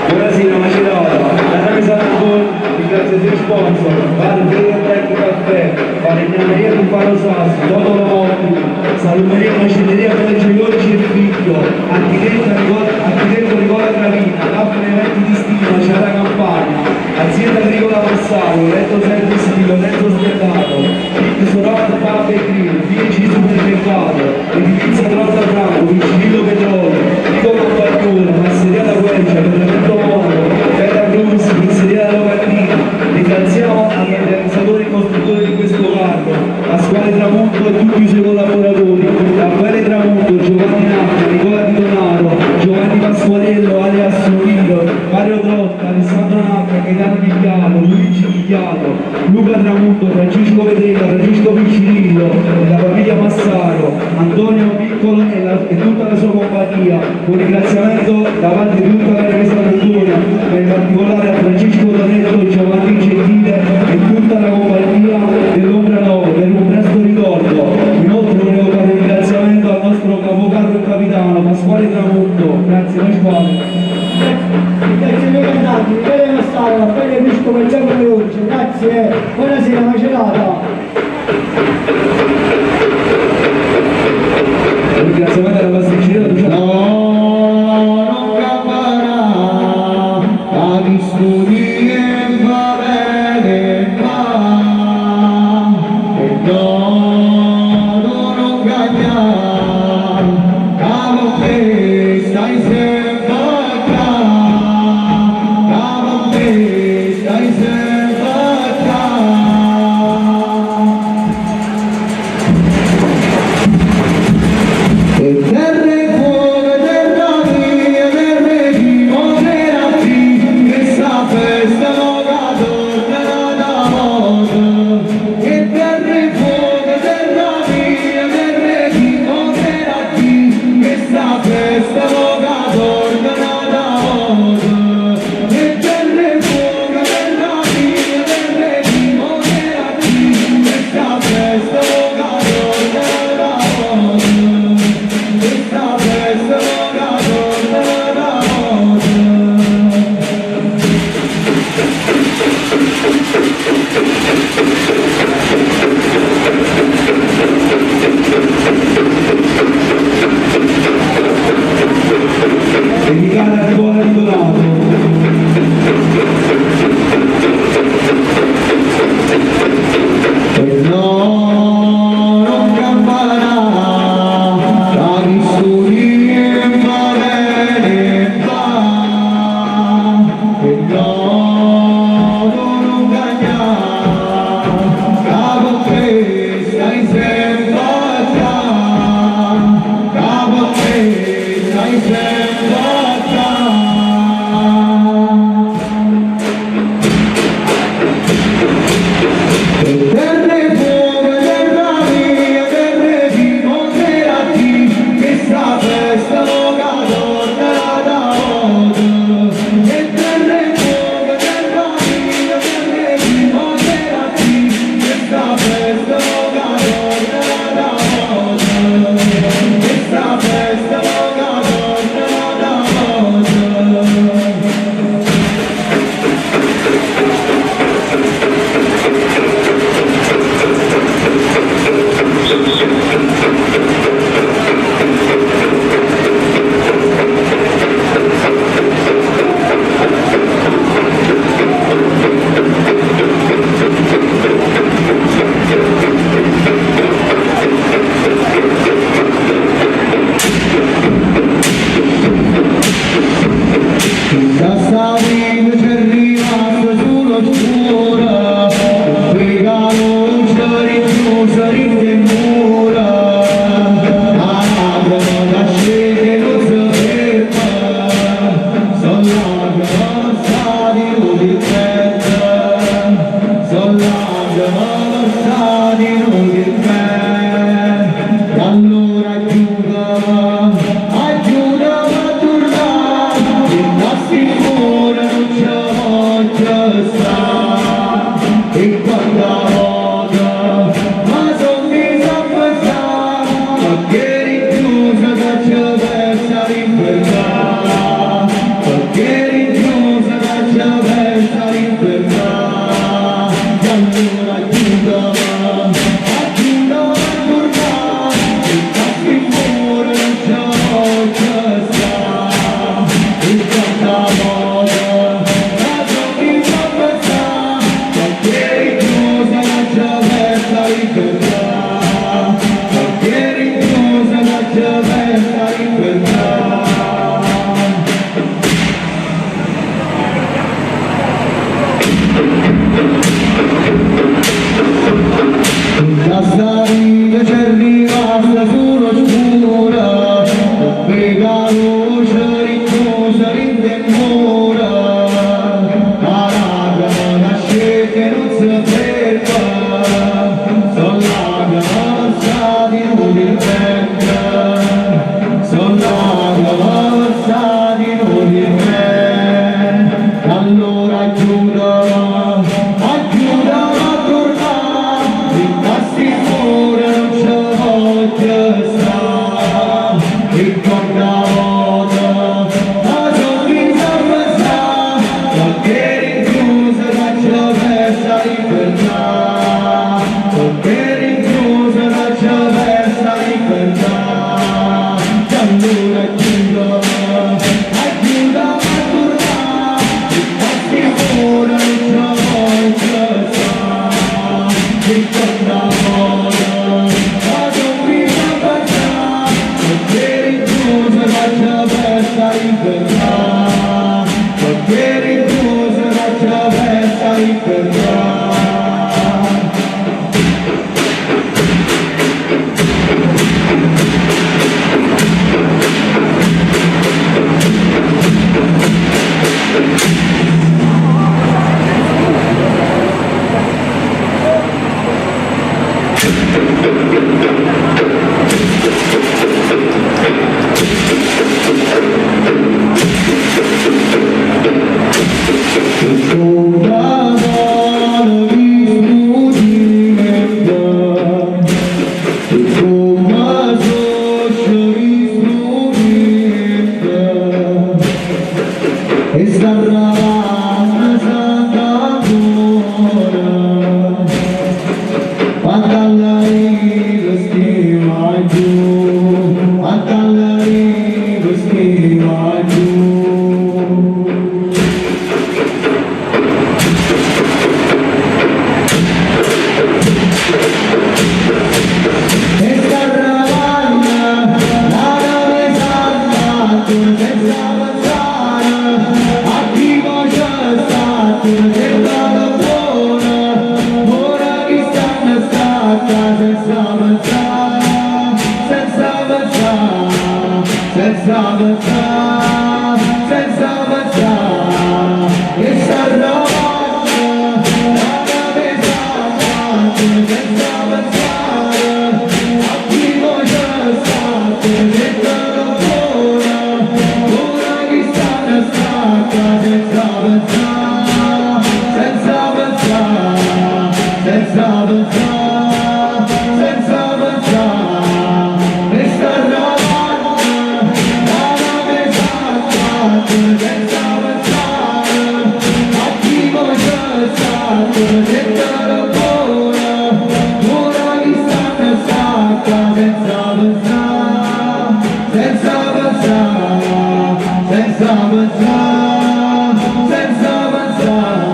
Buonasera Macerata, la nave Sant'Antonio ringrazia i suoi sponsor, Bar Black Caffè, Falegnameria Tufano Sasso, Toto Lomotti, Salumeria Macelleria Sergio Giorgi e Figlio, Architetto Nicola, Architetto Nicola Gravina, Daphne Eventi di Stima, Ciara Campania, Azienda Agricola Massaro, Lorenzo Service di Lorenzo Stellato, Big Sorot Pub e Grill, 10 Supermercato, Edilizia Trotta Franco, Vicillo Petrolio, Nico Campagnolo, Masseria La Quercia, Bernardo Monaco, Bella Cruz, Pizzeria La Locandina. Ringraziamo agli organizzatori e costruttori di questo carro, Pasquale Tramonto e tutti i suoi collaboratori, Raffaele Tramonto, Giovanni Nacca, Nicola Di Donato, Giovanni Pasquarello, alias Solino, Mario Trotta, Alessandro Nacca, Gaetano Migliato, Luigi Migliato, Luca Tramonto, Francesco Vedrella, Francesco Piccirillo, la famiglia Massaro, Antonio Piccolo e, e tutta la sua compagnia. Un ringraziamento da parte di tutta la Rivista Cultura, ma in particolare a Francesco Donetto, Giovanni Gentile e tutta la compagnia dell'Ombra 9 per un presto ricordo. Inoltre volevo fare un ringraziamento al nostro capocarro e capitano Pasquale Tramonto. Grazie Pasquale. Grazie ai miei cantanti, Michele Massaro, Raffaele Piscopo e Giacomo Giorgio, grazie, buonasera Macerata. Un ringraziamento alla pasticceria Luciano. No, non camperà, la studi va bene, ma e no, non cagnare, cavo te stai sempre qua, cavo te stai sempre qua. E terra e fuoco, terra mia, terra di moderati, che sta festa non torna da volta. E terra e fuoco, terra mia, terra di moderati, che sta festa non torna da volta. E terra e fuoco, terra mia, terra di moderati, che sta festa non torna da volta. Questa festa non torna da volta. Dedicata a Nicola Di Donato. E no, non camperà, la studi va bene, va. E no, non cagnare, cavo te stai sempre ccà, ca pe' me stai sempe ccà. Terra 'e fuoco, terra mia, terra 'e chi mo a chi, chesta festa mo ca torna n'ata vota. E terra 'e fuoco, terra mia, terra 'e chi mo a chi, chesta festa mo ca torna n'ata vota. Chesta festa mo ca torna n'ata vota. Da 'sta vita c'è rimasta sulo scura, perché 'a luce rinchiusa dint' 'e mura, 'a lacrima ca scende nun se ferma, so' lacrime versate inutilmente, so' lacrime versate inutilmente. E allora aiutami, aiutami a turnà, dint' a 'sti mura nun ce voglio sta. E quanta vota me so' miso a pensà, pecché rinchiusa t'aggio persa 'a libertà, pecché rinchiusa t'aggio persa 'a libertà. E allora aiutami, aiutami a turnà, dint' a 'sti mura nun ce voglio sta. E quanta vota me so' miso a pensà, pecché rinchiusa t'aggio persa 'a libertà, pecché rinchiusa t'aggio persa 'a libertà. Da 'sta vita c'è rimasta sulo scura, perché 'a luce rinchiusa dint' 'e mura, 'a lacrima ca scende nun se ferma, so' lacrime versate inutilmente, so' lacrime versate inutilmente. Allora aiutami, aiutami a turnà, dint' a 'sti mura nun ce voglio sta. E quanta vota me so' miso a pensà, pecché rinchiusa t'aggio persa 'a libertà, pecché rinchiusa t'aggio persa 'a libertà. E allora aiutami, aiutami a turnà, dint' a 'sti mura nun ce voglio sta. E quanta vota me so' miso a pensà, pecché rinchiusa t'aggio persa 'a libertà, pecché rinchiusa t'aggio persa 'a libertà. Senza pensà, senza pensà, che sta arrabbiando, la pesata, senza pensare, a chi voglio stare, metterò buona, ora chi sta ne stacca, senza pensare, senza pensare, senza pensare, senza pensare, che sta arrabbiando, la pesata, senza pensare, a chi voglio stare, metterò buona, ora chi sta ne stacca, senza pensare, senza pensare, senza pensare, senza pensare.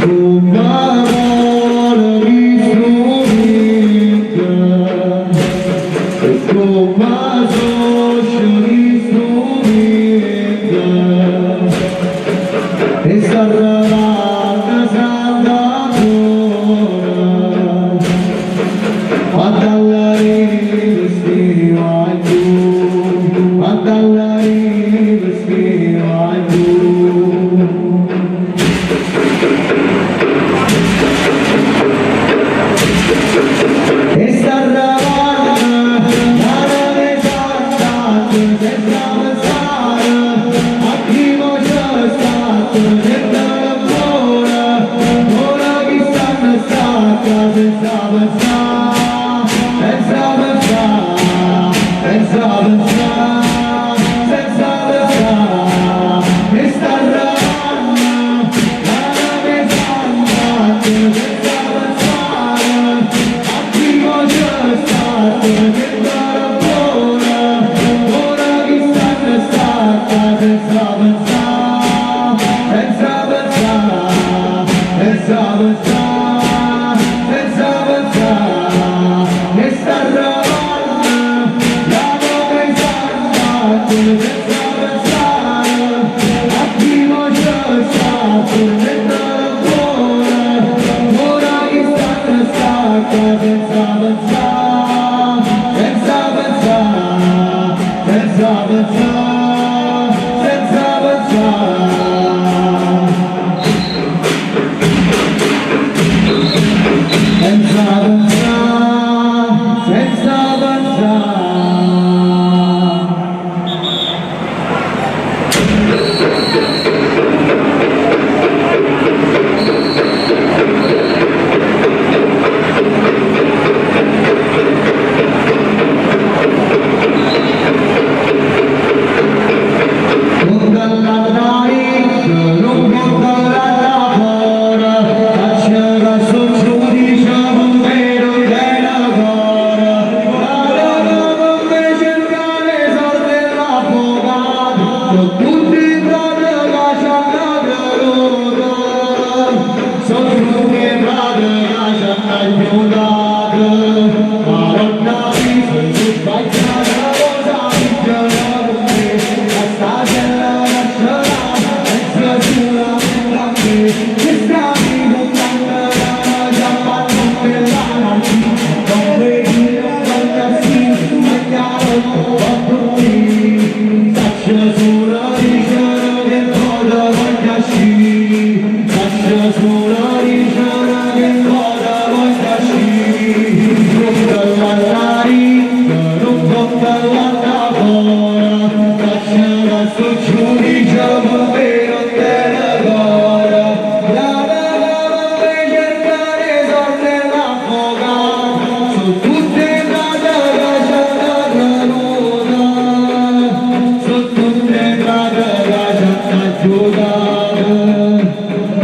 Con parole di strumento, e con socio di strumento, e s'arrabbiata Santa Antonio, quando alla riva si va giù, quando alla riva si va giù. E s'arrabbiata, la pesata, senza pensare, a chi voglio stato, senza buona, ora chi sta ne stacca, senza pensare, senza pensare, senza pensare, senza pensare, e s'arrabbiata, la pesata, senza pensare, a chi voglio stato, senza buona, ora chi sta ne stacca, senza pensare, senza pensare, senza pensare, senza pensare, e s'arrabbiata, la pesata, senza pensare, a chi voglio stato, senza buona, ora chi sta ne stacca, senza pensare, senza pensare, senza pensare, senza pensare. Senza pensare, senza pensare.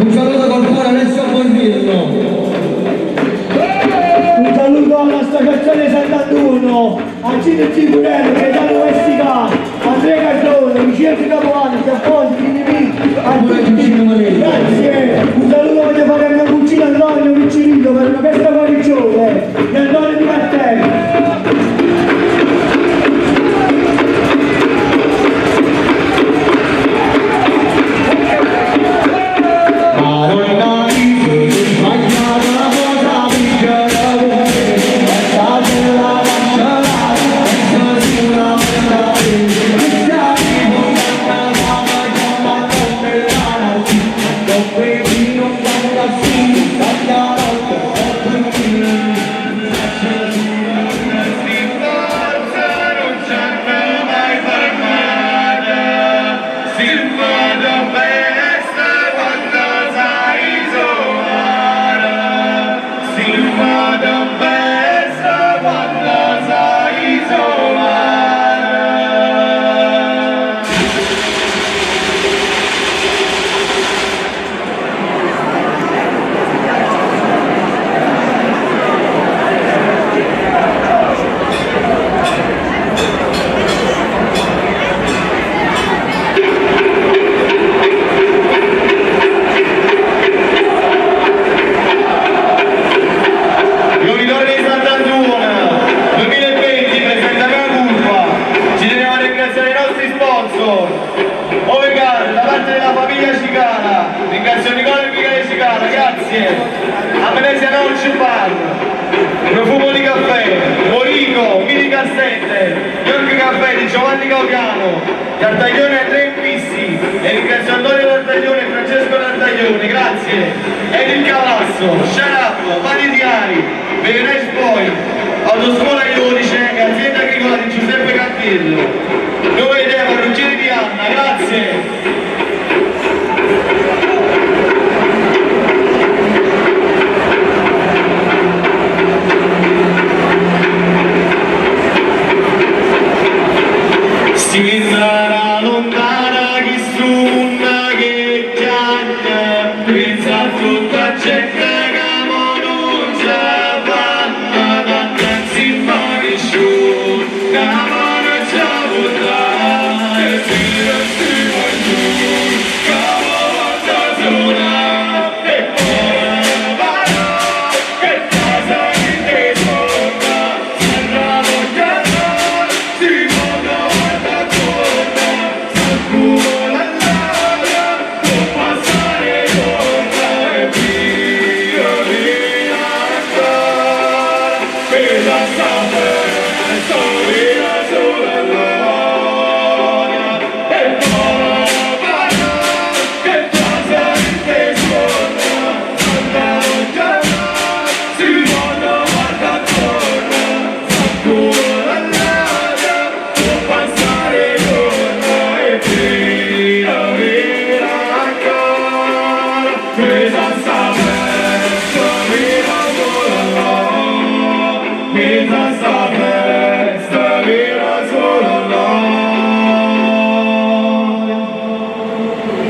Un saluto col cuore Alessio Bonvillo. Un saluto all'associazione Sant'Antuono, a Cino Zicurello, Gaetano Messicano, Andrea Cardone, Vincenzo Capuano, Giappone, Fini a tutti. Grazie! Un saluto voglio fare a mio cugino Antonio Piccinino per una festa guarigione. grazie! Amnesia Dolce Bar, Profumo di Caffè, Morico, Mini Cassette, York Caffè di Giovanni Gaudiano, Tartaglione Andrea Infissi e ringrazio Antonio Tartaglione e Francesco Tartaglione, grazie! Ed il Cavasso, Shut Up, Pani Diari, Very Boy, Autoscuola Iodice e Azienda Agricola di Giuseppe Cantillo. Noi vediamo Ruggeri di Anna, grazie! Si sarà lontana chi sunna che chiacchia, pensa a tutta gente che mo non ce la fanno, tanto si fa che sciù, che mo non ce la potrà, e si resti giù, che mo va sola, e poi va, che casa che te torna, sarà voglia si vola guarda torna, s'accumula l'aria, può passare l'ora e via, via ancora, per la festa, via sulla gloria, e poi va, che cosa che torna, sarà voglia si vola guarda torna, s'accumula l'aria, può passare l'ora e via, via ancora, per la festa, via sulla gloria, per la festa, via sulla gloria.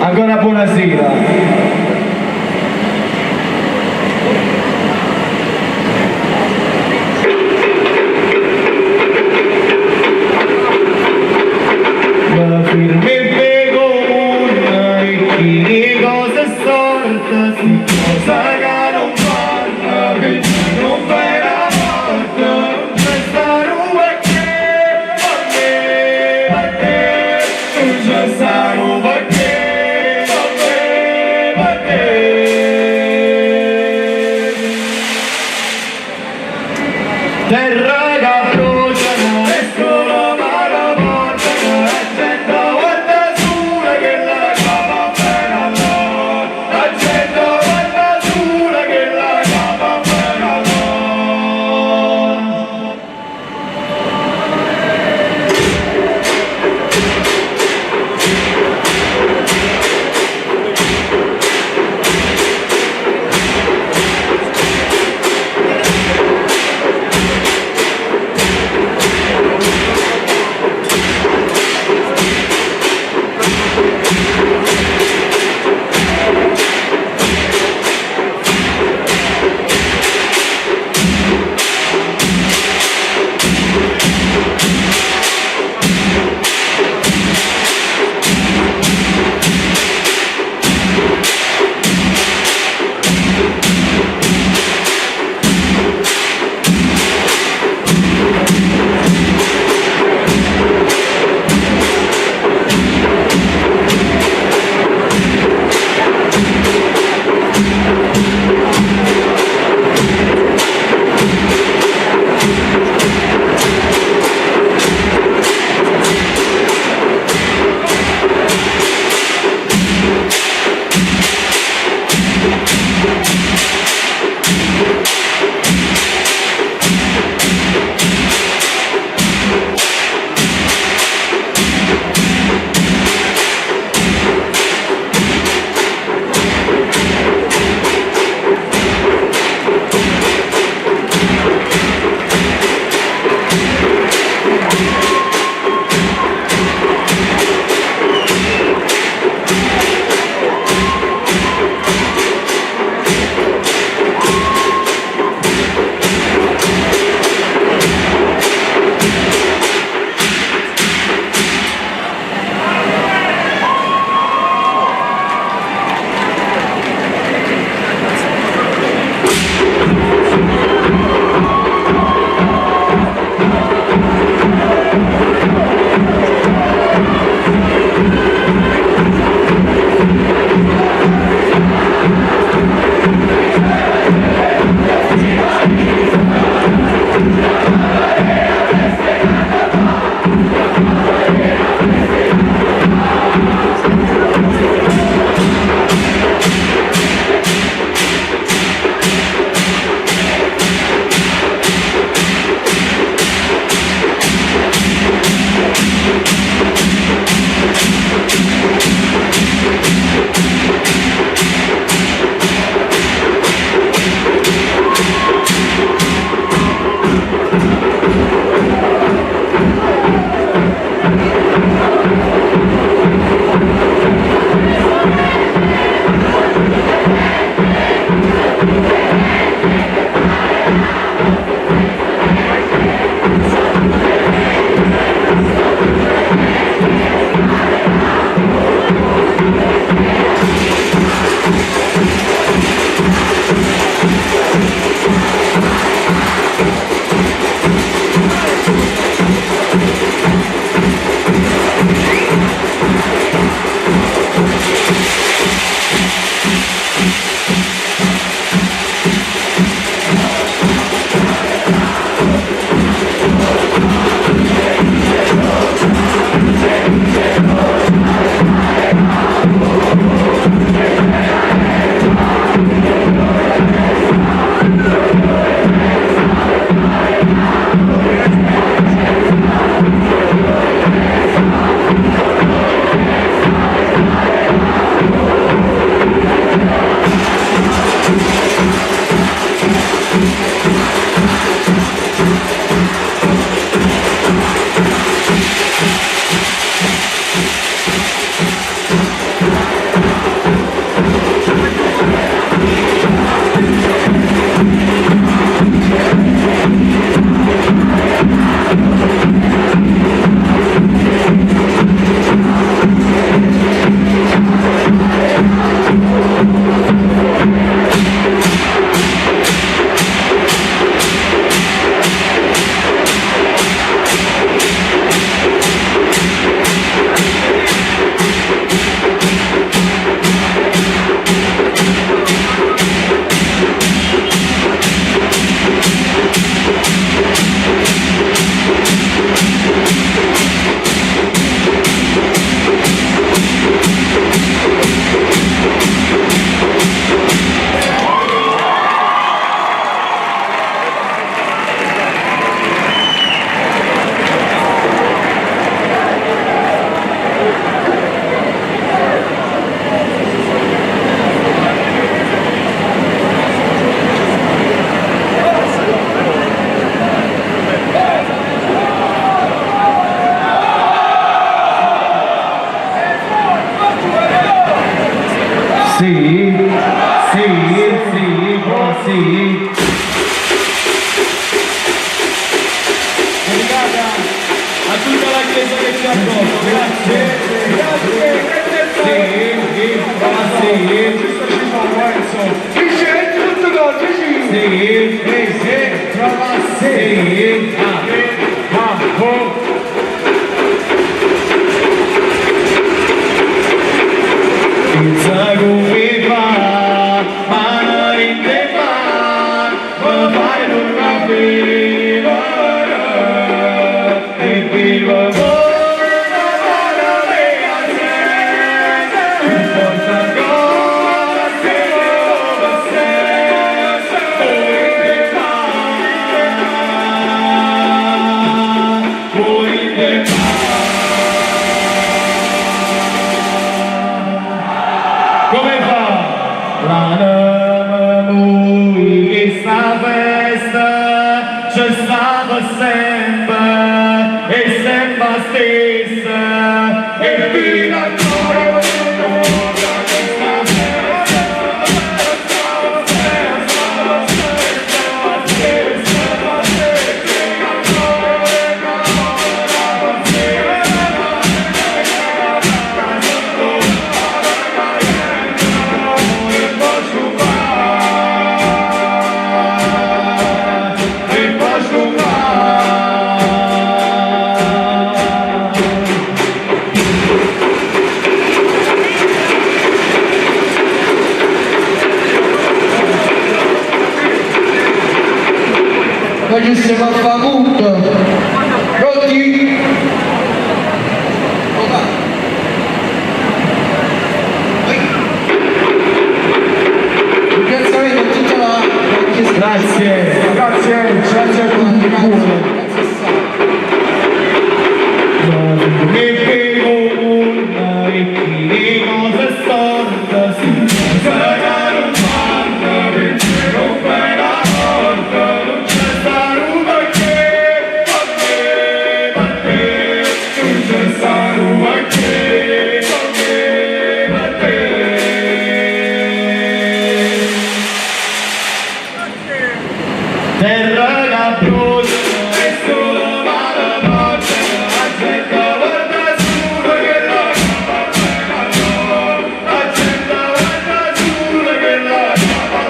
Ancora buonasera. Ma firme con chi cosa storta, si cosa che non parla, che non per la porta, non c'è sta perché, per me, per te, non c'è sta perché, per me, per te. Terra che brucia, e solo mare porta, la gente guarda sola che la capa bene la gente guarda sola che la capa bene. Sì, sì, sì, sì. Dedicata a tutta la chiesa che ci ha accolto, grazie. Grazie, Sì, sì, sì, sì, sì, sì, ah, ah, oh. Pensa come fa, ma non in te fa, ma fai non capire, e viva Come fa? L'anima lui che sta festa c'è stata sempre e sempre la stessa e fino ancora e poi Noi ci stiamo a fare punto. Pronti? Ringraziamento a tutta la chiesa. Grazie, grazie, grazie a tutti. Grazie assai. Mi bevo una e chi cosa storta si sarà un panno perché rompe la porta non c'è sta ruba che va te, va te non c'è sta ruba che va te, va te. Terra che brucia e solo male morte, la gente guarda solo che la capa la gente guarda solo che la capa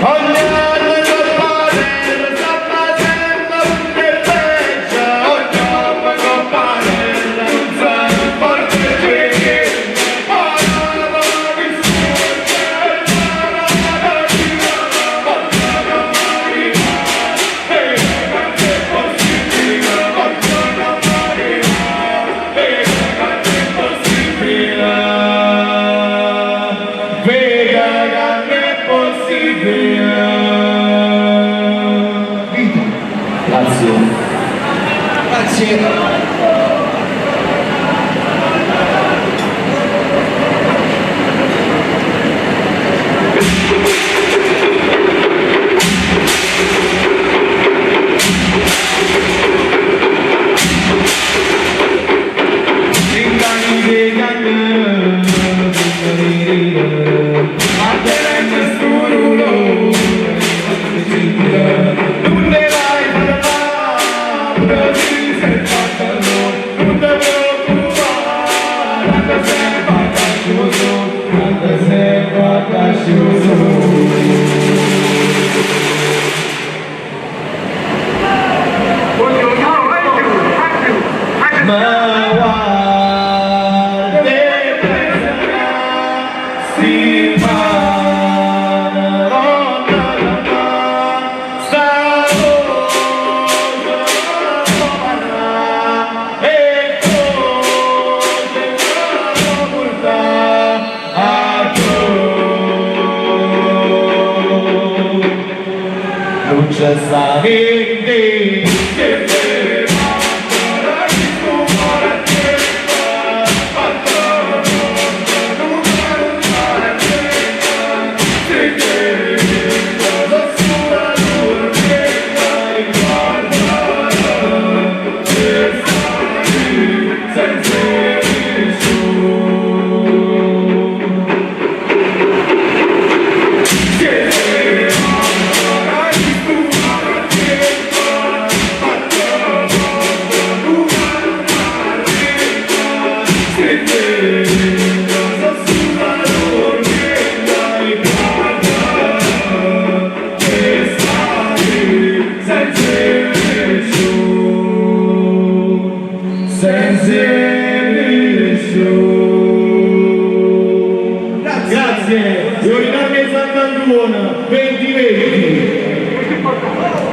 Ogni anno copparella, sappa sempre che peggio, ogni anno copparella, non sa porta che. Vita. Grazie. Grazie. Grazie, Iorinarme Sant'Antuono, 2020. Basta.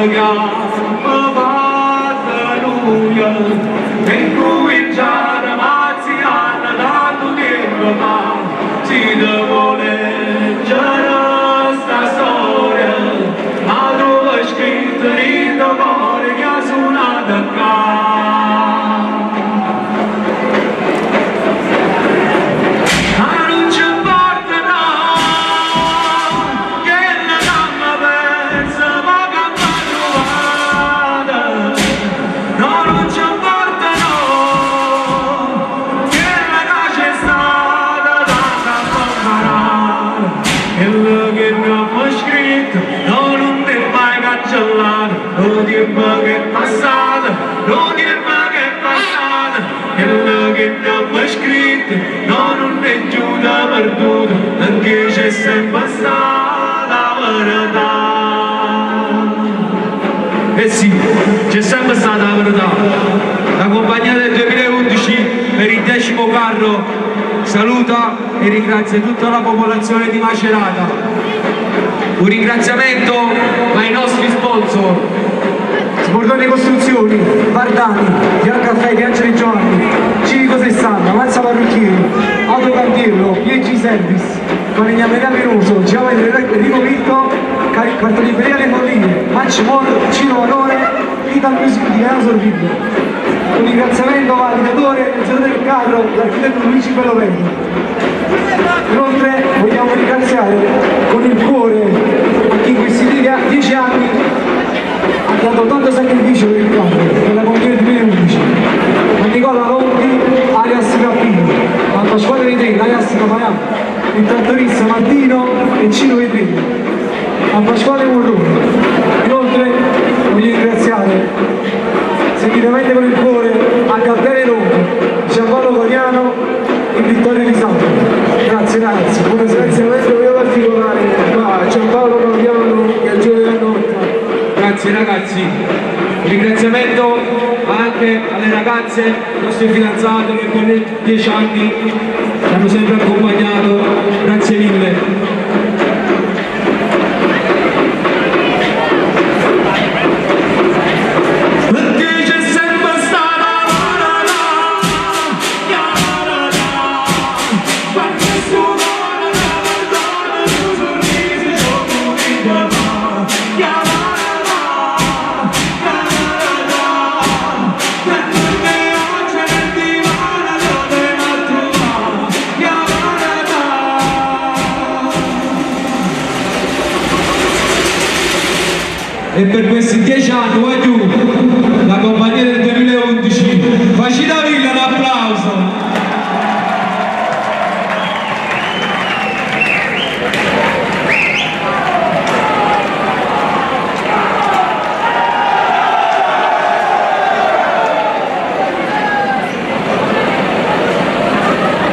che abbiamo fatto noi e cominciare a mazziare tanto tempo fa si devo leggere sta storia ma dove è scritto in cuore che ha suonato qua. Ma non ci importa no, che la donna pensa ma che m'ha trovata. No, non ci importa no, che la c'è stata tanta imparare. Quello che abbiamo scritto, no, non è mai cancellato. Lo tempo che è passato, lo tempo che è passato. Quello che abbiamo scritto, no, non è giù da perduto, perché c'è sempre stata la verità. Eh sì, c'è sempre stata la verità. La compagnia del 2011 per il 10° carro saluta e ringrazia tutta la popolazione di Macerata. Un ringraziamento ai nostri sponsor. Sbordone Costruzioni, Bardani, Gran Caffè di Angelo Giovanni, Civico 60, Mazza Parrucchieri, Autocantiello, PG Service, Falegnameria Peroso, Geometri Enrico Pinto, Cartoliberia Le Follie, Match Mall, Ciro Valore, Ital Music di Canale Sorbillo. Un ringraziamento va all'ideatore e al del carro, l'architetto Luigi Bellovello. Inoltre vogliamo ringraziare con il cuore a chi in questi 10 anni ha dato tanto sacrificio per il carro, per la compagnia del 2011. A Nicola Longhi, alias Cappino, a Pasquale Vetrini, alias Capaiano, il trattorista Martino e Ciro Vetrini, a Pasquale Morrone. Inoltre voglio ringraziare sentitamente con il cuore a Gabriele Longhi, Gianpaolo Coriano e Vittorio Lisandro. Grazie ragazzi, un ringraziamento mio particolare a Gianpaolo Coriano e a Giulio Notta. Grazie ragazzi, un ringraziamento anche alle ragazze, nostre fidanzate che per 10 anni ci hanno sempre accompagnato, grazie mille. Perché c'è sempre stata la la la la quando suona la perdona il tuo sorriso ci va. E per questi 10 anni, voi giù, la compagnia del 2011, facite un applauso!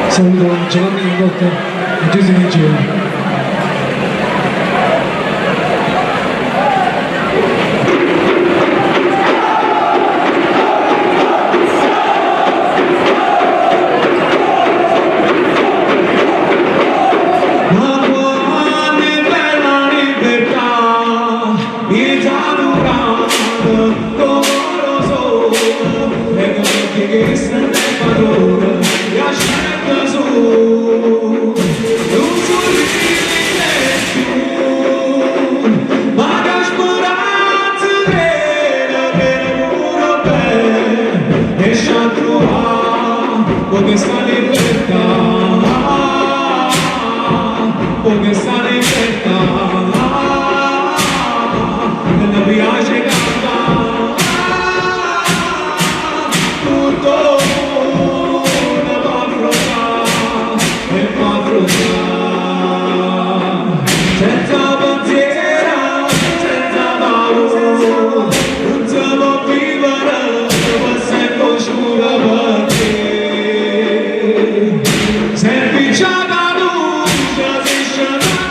Saluto Giovanni Lingotta e Giuseppe Giro. Ma quando è bella libertà, mi già come lo so, e non è che se ne padrone, e aspetta su, non sorride più, ma che speranza crede che pure bene, e ci ha trovato questa libertà, questa libertà, e mi piace cantare, tutto una m'affrontare, e m'affrontare, senza pensiero, senza paura, non si può vivere, ma sempre oscura per te. Se picciata luce si scende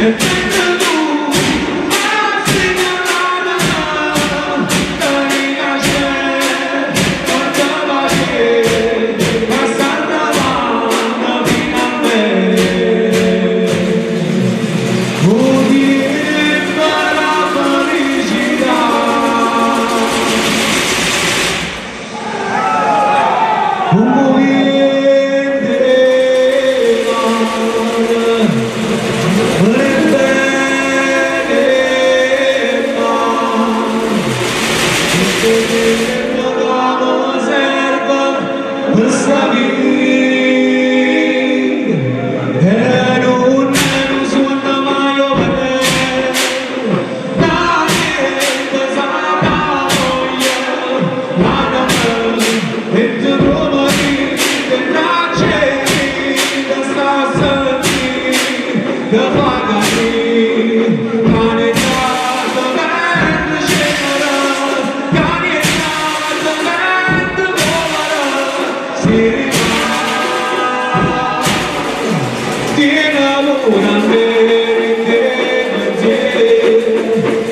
E mentre tu m'astrigne l'anema, te dico c'è tanta pace, ca sta arrivanno finalmente. 'O tiempo d' 'a felicità. Comm' 'o viento 'e mare, e bene e male, tutto chello ca me serve pe' sta vita e nun è nu suonno maje overo, ca niente sape voglia, l'anema e te trovo dint' 'e braccia 'e chi te sta a sentì, te fa capì ca nient'ato vento cenere, ca nient'ato vento povera, si rimane. Tiene pure a me dint' 'e pensieri,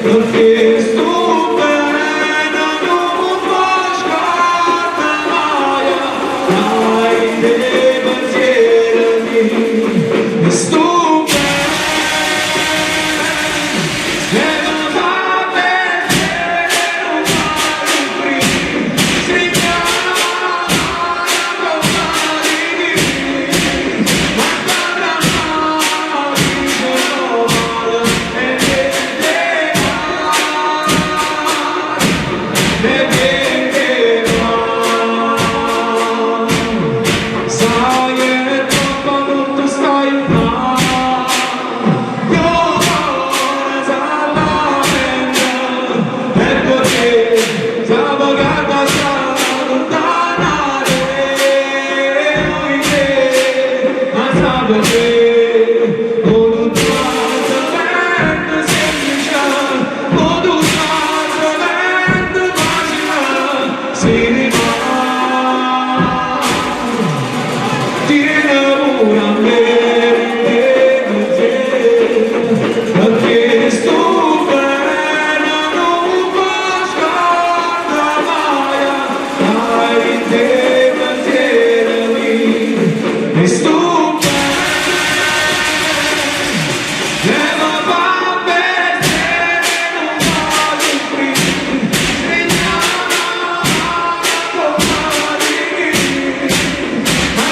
pecché stu bene nun po' scordà maje, dint' 'e pensieri miei. Stu bene me fa pensiero nun fa soffrì, strigname comme di ma sta male e niente male, e niente male. Sai troppo tutto stai male, io ora s'allamenta, e perché siamo che sta lontana ma sa perché con un trattamento semplice, con un trattamento facile, si rimane. Tiene pure a me dint' 'e pensieri, perché stu bene nun po' scordà maje, dint' 'e pensieri miei. E stu bene me fa pensiero nun fa soffrì, strigname come di ma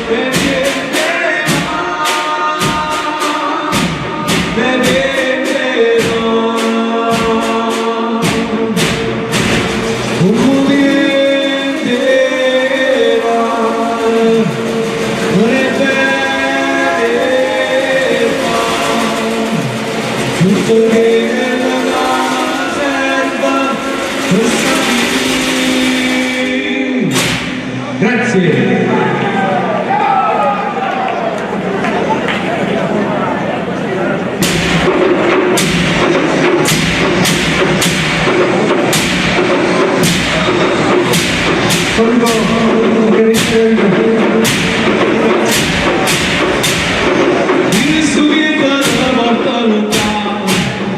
e niente male, e niente male. Un niente male, e bene male, tutto quello che mi serve per sta vita. Grazie. Saluto che Cristo che te porta lontano,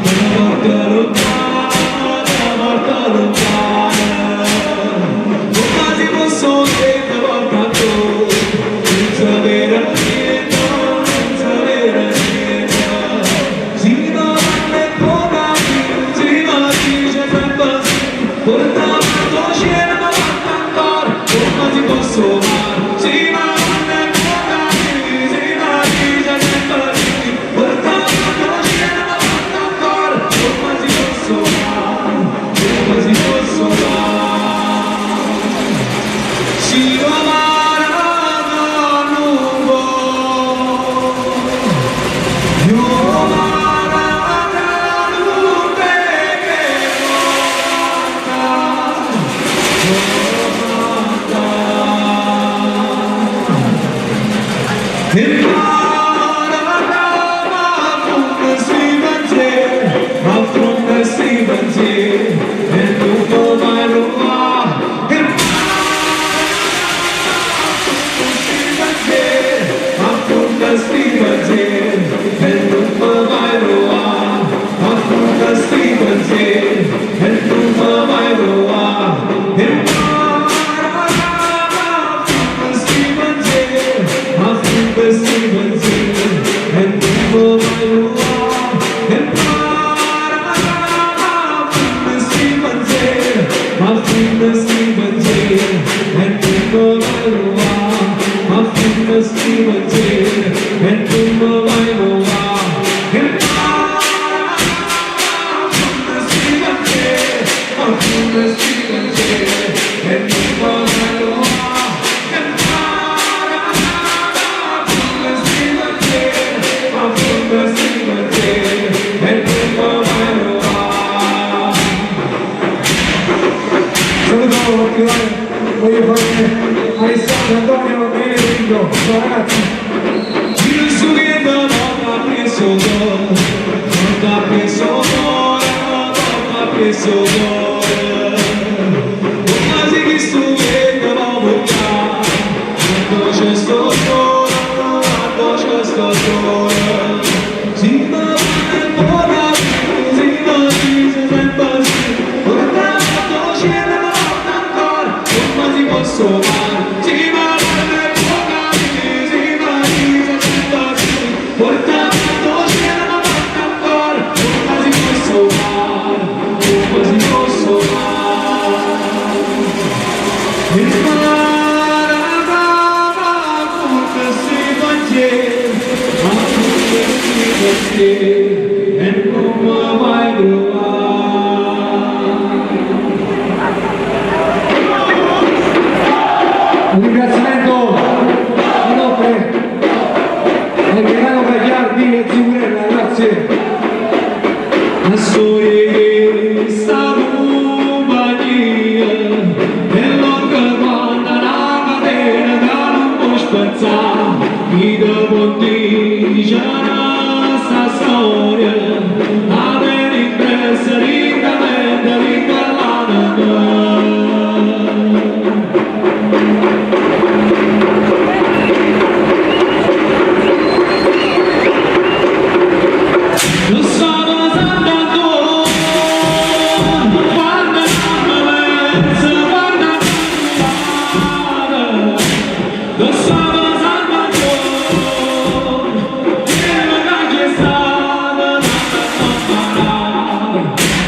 te porta lontano, te porta lontano. Come si posso che te porta tu, senza avere niente, senza avere niente. Si ma è poca si ma dice sempre sì, porta il cielo ma porta ancora, come si posso fare? Si ma è poca si ma dice sempre sì, porta il cielo ma porta ancora, come si posso fare? Come si posso fare? Si va non può, io non te che E ma fronte si pensieri, e tutto va e pensieri e non mi vai trovare, ma tutti sti pensieri e non mi vai trovare. E ma tutti sti pensieri, ma tutti sti pensieri e non mi vai trovare. E ma tutti sti pensieri, ma tutti sti pensieri e non mi vai trovare. Ma tutti sti pensieri e non mi vai trovare. E ma tutti sti pensieri, ma tutti sti pensieri e non mi vai trovare. E ma tutti sti pensieri, ma tutti sti pensieri e non mi vai trovare. Saluto particolare voglio fare Alessandro, Antonio e Enrico. Ciao ragazzi. Gesù che donna preso donna preso donna preso Quasi che sto vento va portare quando c'è sto sole quando c'è sto sole si ma buona si ma si sempre sì porta c'è la notte ancora come si posso fare si ma buona si ma sempre sì porta c'è la notte ancora come si posso fare come si posso fare il mare ma come si mangiare ma come si mangiare e non mi vai trovare. Un ringraziamento inoltre al Gaetano Gagliardi e Zigurella, grazie. La storia che sta compagnia e l'orca quando la catena che non può spezzare chi te può dire sta storia a te impressa ricamente ricallana. Lo sono Sant'Antonio, quando la quando lo sono Sant'Antonio, che non c'è stata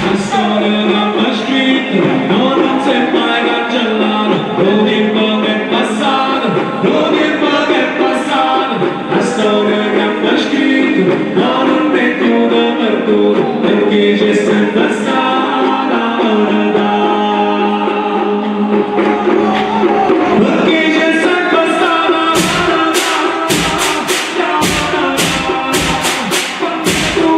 la storia che mi ha scritto non si è mai cancellata, lo tempo che è passato, lo tempo che è passato, la storia che mi ha scritto non è più da perduta, perché c'è sempre stata la verità. Perché c'è sempre stata la verità. Quando tu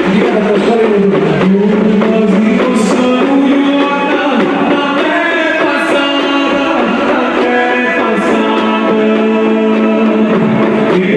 Indicata per la storia del Thank you.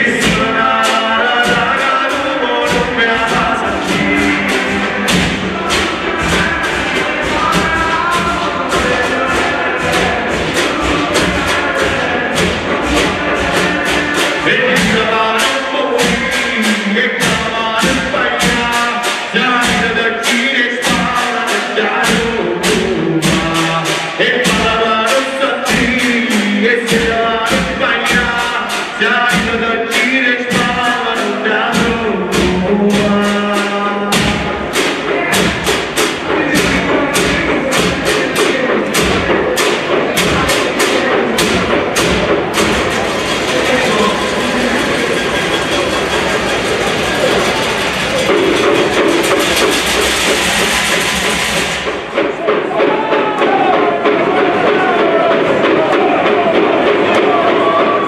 E suonare la calumo non me la passa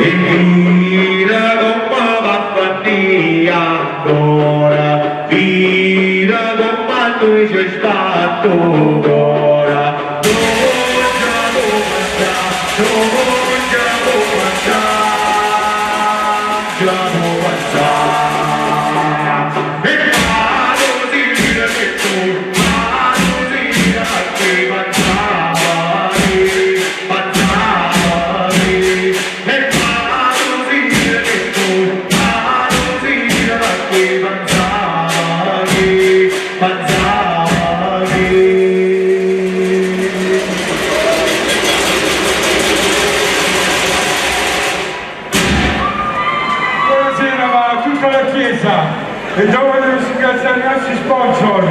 E mira come va a ancora, mira come noi c'è stato ancora. Non vogliamo mangiare, non vogliamo mangiare, vogliamo mangiare. E vado di che tu, vado di che mangiare, mangiare. E vado di che tu, vado di che mangiare, mangiare. Buonasera a tutta la Chiesa e dopo devo ringraziare i nostri sponsor,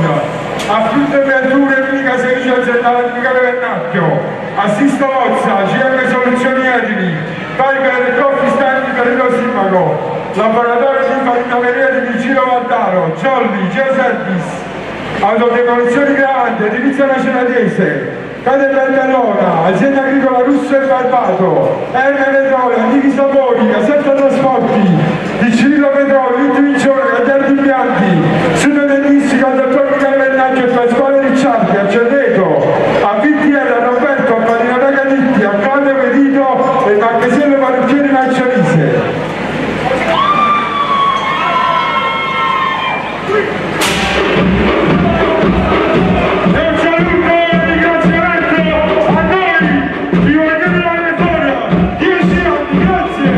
a Frutta e Verdure e Mica Servizio Aziendale di Michele Vernacchio, a Sisto Lozza, GM Soluzioni Edili, Tiger e Coffee Stand di Torino Simmaco, Laboratorio di Farinaveria di Vicino Valdaro, Jolly, Geoservice, Autodemolizioni Grande, Edilizia Maceratese, Cade Bernallona, Azienda Agricola Russo e Barbato, R Petrolio, Antichi Sapori, Casetta Trasporti, Di Cirillo Petrolio, Vinti Vincione, Gagliardi Impianti, Studio Dentistico, al dottor Michele Vernacchio e Pasquale Ricciardi, a Cerreto, a VTR, a Roberto, a Marino Ragaditti, a Claudio Pedito e Marchesiello Parrucchieri Marcialise. E un saluto e un ringraziamento a noi, di Vogliamo la Vittoria, 10 anni, grazie!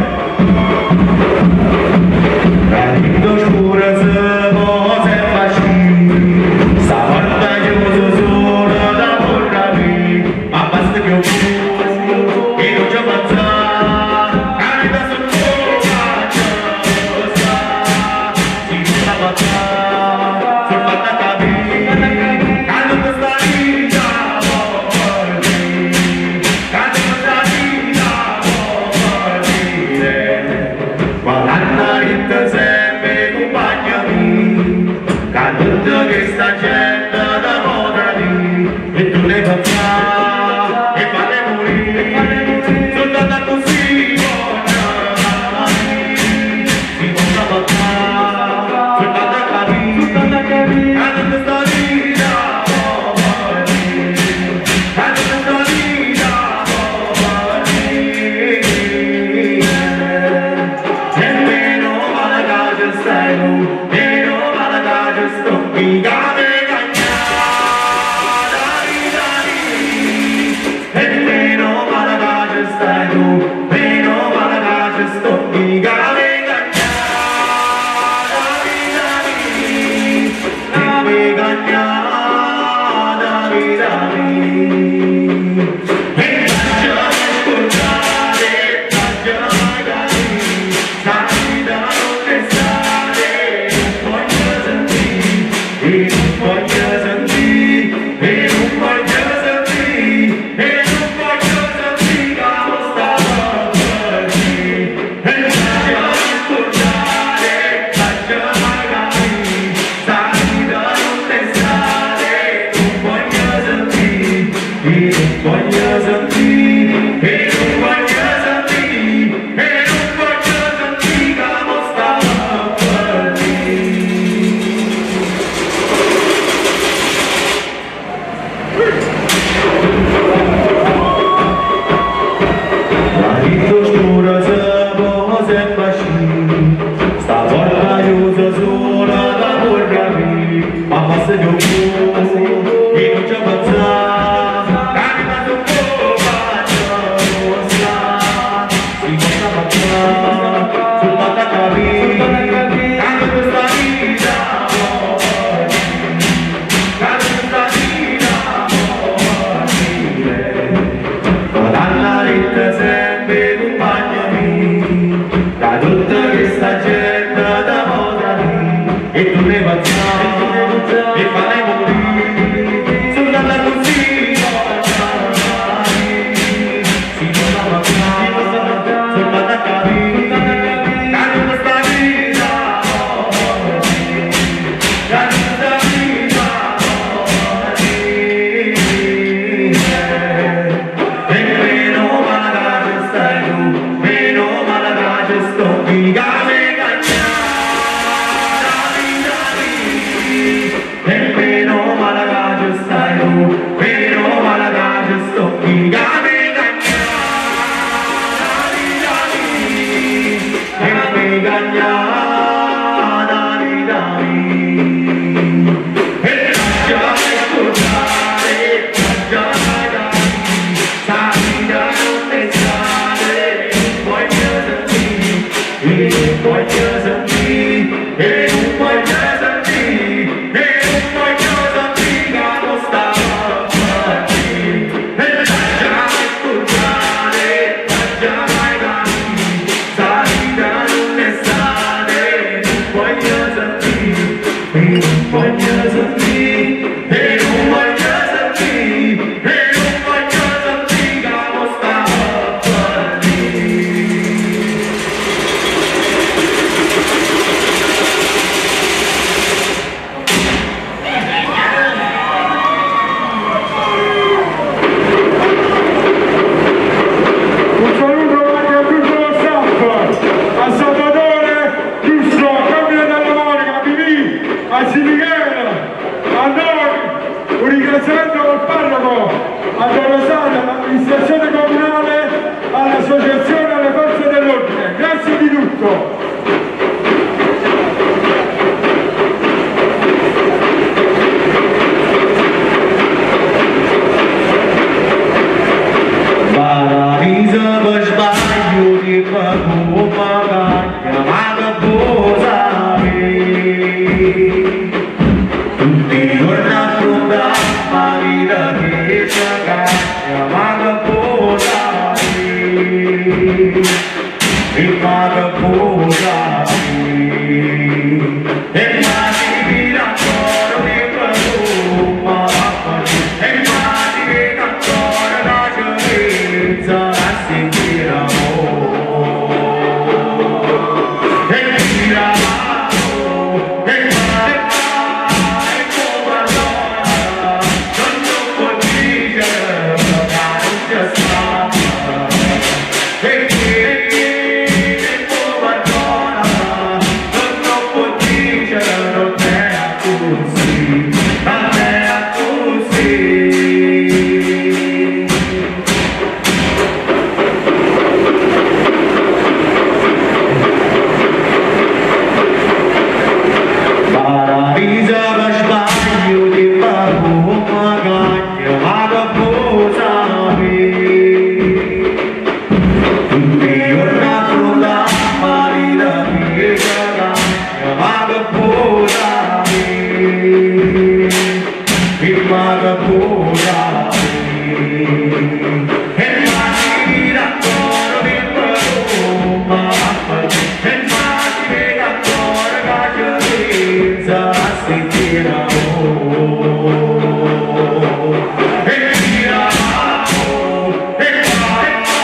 cagnata 'a vita mia. E t'aggia scurdà e t'aggia capì, 'sta vita nun è stata e nun voglio sentì, e nun voglio sentì, e nun voglio sentì, e nun voglio sentì ca mo sta pe' E t'aggia scurdà e t'aggia capì, 'sta vita nun è stata e nun voglio sentì, e nun voglio sentì, e nun voglio sentì, e nun voglio sentì ca mo sta pe' Un saluto anche a tutto lo staff, a Salvatore, Giusto, a Carmine Della Monica, a Mimì, a Zì Michele, a noi, un ringraziamento al parroco, a Don Rosario, all'amministrazione comunale, all'associazione, alle forze dell'ordine. Grazie di tutto. Paradiso per sbaglio di come ma che può sapere? Tutti i giorni affrontare la vita che ci cagna, ma che può sapere? E ma che può sapere? E ma ti vede ancora di come e ma ti vede ancora la certezza a sentire amore. E mi e ma e come allora non può dire che non c'è stata. E che come allora non può dire non è così, non è così. Paradiso per sbaglio di come ma che può sapere? Tutti i giorni affrontare la vita che ci cagna, ma che può sapere? E ma che può sapere? E ma ti vede ancora di come e ma ti vede ancora che ci pensa a sentire amore. E mi amo, e ma, e ma,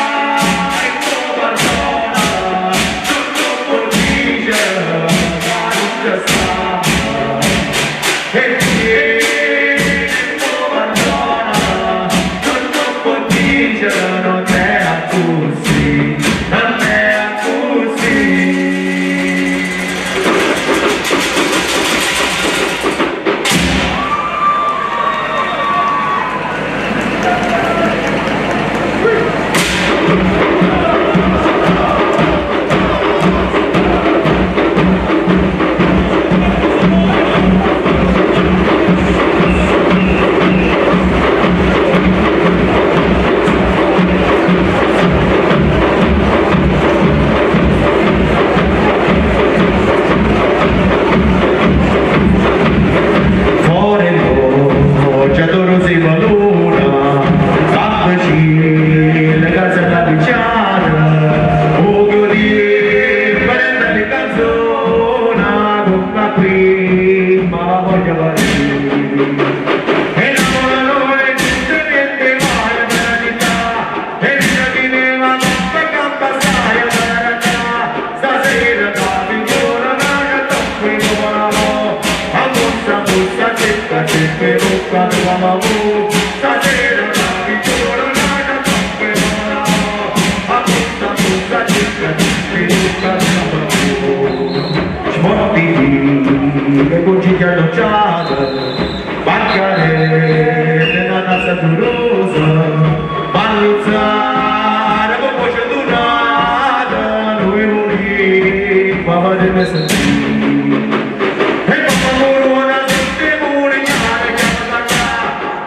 e come allora, non può dire che non c'è stata. E come allora, non può dire non è così, non è così. Fuori già si luna, Facci le case da vicina, Ugo di prendere canzone, con la prima la voglio partire. E la tutte niente male per la città, e mi viveva per campare per la città, stasera da figura una tocco in a bussa bussa cecca cecca bocca tua mamma, stasera da figura una tocco in a bussa bussa cecca cecca bocca tua mamma. Smotti le cucine alloggiate, bancarelle la tazza durosa, balluzzare con voce durata, noi volimmo facendo sentire. E come una settimana chiamata qua,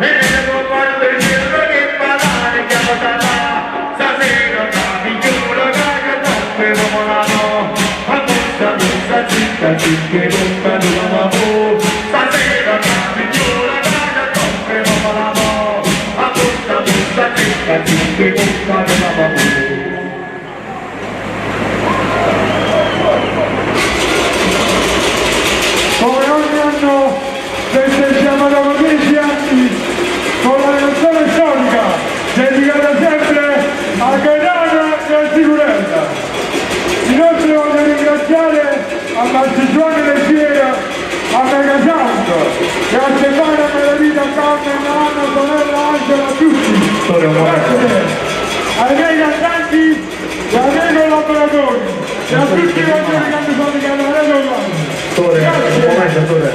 e ne comparte il cielo che parlare chiamata là. Stasera la migliore che troppe volano, a bussa bussa zicca zicca e bocca di mamma. Stasera la migliore che troppe volano, a bussa bussa zicca zicca e bocca di mamma. Come ogni anno festeggiamo dopo 10 anni con la canzone storica dedicata sempre a Gaetano e a Sicurezza. Inoltre voglio ringraziare a Mastro Giovanni Leggiero, a Mega Sound e a Stefano Meravita, Carmen, Anna, Antonella, Angela, a tutti. Grazie. Ai miei cantanti e ai miei collaboratori e a tutti i vostri che hanno faticato la Radio Online. Tore, un momento, Tore.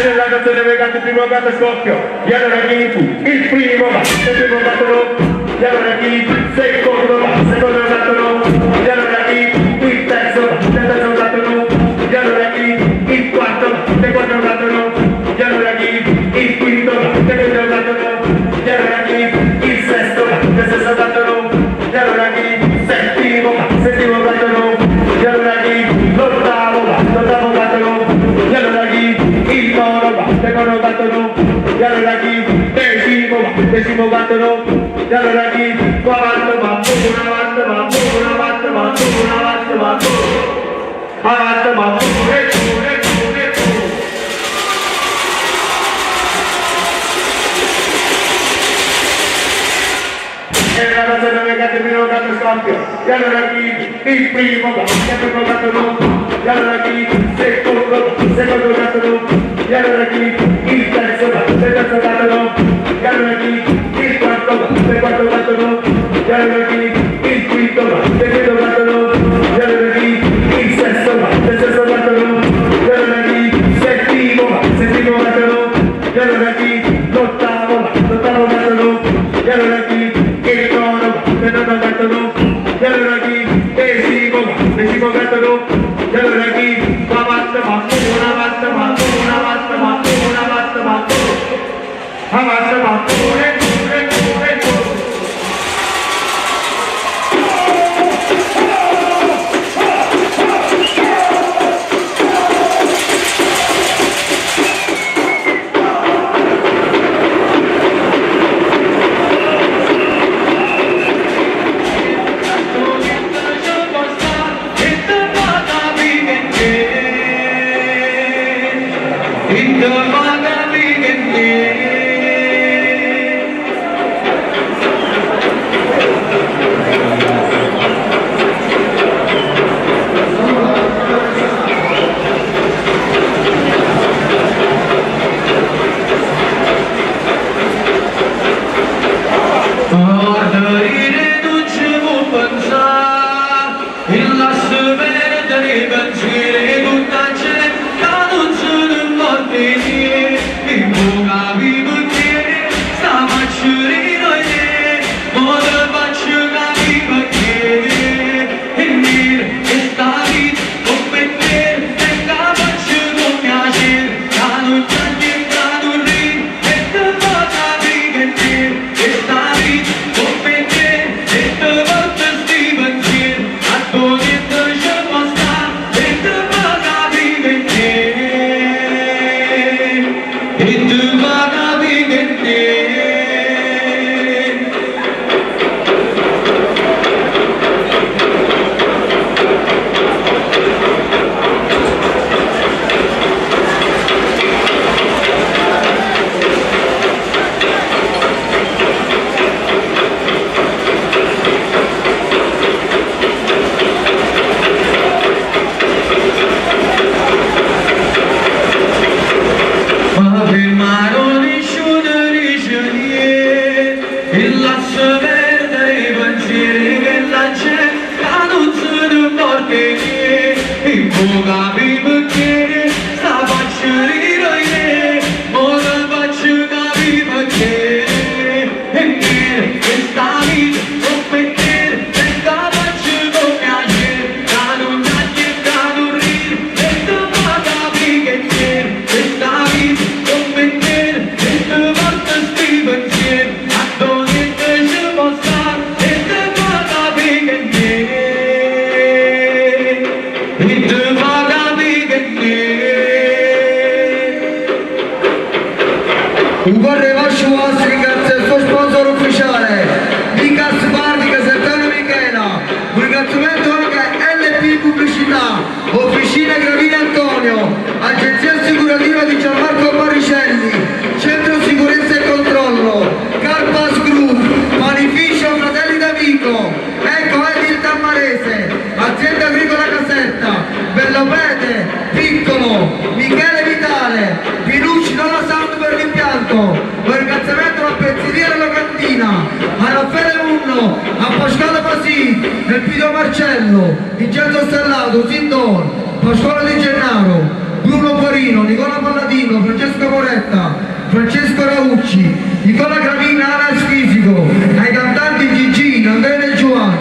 Nella canzone vegata il primo gatto scoppio, e allora chi fu? Il primo va, il primo gatto no, e allora chi fu? Secondo va, secondo gatto no, e allora chi fu? Il terzo va, il terzo gatto no, e allora chi fu? Il quarto va, il quarto gatto no, e allora chi fu? Il quinto va, il quinto gatto no, e allora chi fu? Il sesto va, il sesto gatto no, e allora chi fu? Settimo va, settimo gatto no, e allora chi fu? L'ottavo va, l'ottavo gatto no, e allora chi fu? Il nono va, il nono gatto no, e allora chi fu? Decimo va, decimo gatto no, e allora chi fu? Quarto va, una avanti va, una avanti va, una avanti va, avanti va, e tu, e tu, e tu. E la canzone legata il primo gatto scoppio, e allora chi? Il primo va, il primo gatto no, e allora chi? Secondo va, secondo gatto no, e allora chi? Il terzo va, il terzo gatto no, e allora chi? Il quarto va, il quarto gatto no, e allora chi? Il quinto va, il quinto gatto no, e allora chi? Il sesto va, il sesto gatto no, e allora chi? Settimo va, settimo gatto no, e allora chi? L'ottavo va, l'ottavo gatto no, e allora chi? Il nono va, il nono gatto no, e allora chi? Decimo va, decimo gatto no, e allora chi? Va avanti, va, una avanti, va, una avanti, va, una avanti, va, avanti, va, e e e e. Guarda, non ci può pensare, e lascia perdere i pensieri, tutta gente che non se ne importa niente, e non capi perché sta facendo te, ma te faccio capire perché, e nero, e sta vita, come te, e capace con piacere, che non c'è niente da dormire, e te fa capire che te, e sta vita, come te, e te porta sti pensieri, a tu niente ci può stare, e te fa capire che te, e te fa capire che te. Ma firmarono nessuno dice niente, e lascia perdere i pensieri che la gente non se ne importa niente, e può capire perché sta facendo ridere, ma te faccio capire. Marco, un ringraziamento alla Pezzeria della Locandina, a Raffaele Munno, a Pasquale Pasì, Elpidio Marcello, Vincenzo Stellato, Sindor, Pasquale Di Gennaro, Bruno Guarino, Nicola Palladino, Francesco Moretta, Francesco Raucci, Nicola Gravina, Anas Fisico, ai cantanti Gigi, Andrea De Giovanni,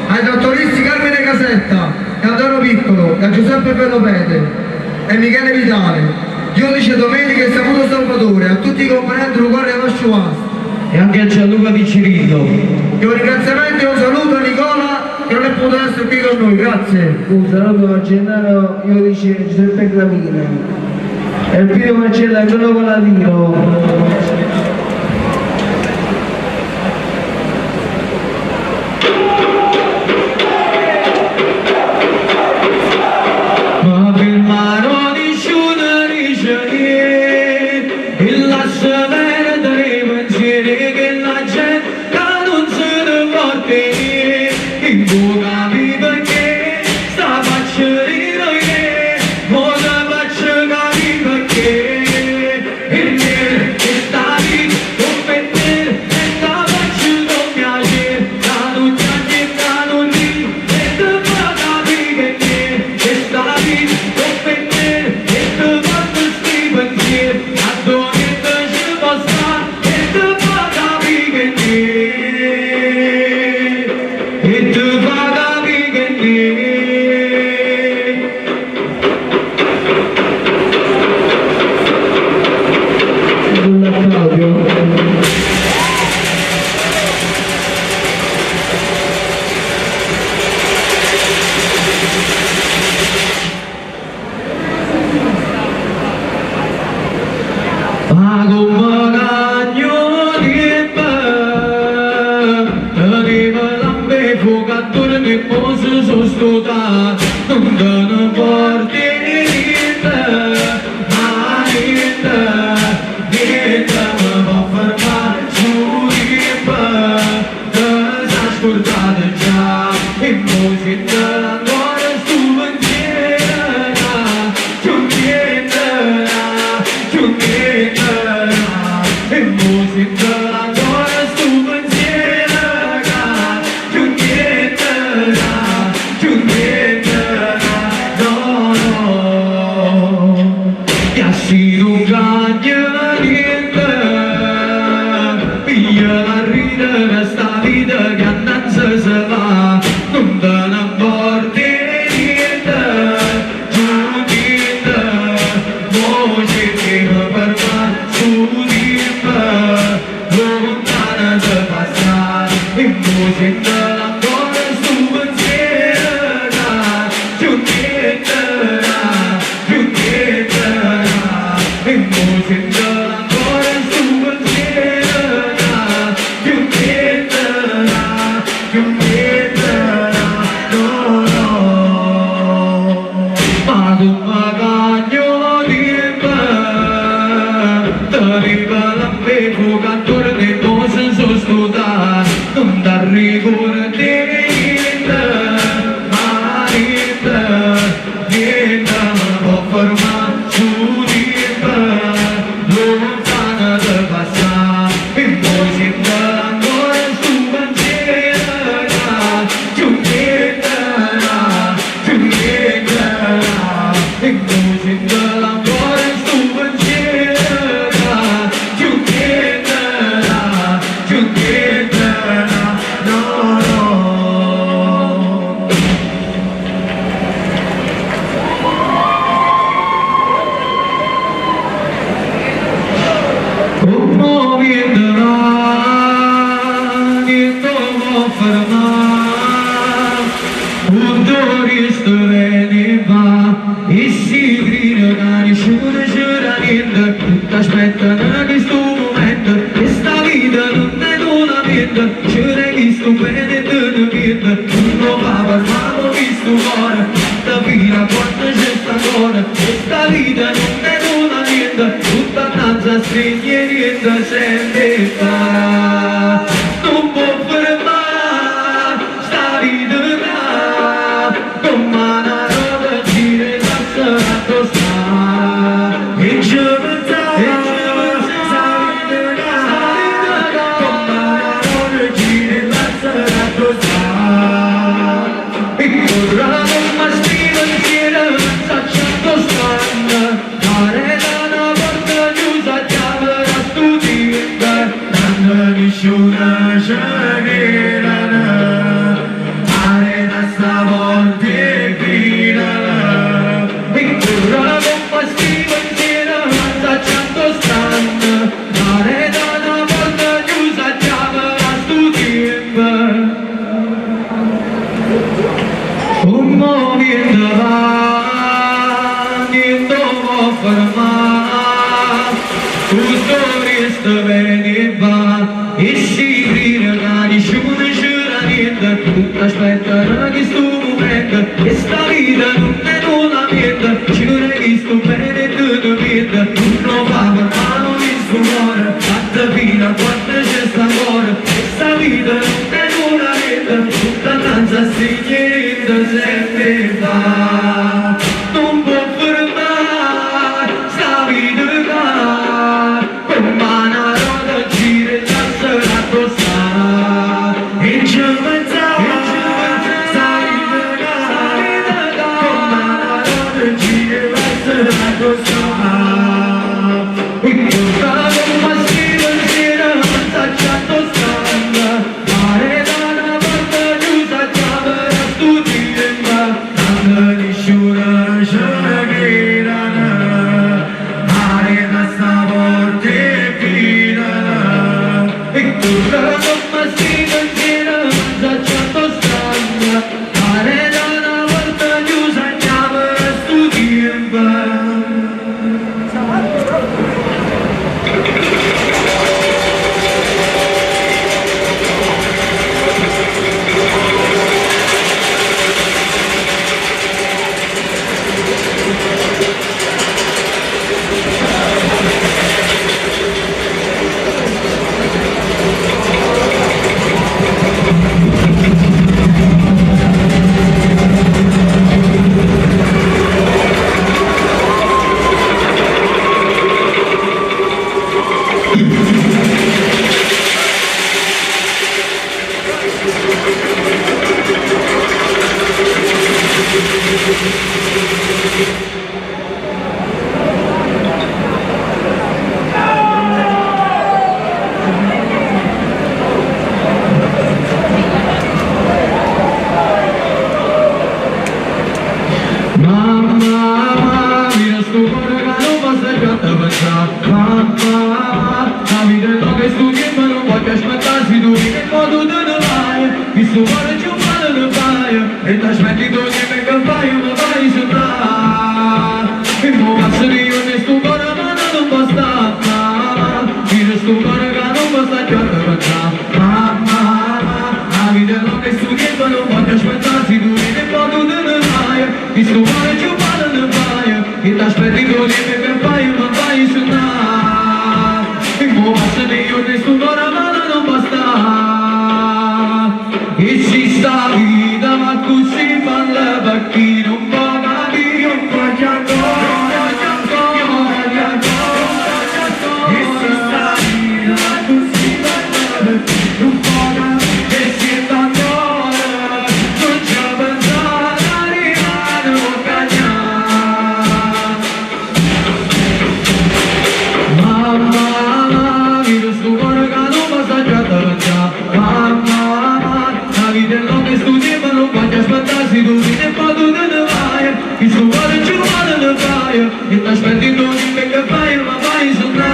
ai dottoristi Carmine Casetta, e Antonio Piccolo, e a Giuseppe Bellopede e Michele Vitale, Giudice Domenica e Saputo Salvatore, a tutti i componenti del Guardia Vasciuas. E anche a Gianluca Piccirillo. E un ringraziamento e un saluto a Nicola che non è potuto essere qui con noi, grazie. Un saluto a Gennaro Iodice e Giuseppe Gravina. Elpidio Marcello e Antonio Palladino. Ma firmano nessuno dice niente, e lascia perdere i pensieri che la gente non se ne porta niente. In bocca mi perché sta faccia ridere che, mo te faccio capire perché. E nere che sta vita, come te, e sta faccia non piace, da non piange, da non ride, e te fa capire che nere che sta vita, come te, e te porta sti pensieri, a dove te ci può stare, e te fa capire che nere, e te fa capire che nere. Claudio. Ma come cagno di Arriva la bevo cattura che posso sostutare Non te ne porti niente Ma niente, niente mi può fermare su di me Te sei scordata già E poi se te ancora sto pensiero Più niente, più niente E poi se te ancora sto pensiero Più niente, più niente No, no E se non cagna niente Piglia la ridere sta vita che annanzi se va Non te ne porti niente Tu niente Mo ci devo fermare su di me Lontana da passare E mo sento ancora sto pensiero Più niente, più niente E mo sento ancora sto pensiero Più niente, più niente No, no Ma come cagno di me T'arriva la bevo cattura che posso sostutare Non t'arricordi niente Ma niente, niente mi può fermare su di me Lontana da passare E poi sento ancora sto pensiero Più niente, più niente E poi sento ancora sto pensiero Più niente, più niente No, no. Come viene niente può fermare Un risto ne va E si grida che nessuno c'era niente Tutti aspettano questo momento Questa vita non è solamente C'era chi sto bene e te ne niente Non va per mano visto cuore Tutta vita quando c'è sta ancora Questa vita non è solamente Tutta innanzi a stringere niente sempre fa Non può fermare sta vita Come una roba gira e passa sta E ci pensare, e ci pensare. ce credano. Aret' a 'sta porta 'e fila. E corre comm' 'sti pensiere, nun saccio addò stanno. Aret' a 'na porta chiusa a chiave 'a 'stu tiempo. Comm' 'o viento va, niente 'o po' fermà. Tutto 'o riesto vene e va. E si crire ca nisciuno ce dà niente, tutt' aspettano chistu mumento. E 'sta vita nun è nu lamiento, ce chistu bene e tu te miette. Nun 'o fa fermà chistu core, fatte fino a quando ce sta ancora. E 'sta vita nun è nu lamiento, tutta annanze a niente sempe fa. Nun può fermà 'sta vita ca come 'na rota gira e lassa addò sta. E ce pensà, 'sta vita ca come 'na rota gira e lassa addò sta. E corre comm' 'sti pensiere, nun saccio addò stanno. Aret' a 'na porta chiusa a chiave 'a 'stu tiempo. Tanto nisciuno ce credano. Aret' a 'sta porta 'e fila. E corre comm' 'sti pensiere, nun saccio addò stanno. Aret' a 'na porta chiusa a chiave 'a 'stu tiempo. Mamma, mira 'stu core ca nun passa cchiù a te pensà. Mamma, 'a vita è longa e 'stu tiempo nun voglio aspettà. Si tu vieni e poi tu te ne vai, chistu core cchiù male ne fai. E t'aspetti tu niente che fai, mi fai sunnà. E mo passo di giorni e 'stu core ma non può stare. Mamma, mira 'stu core ca nun passa cchiù a te pensà. Mamma, 'a vita è longa e 'stu tiempo nun voglio aspettà. Si tu vieni e poi tu te ne vai, chistu core cchiù male ne fai. E t'aspetti tu niente che fai, mi fai sunnà. E mo passo di giorni e 'stu core ma non può stare. E si 'sta vita va così falla per chi non può capire. Io voglio ancora, io voglio ancora. E si 'sta vita va così falla per chi non può capire. E se ancora non ci pensare, arrivare a cagnare. Mamma, mira 'stu core ca nun passa cchiù a te pensà. Mamma, 'a vita è longa e 'stu tiempo nun voglio aspettà. Si tu vieni e poi tu te ne vai, chistu core cchiù male ne fai. E t'aspetti tu dimmi che fai, ma fai sunnà.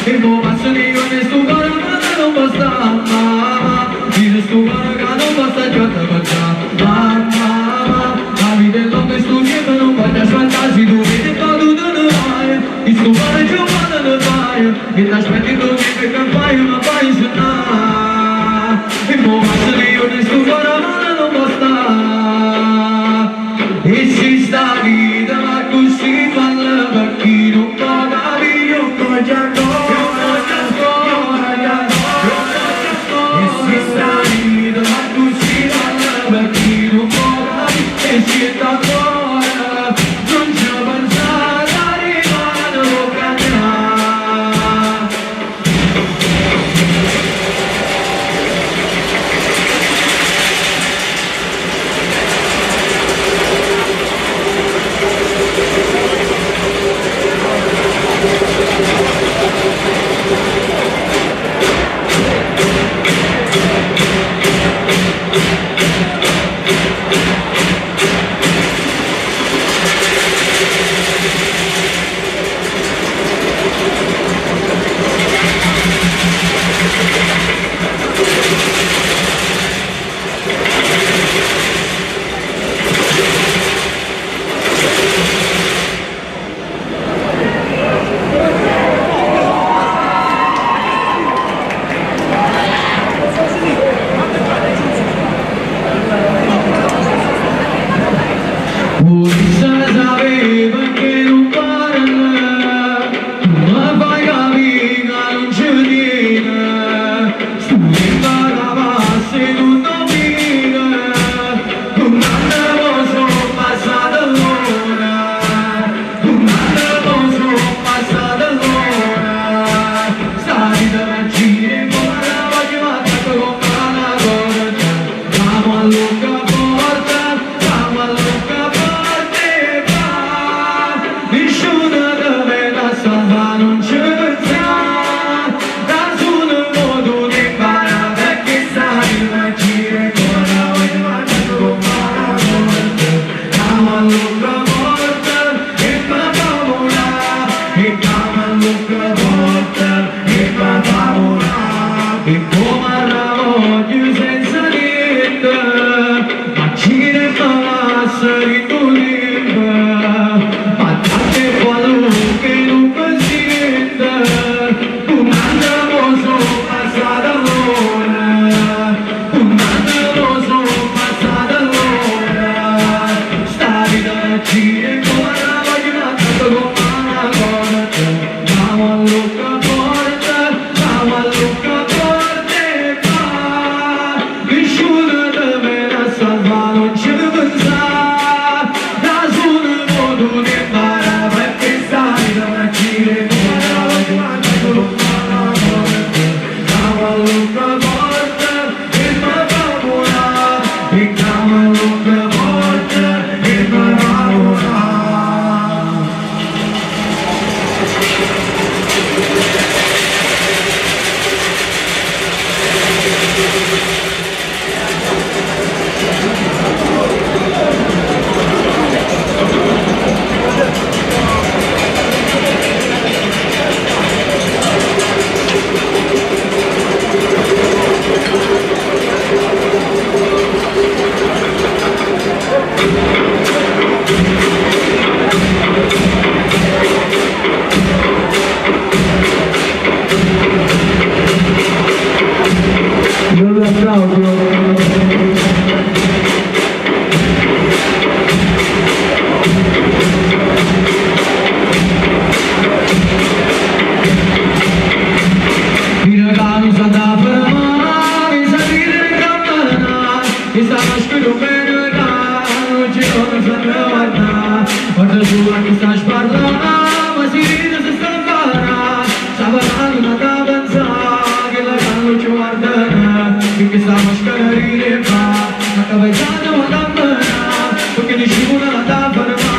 E mo passano i giorni e 'stu core ma non può stare. Mamma, mira 'stu core ca nun passa cchiù a te pensà. Mamma, 'a vita è longa e 'stu tiempo nun voglio aspettà. Si tu vieni e poi tu te ne vai, chistu core cchiù male ne fai. E t'aspetti tu dimmi che fai, ma fai sunnà. E mo passano i giorni e 'stu core ma non può stare. E si 'sta vita va così falla per chi non può capire. Io voglio ancora, io voglio ancora, io voglio ancora. E si 'sta vita va così falla per chi non può capire. E si ancora non ci pensare, arrivare a cagnare. Vulesse sapè pecché nun parle, tu me fai capì ca nun ce tiene, stu tiempo ca passa e nun 'o vide, turnanno po' so' passate ll'ore, turnanno po' so' passate ll'ore, sta vita me gira e comme 'a voglio m'attacca comme a 'na corda, Jammo allucca forte, jammo allucca forte e va. Nisciuno te vene a salvà, nun ce penzà. Da solo mo tu t'e 'mparà pecché sta vita me gira e comme 'a voglio m'attacca comme a 'na corda. Jammo allucca forte e me fa vulà. E jammo allucca forte e me fa vulà. E comme arravoglio senza niente, ma gira e me lassa dint' 'o tiempo. Ma tante qualunque nun me siente, turnanno mo so' passate ll'ore, turnanno mo so' passate ll'ore. Sta vita me gira e comme 'a voglio m'attacca comme a 'na corda. Jammo allucca forte, jammo allucca forte e va. Nisciuno te vene a salvà, nun ce penzà. Da solo mo tu t'e 'mparà pecché sta vita me gira e comme 'a voglio m'attacca comme a 'na corda. Jammo allucca forte e me fa vulà. E jammo allucca forte e me fa vulà. Un applauso. Vire ca nun s'adda fermà, mi sa dire camminà, mi sta scritto bene ca non ci non sa guardà, guarda su a chi sta a sparlà, ma si ride si sta a imparà, sta parlando ma da pensare, che la non ci guarda, che sta maschera ride fa, la capezzata ma da menà, perché nessuno la da fermà,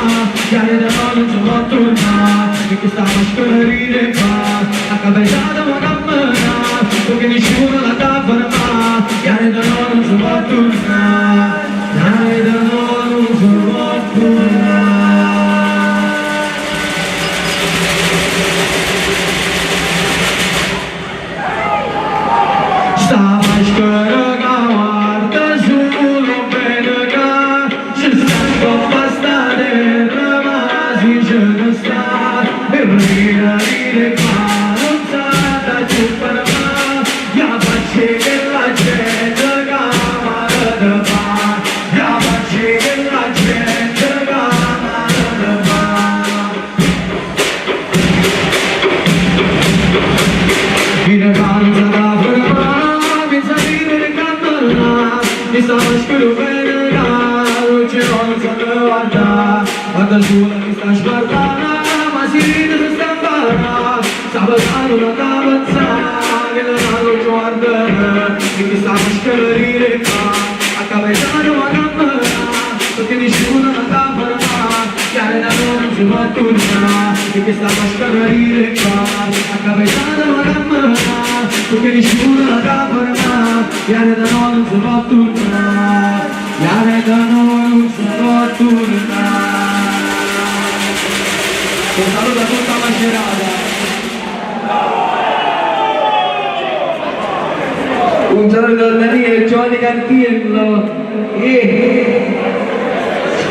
che da noi non si può tornare, perché sta maschera ride fa, la capezzata ma da menà, perché nessuno la da fermà, che da noi non si può tornare, che da noi non si può tornare. Sta maschera che guarda solo bene che ci sta 'ncoppa sta terra ma si ce ne sta e ride ride qua non sa da più fermà la faccia della gente che male te fa la faccia della gente che male te fa. Vire ca nun s'adda fermà, mi sa dire camminà, mi sta scritto bene ca non ci non sa guardà, guarda solo chi sta a sparlà, ma si ride si sta a imparà, sta parlando non da pensare, che non non ci guarda, e chi sta maschera ride fa, a capitano ma camminà, perché nessuno non da fermà, che da noi non si può tornare, e che sta maschera ride fa, a capitano ma camminà, perché nessuno la da fermà, che da noi non si può tornare, che da noi non si può tornare. Un saluto a tutta Macerata. Un saluto a Daniele Giovanni Cantiello. Yeah.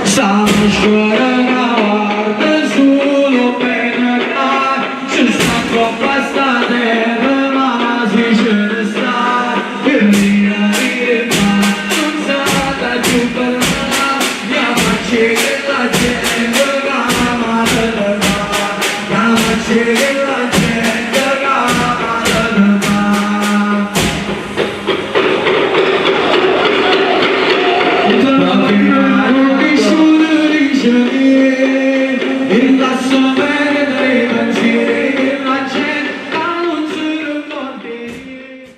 Sta maschera che guarda solo bene che ci sta 'ncoppa sta terra ma si ce ne sta e ride ride ma non sa da più fermà la faccia della Chella gente ca fa.